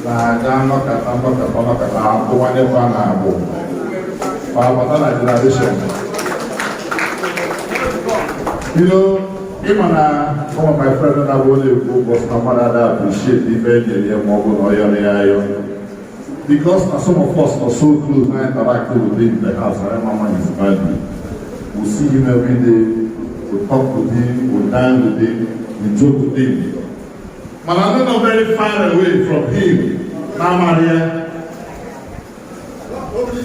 na-aga nnọkọta nnọkọta nnọkọta abụwanyekwa na agbụ ma bata na generation. Ịma na some of my friends na-abụ na-ekwu ụbọchị na mmadụ ada appreciate ife e nyere ya ma ọ bụ na ọ yọrọ ya ayọ. Because na some of us are so close na interact with him in the house, I mama his value. We see him every day, we talk with him, we dine with him, we joke with him. Mana ndị nọ very far away from him na-amaghị ya,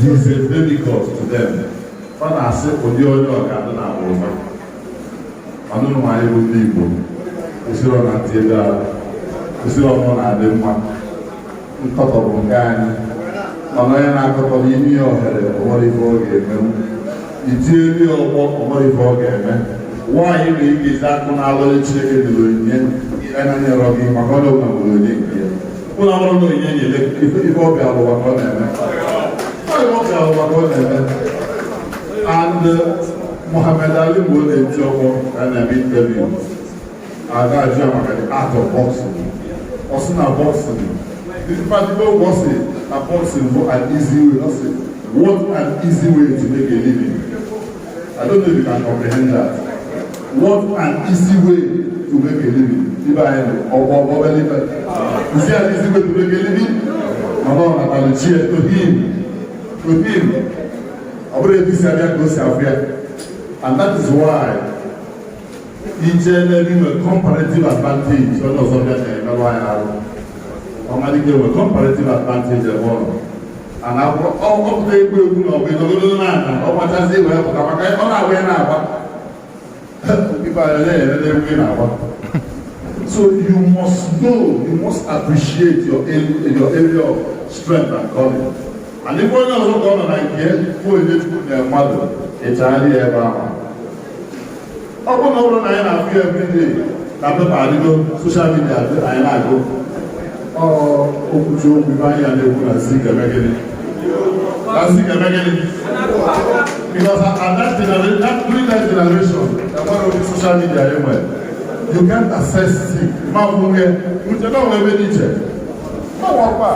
he is a demigod to them. Ọ na-asị ụdị onye ọka dị na agbụrụ. Mana ụmụ anyị bụ ndị Igbo, kwụsịrị na ntị ebe a, kwụsịrị ọnụ na-adị mma. Nkọtọ bụ nke anyị, mana onye na-akọtọ n'ime ya ohere, o nwere ife ọ ga-emenwu. Itielu ya ọgbọ, o nwere ife ọ ga-eme. Nwaanyị na ị ga-ezi akụ na-alụghị Chineke dịrị onyinye enanyerọ gị, maka onye ọbụla nwere onyinye nke ya. Ụlọ ọbụrụ na onyinye nyere ife ọ bịara ụwa ka ọ na-eme. Ọ ife ọ bịara ụwa ka ọ na-eme. And Muhammad Ali, mgbe ọ na-eti ọgbọ ka a na-eme interview, a na-ajụ ya maka the art of boxing, ọ sị na boxing, in fact, ife ọ sị na boxing bụ an easy way. Ọ sị, "What an easy way to make a living." I don't know if you can comprehend that. What an easy way to make a living. Ibe anyị nọ ọgbọ ọgbọ bẹ nífẹ̀. Is it an easy way to make a living? Mana ọ natara chi to him, to him. Ọ bụrụ etu si abịa ka o si afụ ya. And that is why ije n'ebe inwe comparative advantage, onye ọzọ bịa na-emerụ anyị arụ. Ọmalike nwe comparative advantage ebe ọ nọ. And akwụkwọ ọ pụta egwu egwu na ọbụ ịnọgodo na ọ gbachazi wee pụta, maka ọ na-agba ya na-agba. Ibe anyị na-ere n'egwu ị na-agba. So you must know, you must appreciate your area of strength and calling. And if onye ọzọ ka ọ nọ na nke fụ onye Chukwu na mmadụ ịchagharị ya ebe ahụ. Ọ bụrụ na ọ bụrụ na anyị na-afụ ya everyday na paper adịgo, social media adị, anyị na-agụ. Ọ okwuchi okwu ibe anyị ya na-ekwu na zi ga-eme gịnị? Na zi ga-eme gịnị? Because at that generation, that, during that generation, enwere ụdị social media e nwere. You can't access it. Ma ọ bụ nwunye, uche na onwe ebe dị iche. Ọ wakwa.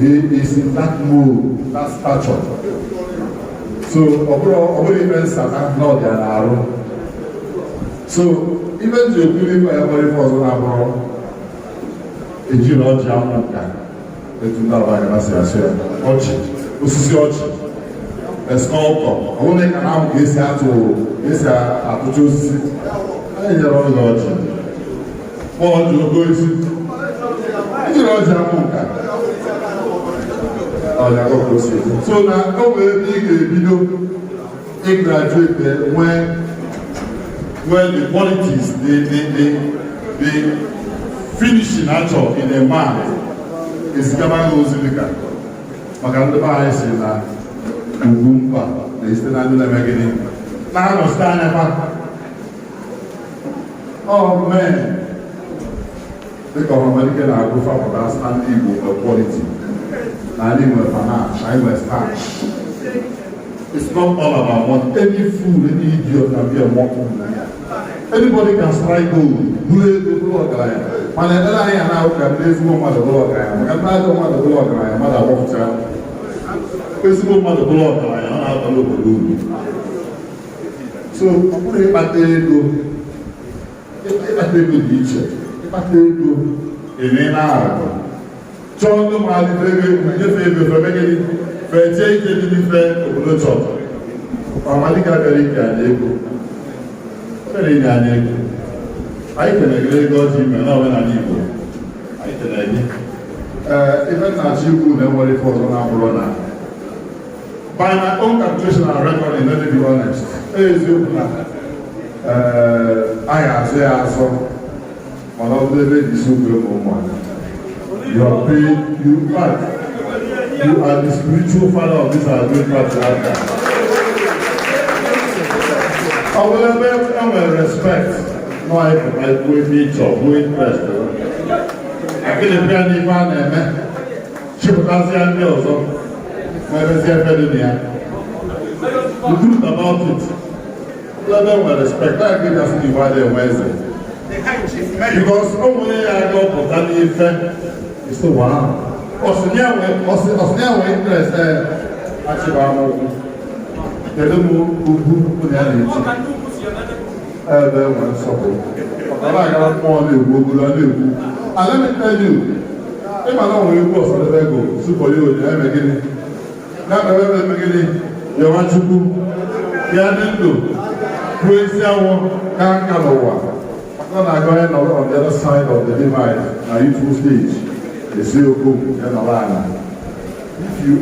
He is in that mode, that stature. So ọ bụrụ ife nsata na ọ dị na-arụ. So ife nji ekwuru ife ya nwere ife ọzọ na-abụrụ ejiri ọjị amụ nka etu ndị Abagana si asụ ya, ọjị, osisi ọjị, sculptor, ọ bụrụ na ị ka na-amụ ka esi atụ, ka esi atụcha osisi, anyị nyere ọjị, ọjị kpọọ ọjị ogo isi, ejiri ọjị amụ nka ọja ka o si. So na o nwere ebe ị ga-ebido ịgraduate nwee the qualities, the finishing achọ in a man, ezigaba gị ozi dịka maka ndị be anyị si na ugwu mba na-esite na ndị na-eme gịnị, na-anọchite anya fa. Ọ mee dịka Ọhamadike na-agụ fapụta asị na ndị Igbo nwere quality, na anyị nwere panache, anyị nwere starch. It's not all about money. Any fool, any idiot can be a mocker. Anybody can strike gold, bụrụ ego, bụrụ ọgaranya. Mana ekpere anyị na-ahụ ka ndị ezigbo mmadụ bụrụ ọgaranya, maka ndị ajọ mmadụ bụrụ ọgaranya, mmadụ agbapụcha. Ezigbo mmadụ bụrụ ọgaranya, ọ na-abalị obodo uru. So ọ bụrụ ịkpata ego, ịkpata ego dị iche. Ịkpata ego eme na-aghọ, chọọ ndị mmadụ ego, nyefe ego, febe gịnị, fee ike dị n'ife obodo chọrọ. Ọhamadike abịara ike anyị ego, ọ bịara inye anyị ego. Anyị kelere ego ọjị ime na omenala Igbo. Anyị kelere gị. Ee, ife nna-achọ ikwu na enwere ife ọzọ na-abụrụ na by my own calculation and reckoning, let me be honest, eziokwu na ee, anyị azụ ya azọ, mana ọ bụrụ ebe eji isi ukwu ụmụ ụmụaka. You are paid, you, in fact, you are the spiritual father of this our great party APGA. Ọ bụrụ ebe e nwere respect, nọ anyị pụta ikwu ebe ịchọ bụ interest akịlịpụ ya n'ife a na-eme, chịpụtasịa ndị ọzọ nwerezie ebe dị na ya. The truth about it, ebe e nwere respect, anyị ga-asị na Igbo adịghị enwe eze, because o nwere ya aga ọpụta n'ife isi wow, ọsịnya nwee interest achịba amụkwụ. Kedu m ugwu unu ya na-echi ebe enwe nsọpụrụ ọ na-agara mmụọ na-egwu ogolo a na-egwu. And let me tell you, ịma na nwere egwu Ọsadebe go sụpọ ya onye eme gịnị na ebe eme gịnị, yọwa Chukwu ya dị ndụ kwuo isi awọ ka nka n'ụwa, maka ọ na-aga onye nọrọ on the other side of the divide na youthful stage esi okwu ya nọrọ ala. If you,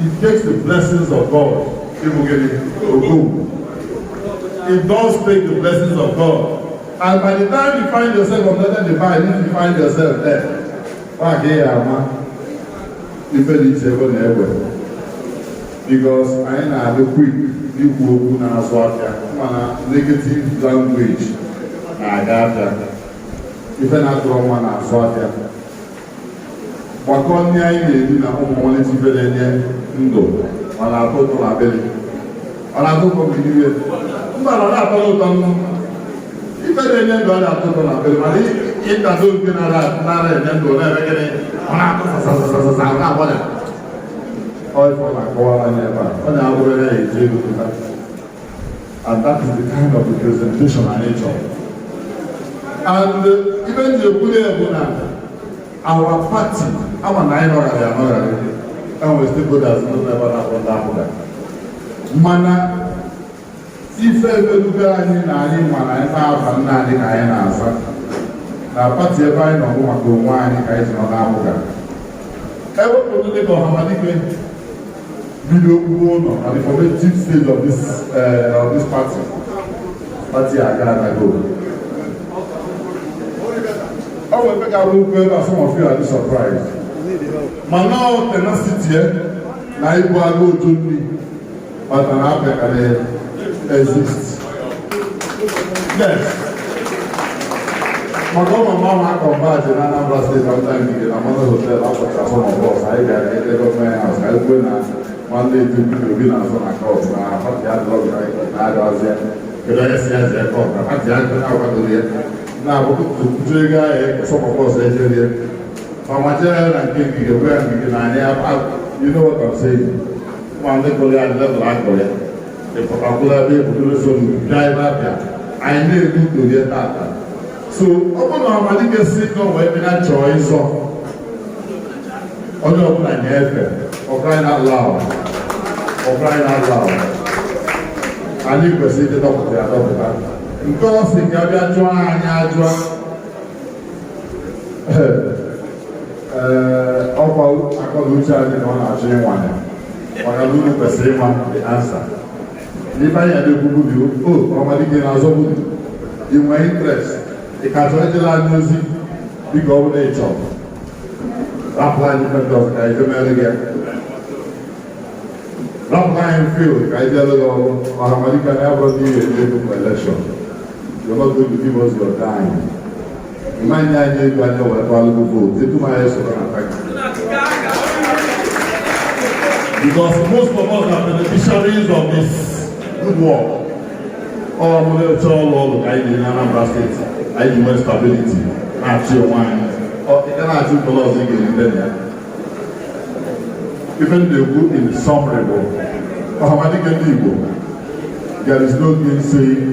it takes the blessings of God ịbụ gịnị, okwu. It does take the blessings of God, and by the time you find yourself on the other divide, if you find yourself there, nwa ka ị ya ama ife dị iche ebe na egbe, because anyị na-adị quick n'ikwu okwu na-azụ afịa, mana negative language na-aga afịa, ife na-atụrụ nwa na-azụ afịa. Gbakọ ndị anyị na-eri na ụmụ nwanne, ife na-enye ndụ, ọ na-atọ ụtọ na akpịrị, ọ na-atọ ụtọ mgbe niile. Mba, na ọ na-atọ ụtọ nnụ. Ife na-enye ndụ ọ na-atọ ụtọ na akpịrị, mana ịtado nke nara enye ndụ, ọ na-eme gịnị? Ọ na-atọ sasasasasa, ọ na-agbada. Ọ ife ọ na-akọwara anyị ebe a, ọ na-abụrụ ya eji ego pụta, and that is the kind of representation anyị chọrọ. And ife nji ekwuli ya bụ na our party ama na anyị nọgharị anọgharị, enwere stakeholders ndị nọ ebe na-akpọ ndị APGA, mana ife emelugo anyị na anyị ma na anyị na-aba nna anyị ka anyị na-aza na party ebe anyị nọ bụ maka onwe anyị ka anyị ji nọ na-APGA. Ewepụrụ dịka Ọhamadike bido kwuo ụlọ na the formative stage of this party aga anago. Ọ bụ ebe ga-abụ okwu ebe a, some of you are surprised, mana ọ tenacity na ibu agha otu nri kpatara APGA ka na-exist. Yes, maka ụmụ mmanwụ akọmbaji na Anambra State ọta ngige na Mother Hotel akpọchara some of us, anyị bịara ebe government house ka anyị kwuo na nwanne etu Peter Obi na-azọ na court, na party adịrọ na-adọzie. Kedu onye si ya jee court na party akwadoro ya na-abụ tutu ego ahụ eke? Some of us ejerie famachere na nke ngige gwa ya ngige na anyị, you know what I'm saying, ma ndị gụrụ ya level agụrụ ya ịpụtakwụla ebe ebudoro so bịa ebe abịa. Anyị na-edu torie tata. So ọ bụrụ na Ọhamadike si ka ọ wee bịa chọọ ịzọ, onye ọbụla na-efe, for crying out loud, for crying out loud, anyị kwesịrị ịdị dọpụta ya dọpụta. Nke ọ sị ka bịa jụọ anyị ajụọ, ee, ọkwa akọla uche anyị ka ọ na-achọ ịnwale, maka na unu kwesịrị ịma the answer. N'ife anyị na-ekwukwu bi o, Ọhamadike na-azọgbu, ị nwee interest, ị ka chọrọ ijere anyị ozi, biko, ọ bụla ị chọrọ, rapụ anyị ife ndị ọzọ ka anyị mere gị ya. Rapụ anyị field ka anyị jere gị ọrụ. Ọhamadike na ya bụrụ ndị ihe ego for election, you're not going to give us your dime. Mmanya anyị ego anyị wee tụalụ gị vote etu ma anyị soro na party, because most of us are beneficiaries of this good work. Ọ bụrụ oche ọlụ ọlụ ka anyị dị na Anambra Steeti, anyị ji nwee stability na-achị onwe anyị. Ọ ị ga na-achị ụlọ ọzọ, ị ga-erite na ya. Ife m na-ekwu in summary bụ, Ọhamadike ndị Igbo, there is no gainsaying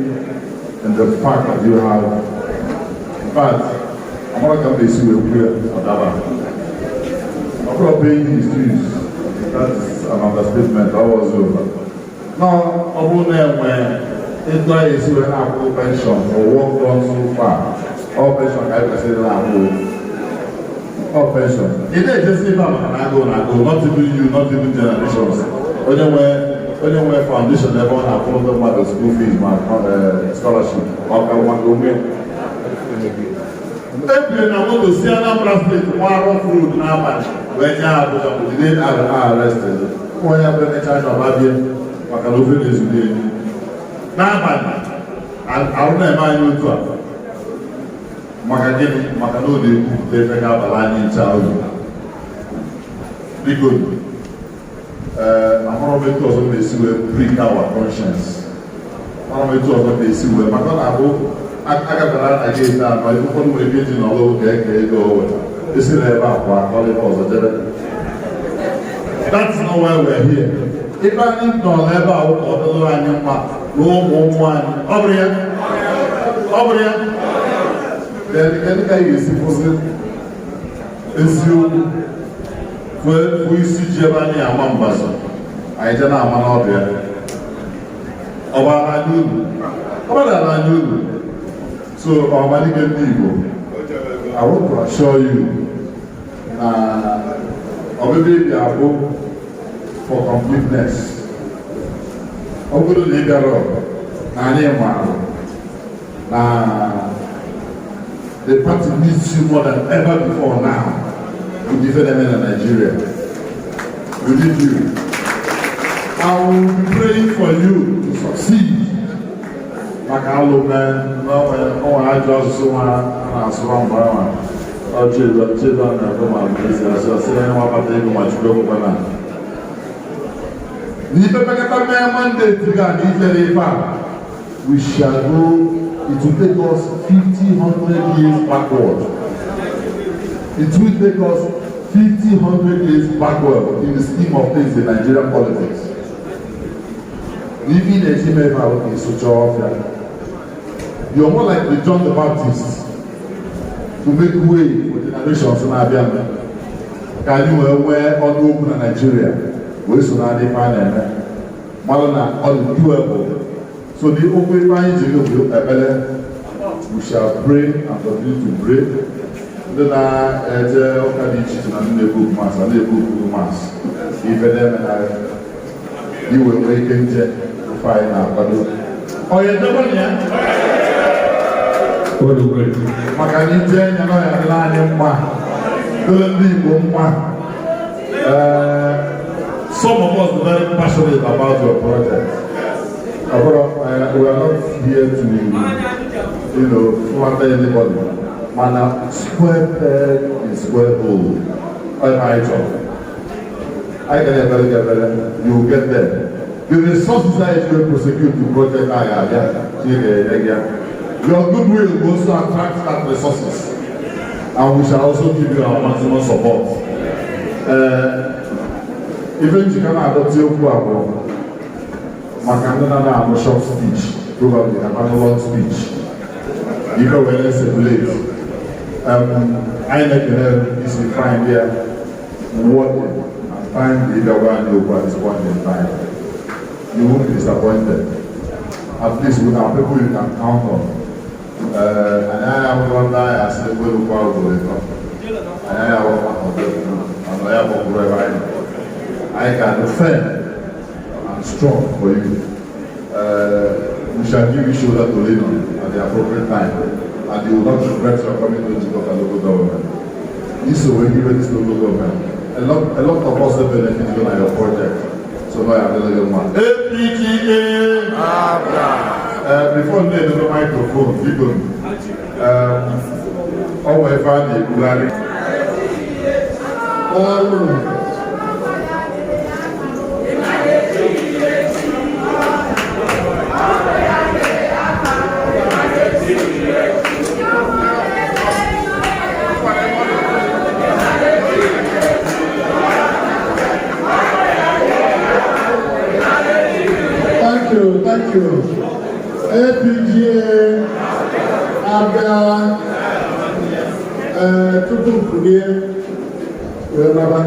in the fact that you have, in fact, amara ka m na-esi wee kwuo ya, ọ daba. Ọ bụrụ paying his dues, that is an understatement. Ọ was over. No, ọ bụrụ na enwe etu anyị esi wee na-akwụ pension for work done so far, ọ pension ka anyị kwesịrị na-akwụ, ọ pension. Ị na-ejesi ebe a maka na agụụ na agụụ, not even you, not even generations. Onye nwe foundation ebe ọ na-akwụrụ ndị mmadụ school fees ma scholarship, ọ ka maka onwe ebiri na moto si Anambra Steeti nwa rough road n'abalị wee jee Abuja bụ jide arrested. Onye bụ emecha anya ọbabie maka na ofe na-ezuli elu n'abalị, arụ na-eme anyị otu a. Maka gịnị? Maka na ọ na-ekwupụta efe ga-abala anyị ncha uru. Biko, ee, ahụrụ m etu ọzọ m na-esi wee prick our conscience. Ahụrụ m etu ọzọ m na-esi wee, maka ọ na-abụ agafere na gate anọ, ụfọdụ nwere ike iji n'ọlụ ka eke ego o weta esi na ebe a kwa akọrọ ebe ọzọ jebe. That's not why we're here. Ebe anyị nọ n'ebe a, ka ọ dịrị anyị mma na ụmụ ụmụ anyị. Ọ bụrụ ya, ọ bụrụ ya. Then kedu ka anyị ga-esi kwụsị eziokwu, fụ isi ji ebe anyị ama mbazụ, anyị je na-ama n'ọdụ ya? Ọ bara anyị uru? Ọ bara anyị uru. So Ọhamadike ndị Igbo, I want to assure you na ọbịbịa ịbịa bụ for completeness. Ọ bụrụ na ị bịara na anyị maara na the party needs you more than ever before now with ife na-eme na Nigeria. We need you. I will be praying for you to succeed. Maka alụme n'ọnwa ajọ asụsụ nwa a na-asụ na mgbe ahụ, ọ chedo chedo na-ekwe ma esi asụ asị onye nwa kpata ego ma Chukwu ekwekwe na n'ife mekata mee mandate ga na ijere ife a, we shall go, it will take us 50, 100 years backward. It will take us 50, 100 years backward in the scheme of things in Nigerian politics. N'ife ị na-eji mee ife ahụ ka ịsụcha ọfịa, you're more like the John the Baptist to make way for generations na-abịa ka anyị wee nwee ọnụ okwu na Nigeria, wee so na ife a na-eme mmadụ na ọ dị doable. So the okwu ife anyị ji bụ ekpere. We shall pray and continue to pray. Ndị na-eje ụka dị iche iche na ndị na-ebu okwu mass a na-ebu okwu mass, ife na-eme na iwe nwee ike nje ife anyị na-akwado onye debe na ya, maka na ije anya na ya adịla anyị mma, dịrị ndị Igbo mma. Some of us are very passionate about your project. We are not here to flatter anybody. Mana square peg in square hole. Ọ anyị chọrọ. Anyị ga na-ebere gị ebere, you will get there. The resources anyị ji prosecute the project anyị abịa, Chineke enye gị ya. Your goodwill will also attract that resources. And we shall also give you our maximum support. Ife njikọ na-adọtị okwu a bụ maka ndị na-anụ short speech. Probably a long speech. Ife wee na-celebrate. Anyị na-ekele isi find ya worthy and find the ịbịagwa anyị okwu at this point in time. You won't be disappointed. At least with our people you can count on. Anyị ahụrụ ndị anyị asị welụkwa ugboro ịtọ. Anyị ahụrụ anọ ya gbakwuru ebe anyị nọ. Anyị ga-adị firm and strong for you. We shall give you shoulder to lean on at the appropriate time, and you will not regret your coming to Njikoka local government. This will give this local government. A lot of us have benefited on your project. So now I'm going to one. APGA! Before they do the microphone, people, ọ nwere ife a na-ebugharị. Daalụ. Thank you, thank you. APGA abịa ee tupu m kulie wee naba,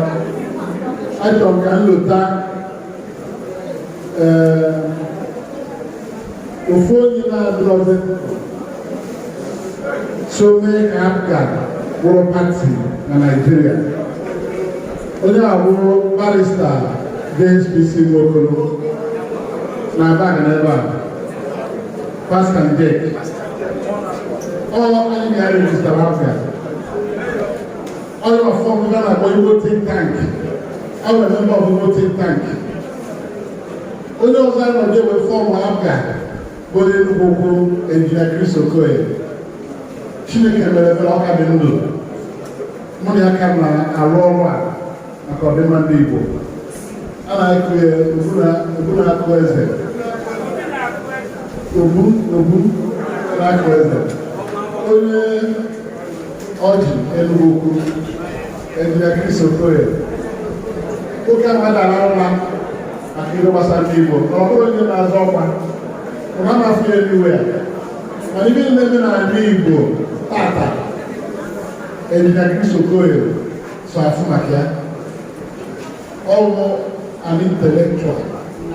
achọrọ m ka m lota ee ofu onye na-adịrọzi ndụ so mee ka APGA bụrụ party na Naịjirịa. Onye a bụrụ Barrister James P.C. Nwokolo na bag n'ebe a, Pascal Jake. Ọ anyị na-register APGA, onye ọfọm ga na-akpọ Igbo think tank. Ọ nwere member of Igbo think tank. Onye ọzọ anyị nọ ga-ewe form APGA bụ onye Enugu Ukwu, Engineer Chris Okoye. Chineke mere ebere, ọka dị ndụ. Mụ na ya ka na-arụ ọrụ a maka ọdịmma ndị Igbo. A na-akụ ya obu na-akụ eze, obu obu na-akụ eze, onye ọjị Enugu Ukwu, Engineer Chris Okoye. Oke ahụ adara ụra maka ihe gbasara ndị Igbo na ọ bụrụ onye na-azọ ọkwa ọ na afọ ya anywhere, mana ihe na-eme n'ala Igbo tata, Engineer Chris Okoye so afụ maka ya. Ọwụ an intellectual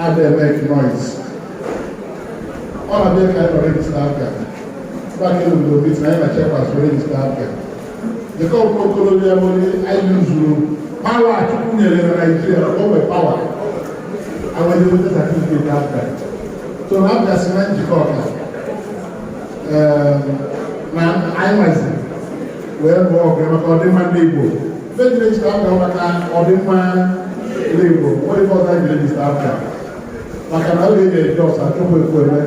adịghị make noise. Ọ na-abịa ka anyị nọ register APGA back in the meeting anyị na Checkers register APGA. Jacob Okolobia bụ onye anyị zuru power Chukwu nyere na Naịjirịa na o nwere power awanye nweta certificate APGA. So na APGA si na Njikọka na anyị nwazi wee lụọ ọgụ maka ọdịmma ndị Igbo. Mgbe register APGA maka ọdịmma ndị Igbo, nwere ife ọzọ anyị ji register APGA maka na oge ga-eji ọsọ achọpụ Ekwueme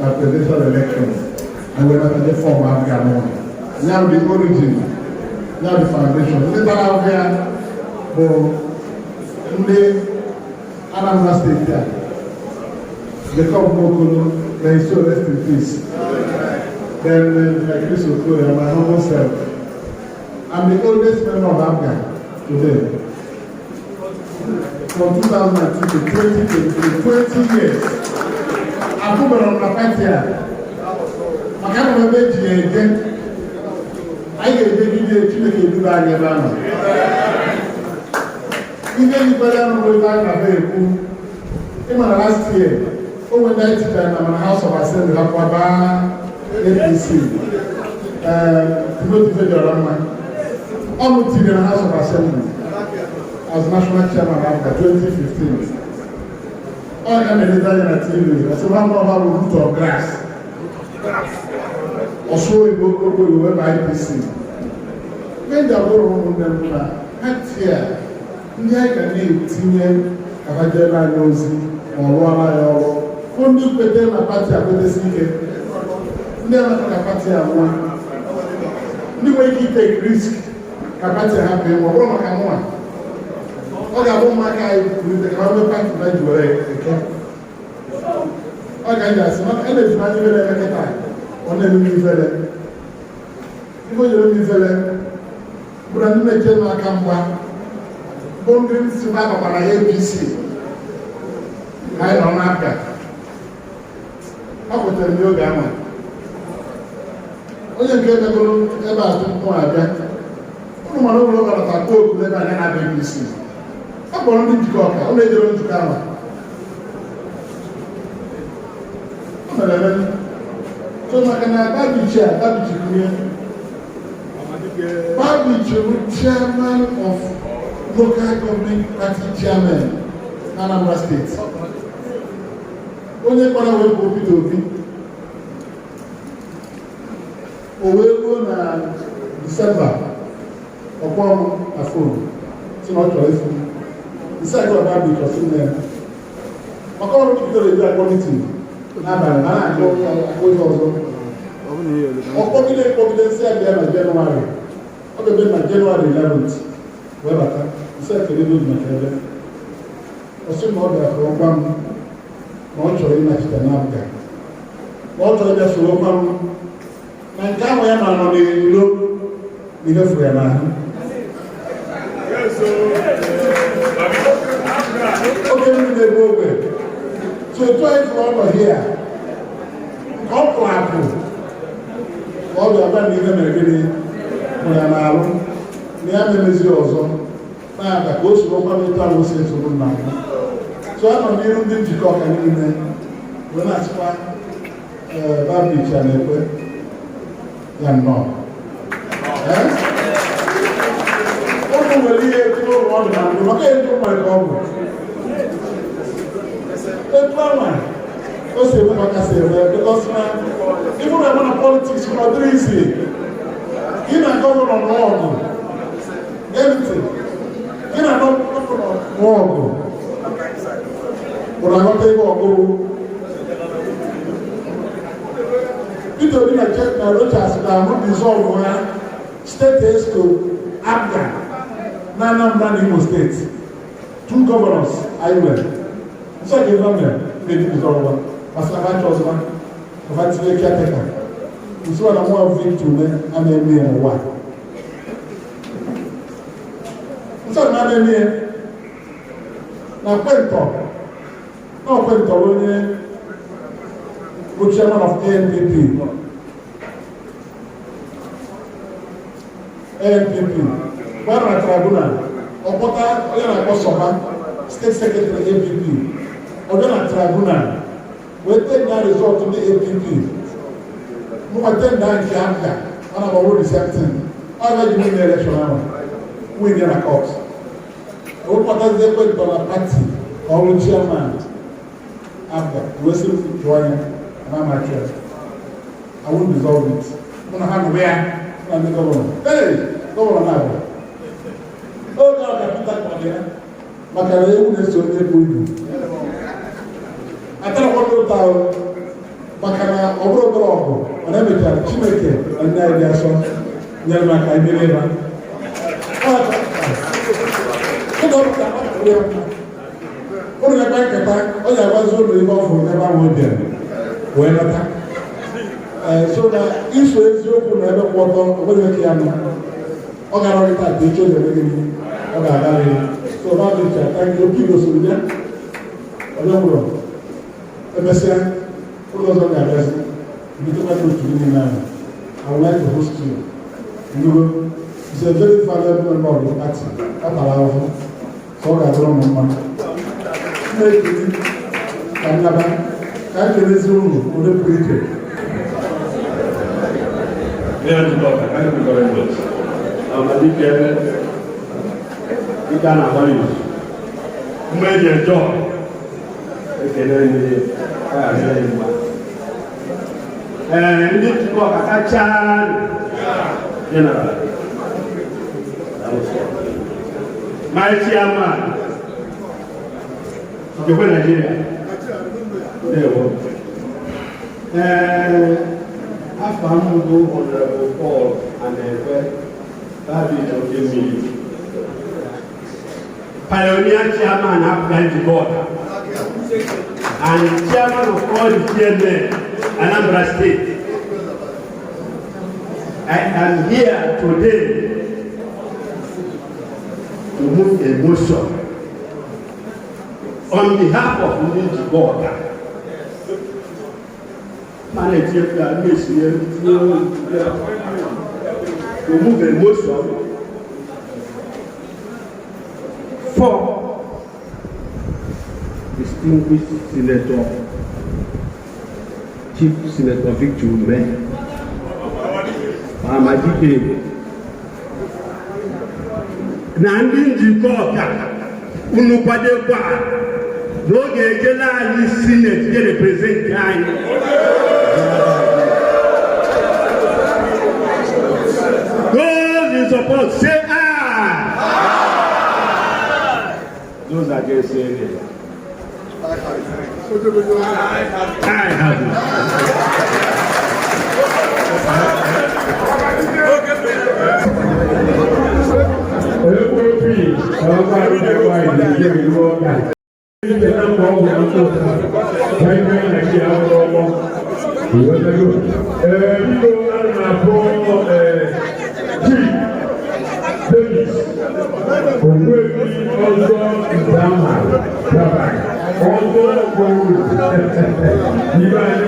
na presidential election and wee nata form APGA n'ụlọ ya bụ the origin ya, the foundation. Ndị tara ahụhụ ya bụ ndị Anambra State a. Jacob Nwokolo, may his soul rest in peace. Then Chris Okoye, my humble self. I'm the oldest member of APGA today. From 2002 to 2023, 20 years. Abụbara m na party a maka na ebe eji ya eje, anyị ga-ejegide Chineke eduba anyị ebe ahụ. Ihe yikwara anụ bụ ebe anyị na-abịa ekwu. Ịma na last year o nwere ndị anyị tichara na mana House of Assembly ha kwaba APC. Timothy Fejọrọ mma ọ mụ tiri na House of Assembly as national chairman after 2015. Ọ ga na-eleta anya na TV, ọsị nwa ọba bụ root of grass, ọsụ oyibo okwu oyibo ebe IPC. Ihe ndị abụrụ ụmụnne m na ha tie ndị anyị ga na-etinye ka ha jere anyị ozi ma ọ rụọla ya ọrụ bụ ndị kwete na party a, kwetesi ike, ndị anachọ ka party a nwa, ndị nwere ike itake risk ka party hapụ ịnwe. Ọ bụrụ maka mụnwa, ọ ga-abụ ụmụaka anyị kulite ka ha nwee party na ji were eke. Ọ ga-eji asị maka a na-eji anya ifere eme kịta, ọ na-eme m ifere. Ife o nyere m ifere bụ na ndị na-eche m aka mgba bụ ndị si na-abakwara APC na anyị nọ n'APGA. Akwetara m n'oge ahụ onye nke megoro ebe a tupu abịa ụnụ mara ụlọ gara ka kpọọ oku ebe anyị na-abịaghị isi. A kpọrọ ndị njikọ ọka ụlọ ejere nzukọ ahụ o mere eme. So maka na Babichi a, Babichi kwunye Babichi bụ chairman of local government party chairman na Anambra State, onye kpara wee bụ Peter Obi. O wee ruo na Disemba, ọkpọ m na phone si na ọ chọrọ ịfụ m. Nsị aga Babichi, ọsị nne ya maka ọrụ bidoro eji akpọ meeting n'abalị ma na-akpọ akpọ ihe ọzọ. Ọkpọgide kpọgide, nsị abịa na Jenụwarị. Ọ ga-ebe na Jenụwarị 11th wee bata. Nsị ekele n'obi maka ebe ọ sị na ọ bịara ka ọ gwa m na ọ chọrọ ịnachite na APGA, na ọ chọrọ ịbịa soro gwa m na nke ahụ ya ma nọ n'ilo na ihe furu ya n'ahụ. Oge mmiri na-ebu ogbe so otu anyị fụrụ ọnọ hia nke ọ pụrụ apụ ka ọ bịa gwa na ihe mere gịnị mụ ya na-arụ na ya memezi ọzọ na-aga ka o soro gwa m etu ahụ o si esoro m n'ahụ. So anọ n'iru ndị njikọ ọka niile wee na-asịkwa ee Babichi a na-ekwe ya nnọọ. Ee? Ụmụ nwere ihe etu ụlọ ọdụ na mbụ maka etu nwere ka ọ bụ etu anwa o si eme ka ọ kasị eme, because na ịfụ na eme na politics na ọ dịrị isi gị na governor nụọ ọgụ. Gee ntị, gị na governor nụọ ọgụ pụrụ aghọta ebe ọgụrụ Peter Obi na Rochas ga-ahụ dissolve ha state exco APGA na Anambra na Imo State, two governors anyị nwere. Nsọ ka ebe mere na-eji dissolve ha masịra ha chọọ ọzọ ka ha tinye caretaker. Nso na nwa Victor Umeh a na-eme ya n'ụwa nsọ na na-eme ya na kwentọ na ọkwentọ onye bụ chairman of ANPP ANPP gbara na tribunal, ọkpọta onye na-akpọ Sọba, state secretary APP, ọ bịa na tribunal wee tender result ndị APP, mụnwa tender nke APGA. Ọ na-agbawo the same thing. Ọ ga-eji win election ahụ, win ya na court, wepụtazi ekwentị na party ka ọ bụrụ chairman APGA wee sị jụọ ya na amachi ya. I won't dissolve it. Mụ na ha nụrụ ya na ndị governor, ee, governor na-abụ oge ọ ka Peter kpọrọ ya maka na ewu na-eso onye bụ ibu atarakwa ụta ahụ maka na ọ bụrụ obere ọgụ, mana emechara Chineke na ndị anyị dị asọ nyere m aka emere ebe ụlọ ya nkata ọ ga-agbazi ụlọ ebe ọ fụrụ n'ebe ahụ o bịara wee nata. Ee, so na iso eziokwu na ebe kwụ ọtọ o nwere ike ya nọ ọ gara ọrụ taa ka echi oge gịnị ọ ga-aga ya. So Babichi, thank you. Opi gosiri ya onye nwụrụ emesịa ụlọ ọzọ ga-abịazi bitekwa n'otu niile ahụ. I would like to host you. You know, he's a very valuable member of the party. Ọ tara ahụhụ ka ọ ga-adịrị ụmụ mma. Na-ekiri ka nnaba ka a kelezi unu onye pụrụ iche. Ihe njikọ ọka, thank you very much. Amadike dike a na-agbara izu. Mgbe eji eje ọgụ, ekele ndị ọ ga-adịrị ya mma. Ee, ndị njikọ ọka kacha general. My chairman, Njikwa Nigeria. Ndewo. Ee, afọ m bụ Honorable Paul Anekwe Babichi Okemmili, pioneer chairman APGA Njikọ Ọka and chairman of all the chairmen Anambra State. I am here today to move a motion on behalf of ndị Njikọ Ọka. Ma na-etinye ya na-esi ya tinye ya to move a motion for distinguished Senator, Chief Senator Victor Umeh, Amadike na ndị Njikọka, unu kwadekwa n'oge ejela anyị Senate je represent anyị. Those in support, say aye. Those against, say nay. I have it. Ekwopi ọba ìjọba ìdíje ìlú ọ̀gá. Ìjọba náà kọ́ ọ̀gbọ̀n tó gbẹ́gbẹ́ Nàìjíríà ọlọ́wọ́. Ìwọ́sẹ̀gbọ́. Biko, ana m afọ Chief Davis Ogbuefi Ọzọ Nzama Baba Ọzọ Gbọ̀ngàn. Ibe anyị